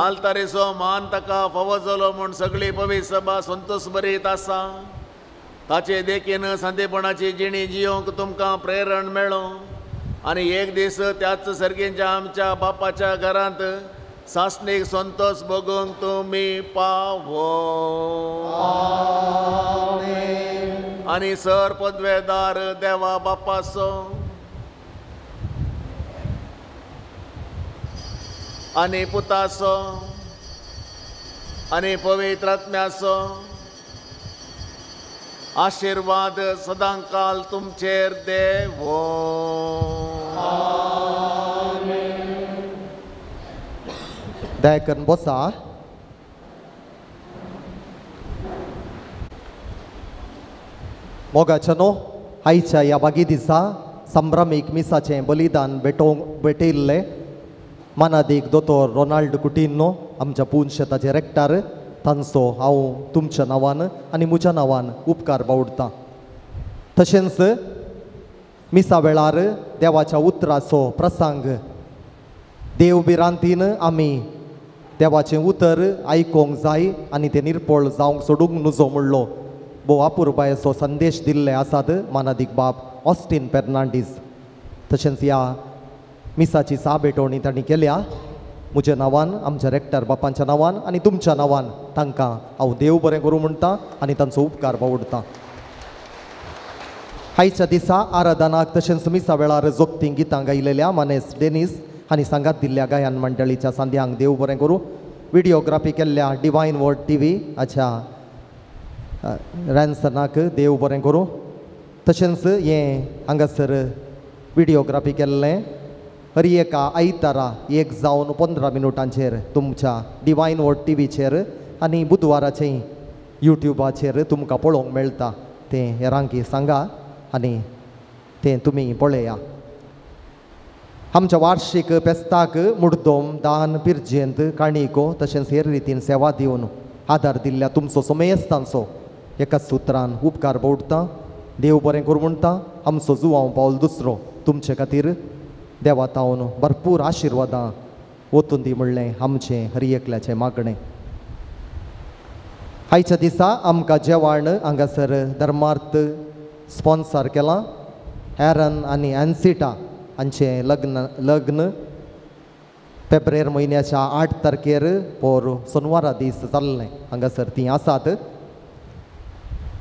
आल्तारीचो मान ताका फावो जालो म्हूण सगळी पवित्र सभा संतोश बरीत आसा. ताचे देखीन सांदेपणाची जिणी जियोंक तुमकां प्रेरण मेळो आनी एक दीस त्याच सर्गींच्या आमच्या बापाच्या घरांत सासणीक संतोश भोगूंक तुमी पावो. आनी सर पदवेदार देवा बापाचो आनी पुताचो आनी पवित्र आत्म्याचो आशिर्वाद सदांकाल तुमचेर देवो. आमेन. दया करून बसा. मोगाच्या न्हू आयच्या ह्या बागी दिसा संभ्रमीक मिसाचें बलिदान भेटयल्लें मानादीक दोतोर रोनाल्ड कुटिन्हो आमच्या पुनशेताचे रेक्टार तांचो हांव तुमच्या नांवान आनी म्हज्या नांवान उपकार बावडटा. तशेंच मिसा वेळार देवाच्या उतराचो प्रसंग देव भिरांतीन आमी देवाचें उतर आयकोंक जाय आनी तें निर्पळ जावंक सोडूंक नुजो म्हणलो भोव अपुरबायेचो संदेश दिल्ले आसात मानादीक बाब ऑस्टीन फेर्नांडीस. तशेंच ह्या मिसाची सा भेटवणी तांणी केल्या. म्हज्या नांवान, आमच्या रेक्टर बापांच्या नांवान आनी तुमच्या नांवान तांकां हांव देव बरें करूं म्हणटा आनी तांचो उपकार बावडटा. आयच्या दिसा आराधनाक तशेंच मिसा वेळार जोगतीं गितां गायलेल्या मानेस डेनीस आनी सांगात दिल्ल्या गायन मंडळीच्या सांद्यांक देव बरें करूं. विडियोग्राफी केल्ल्या डिवायन वर्ड टी व्ही हाच्या रॅन्सनाक देव बरें करूं. तशेंच हें हांगासर विडियोग्राफी केल्लें हर एका आयतारा 1:15 तुमच्या डिवायन वर्ड टी व्हीचेर आनी बुधवाराचें युट्युबाचेर तुमकां पळोवंक मेळटा. तें हेरांकी सांगा आनी तें तुमी पळया. आमच्या वार्षीक फेस्ताक मुड्डोम दान पिर्जेंत काणिको तशेंच हेर रितीन सेवा दिवन आदार दिल्ल्या तुमचो समेस्तांचो एकाच सुत्रान उपकार बावडटा. देव बरें करूं म्हणटा. आमचो जुवांव पावल दुसरो तुमचे खातीर देवा तावन भरपूर आशिर्वादां वतून दी म्हणलें आमचें हर एकल्याचें मागणें. आयच्या दिसा आमकां जेवण हांगासर धर्मार्थ स्पॉन्सर केलां. एरन आनी एन्सिटा हांचें लग्न फेब्रेर म्हयन्याच्या 8 तारखेर पोर सोनवारा दीस जाल्लें. हांगासर तीं आसात.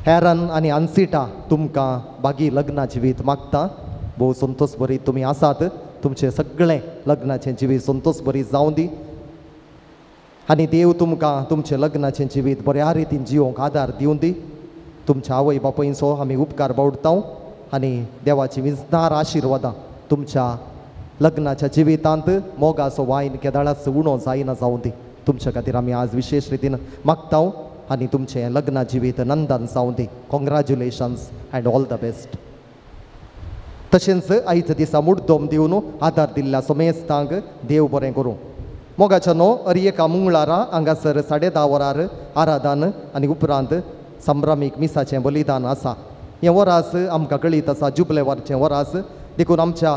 एरन आनी अन्सिटा तुमकां बागी लग्ना जिवीत मागता. भोव संतोष बरी तुमी आसात. तुमचें सगळें लग्नाचें जिवीत संतोष बरी जावं दी आनी देव तुमकां तुमचें लग्नाचें जिवीत बऱ्या रितीन जिवोंक आदार दिवं दी. तुमच्या आवय बापायचो आमी उपकार बावडटा आनी देवाची विजनार आशिर्वादां तुमच्या लग्नाच्या जिवितांत मोगाचो वायन केदाळाच उणो जायना जावं दी. तुमच्या खातीर आमी आज विशेश रितीन मागता आनी तुमचें लग्ना जिवीत नंदन जावं दी. Congratulations and all the best. तशेंच आयच्या दिसा मुड्डोम दिवन आदार दिल्ल्या समेस्तांक देव बरें करूं. मोगाच्या न्हू हर एका मंगळारा हांगासर 10:30 वरार आराधन आनी उपरांत संभ्रमीक मिसाचें बलिदान आसा. हें वरास आमकां कळीत आसा जुबलेवारचें वरास. देखून आमच्या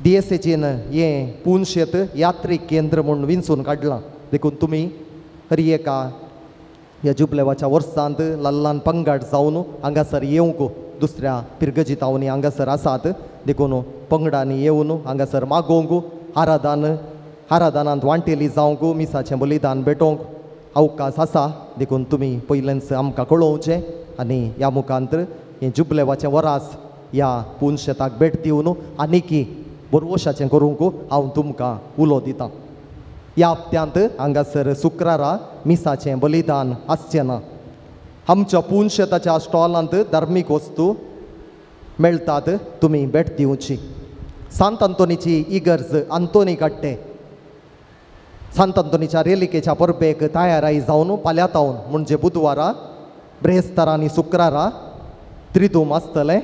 डी एस एचीन हें पुनशेत यात्रीक केंद्र म्हूण विंचून काडलां. देखून तुमी हर एका ह्या जुबलेवाच्या वर्सांत ल्हान ल्हान पंगड जावन हांगासर येवंक दुसऱ्या पिरगजितांनी हांगासर आसात. देखून पंगडांनी येवन हांगासर मागोवंक आराधनांत वांटेली जावंक मिसाचें बलिदान भेटोवंक अवकाश आसा. देखून तुमी पयलेंच आमकां कळोवचें आनी ह्या मुखांत हें जुबलेवाचें वरास ह्या पुनशेताक भेट दिवन आनीकी बरवशाचें करूंक हांव तुमकां उलो दितां. ह्या हप्त्यांत हांगासर शुक्रारा मिसाचें बलिदान आसचें ना. आमच्या पुनशेताच्या स्टॉलांत धार्मीक वस्तू मेळटात. तुमी भेट दिवची. सांत आंतोनीची इगर्ज आंतोनी काडटे सांत आंतोनीच्या रेलिकेच्या परबेक तयाराय जावन पाल्यातावन म्हणजे बुधवारा ब्रेस्तारा आनी शुक्रारा त्रिदूम आसतलें.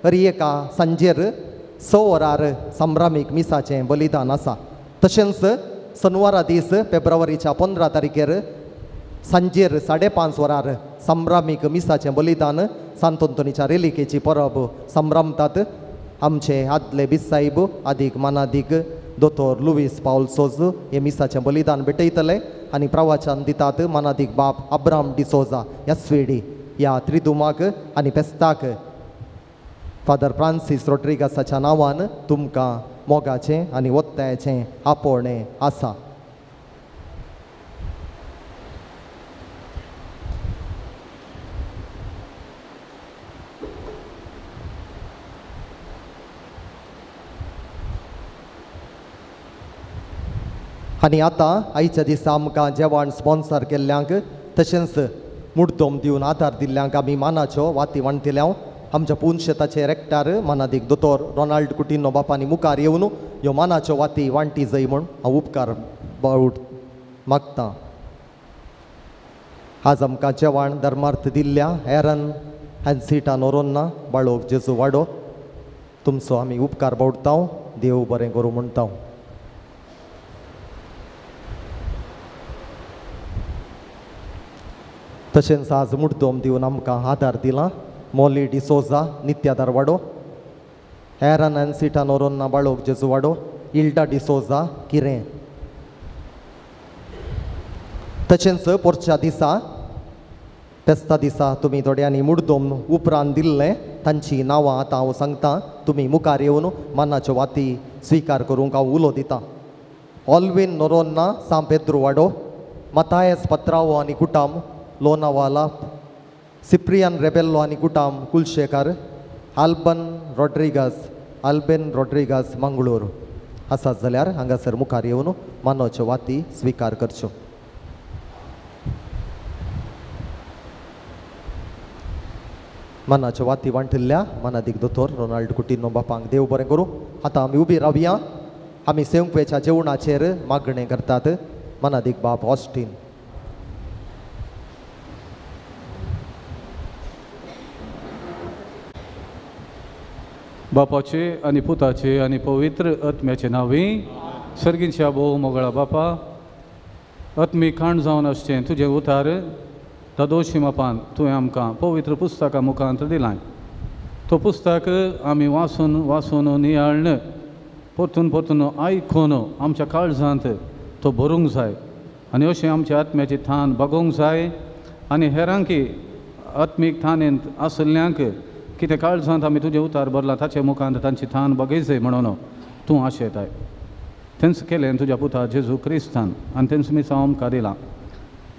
हर एका सांजेर 6 वरार संभ्रामीक मिसाचें बलिदान आसा. तशेंच शनवारा दीस फेब्रुवारीच्या 15 तारखेर सांजेर 5:30 वरार संभ्रामीक मिसाचें बलिदान सांत आंतोनीच्या रेलिकेची परब संभ्रमतात. आमचे आदले बिसायब आदीक मानादीक दोतोर लुवीस पावल सोज हे मिसाचें बलिदान भेटयतले आनी प्रवचन दितात मानादीक बाप अब्राम डिसोजा एस.वी.डी. ह्या त्रिदुमाक आनी फेस्ताक फादर फ्रांसीस रोड्रिगासाच्या नांवान तुमकां मोगाचें आनी ओत्तायाचें आपोवणें आसा. आनी आतां आयच्या दिसा आमकां जेवण स्पॉन्सर केल्ल्यांक तशेंच मुड्डोम दिवन आदार दिल्ल्यांक आमी मानाच्यो वाती वांटिल्या. आमच्या पुनशेताचे रेक्टार मानादीक दोतोर रोनाल्ड कुटिन्हो बापांनी मुखार येवन ह्यो मानाच्यो वाती वांटी जाय म्हूण हांव उपकार बावट मागता. आज आमकां जेवण धर्मार्थ दिल्ल्या एरन एनसिटा नोरोन्ना बाळोक जेजू वाडो तुमचो आमी उपकार बावडटा. देव बरें करूं म्हणटा. तशेंच आज मुड्डोम दिवन आमकां आदार दिला मोली डिसोजा नित्या दारवाडो, एरन एनसिटा नोरोन्ना बाळोक जेजू वाडो, इल्डा डिसोजा किरें. तशेंच पोरच्या दिसा फेस्ता दिसा तुमी थोड्यांनी मुड्डोम उपरांत दिल्लें तांचीं नांवां आतां हांव सांगता. तुमी मुखार येवन मानाच्यो वाती स्विकार करूंक हांव उलो दितां. ऑल्विन नोरोन्ना सांव पेद्रू वाडो, मतायस पत्रावो आनी कुटाम लोनावाला, सिप्रियन रेबेल्लो आनी कुटाम कुलशेकार, आल्बन रॉड्रिगास मंगळूर आसात जाल्यार हांगासर मुखार येवन मानाच्यो वाती स्विकार करच्यो. मनाच्यो वाती वांटिल्ल्या मनादीक दोतोर रोनाल्ड कुटिन्हो बापांक देव बरें करूं. आतां आमी उबी रावया. आमी सेवंकवेच्या जेवणाचेर मागणें करतात. मनादीक बाप ऑस्टीन. बापाचे आनी पुताचे आनी पवित्र आत्म्याचे नांवी सर्गींच्या भोव मोगळा बापा, आत्मीक खाण जावन आसचें तुजें उतार दादोशी मापान तुवें आमकां पवित्र पुस्तका मुखांत दिलां. तो पुस्तक आमी वाचून वाचून नियाळ्ण परतून परतून आयकून आमच्या काळजांत तो भरूंक जाय आनी अशें आमच्या आत्म्याची थान बागोवंक जाय आनी हेरांकी आत्मीक थानेंत आशिल्ल्यांक कितें काळजांत आमी तुजें उतार भरलां ताचे मुखांत तांची थान बागय जाय म्हणून तूं आशेताय. तेंच केलें तुज्या पुता जेजू क्रिस्तान आनी तेंच मिसांव आमकां दिलां.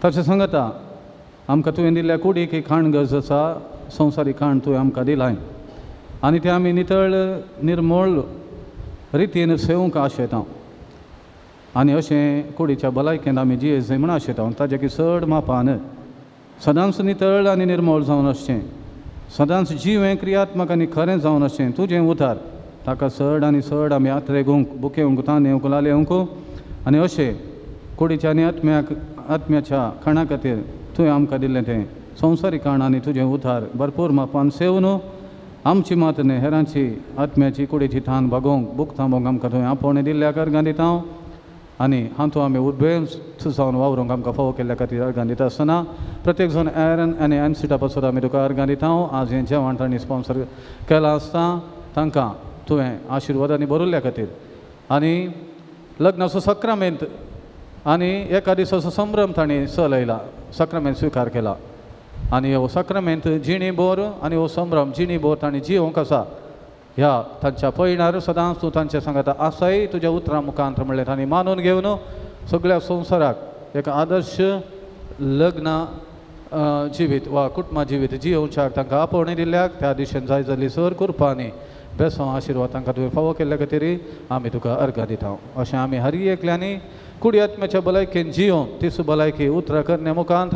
ताचें सांगता आमकां तुवें दिल्ल्या कुडीक एक खाण गरज आसा, संवसारीक खाण तुवें आमकां दिलां आनी तें आमी नितळ निर्मळ रितीन सेवंक आशेता आनी अशें कुडीच्या भलायकेंत आमी जिये जाय म्हूण आशेता. ताजे की चड मापान सदांच नितळ आनी निर्मळ जावन आसचें, सदांच जिवें क्रियात्मक आनी खरें जावन आसचें तुजें उतार ताका चड आनी चड आमी आत्रेगूंक बुकेवंक तानेवंक लालेवंक आनी अशें कुडीच्या आनी आत्म्याच्या खाणा खातीर तुवें आमकां दिल्लें तें संवसारीक खाण आनी तुजें उतार भरपूर मापान सेवन आमची मात न्हय हेरांची आत्म्याची कुडीची थान भागोवंक बूक थांबोवंक आमकां तुवें आपोवणें दिल्ल्या अर्गां दिता आनी हातूंत आमी उद्बेस्त जावन वावरूंक आमकां फावो केल्ल्या खातीर अर्गां दिता आसतना प्रत्येक जाण एरन आनी एनसिटा पासून आमी तुका अर्गां दिता. आज हें जेवण तांणी स्पॉन्सर केलां आसता तांकां तुवें आशिर्वादांनी भरिल्ल्या खातीर आनी लग्नाचो सक्रामेंत आनी एका दिसाचो संभ्रम तांणी चलयला, सक्रामेंत स्विकार केला आनी हो सक्रामेंत जिणी बोर आनी हो संभ्रम जिणी बोर तांणी जियोवंक आसा. ह्या तांच्या पयणार सदांच तूं तांच्या सांगाता आसाय तुज्या उतरां मुखांत म्हणलें तांणी मानून घेवन सगळ्या संवसाराक एक आदर्श लग्न जिवीत वा कुटुंबा जिवीत जियोवच्याक तांकां आपोवणें दिल्ल्याक त्या दिशेन जाय जाल्ली सर कुरपांनी बेसो आशिर्वाद तांकां तुवें फावो केल्ल्या खातीर आमी तुका अर्गां दिता. अशें आमी हर एकल्यांनी कुडी आत्म्याच्या भलायकेन जियोवन तिसू भलायकी उतरां करणे मुखांत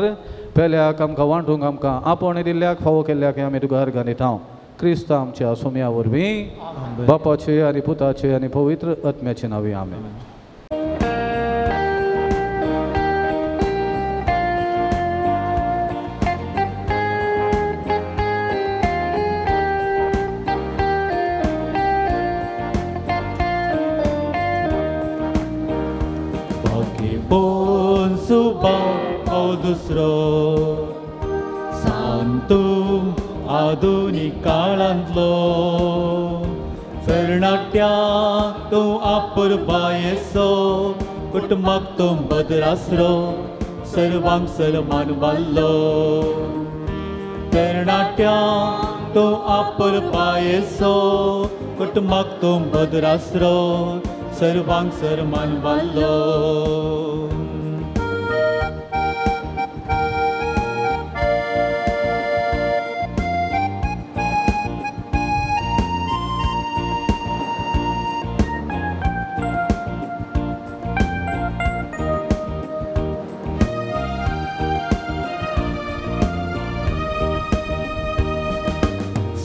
पेल्याक आमकां वांटूंक आमकां आपोवणें दिल्ल्याक फावो केल्ल्याक आमी तुका अर्गां दिता. क्रिस्त आमच्या सोम्या वरवीं बापाचे आनी पुताचे आनी पवित्र आत्म्याचे नांवी आमेन. दुसरो सांतू आधुनीक काळांतलो तरणाट्या तूं आपुरबायेचो कुटुंबाक तूं बदरासरो सर्वांक सलमान बाल्लो तरणाट्या तूं आपुरबायेचो कुटुंबाक तूं बदरासरो सर्वांक सरमान बाल्लो.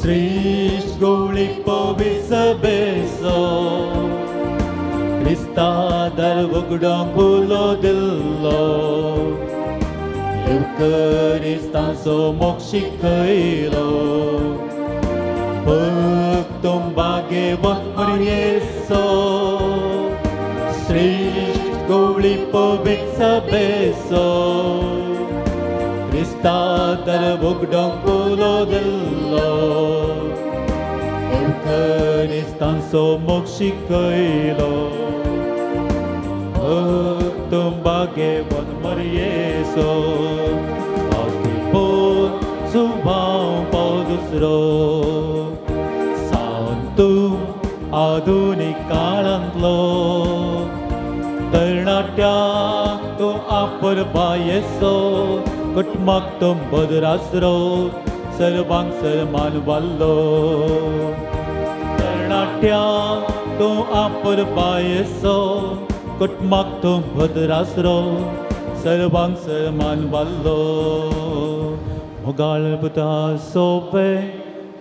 श्रेष्ठ गोळीक पविस बेसो क्रिस्ता दर उगडोंक उलो दिल्लो युकरिस्तांचो मोग शिकयलो भक्तुंबागेवंत मरयेसो श्रेश्ठ गवळी पवित्र सभेचो क्रिस्ता दर उगडोंक उलो दिल्लो युकरिस्तांचो मोग शिकयलो भक्तुंबागेवंत मरयेसो सुभाव पाव दुसरो सांतू आधुनीक काळांतलो तरणाट्याक तो आपर बायेसो कुटुंबाक तो बदरासरो सर्वांक सरमान वाल्लो तरणाट्याक तो आपर बायेसो कुटुंबाक तो भद्रासरो सर्वांक सरमान वाल्लो मोगाळ पुता सोपे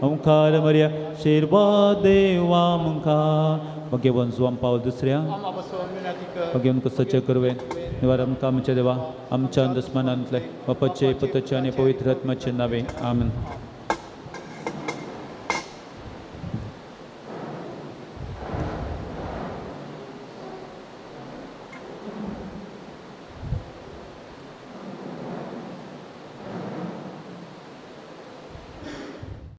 ओंकार मरिया शिरवा देवा मुखार भगेवन जुवाम पावल दुसऱ्या भगेवन कसचे करवे निवार आमकां आमच्या देवा आमच्या दुस्मनांतले बापाचे पुताचे आनी पवित्र आत्माचे नावे आमेन.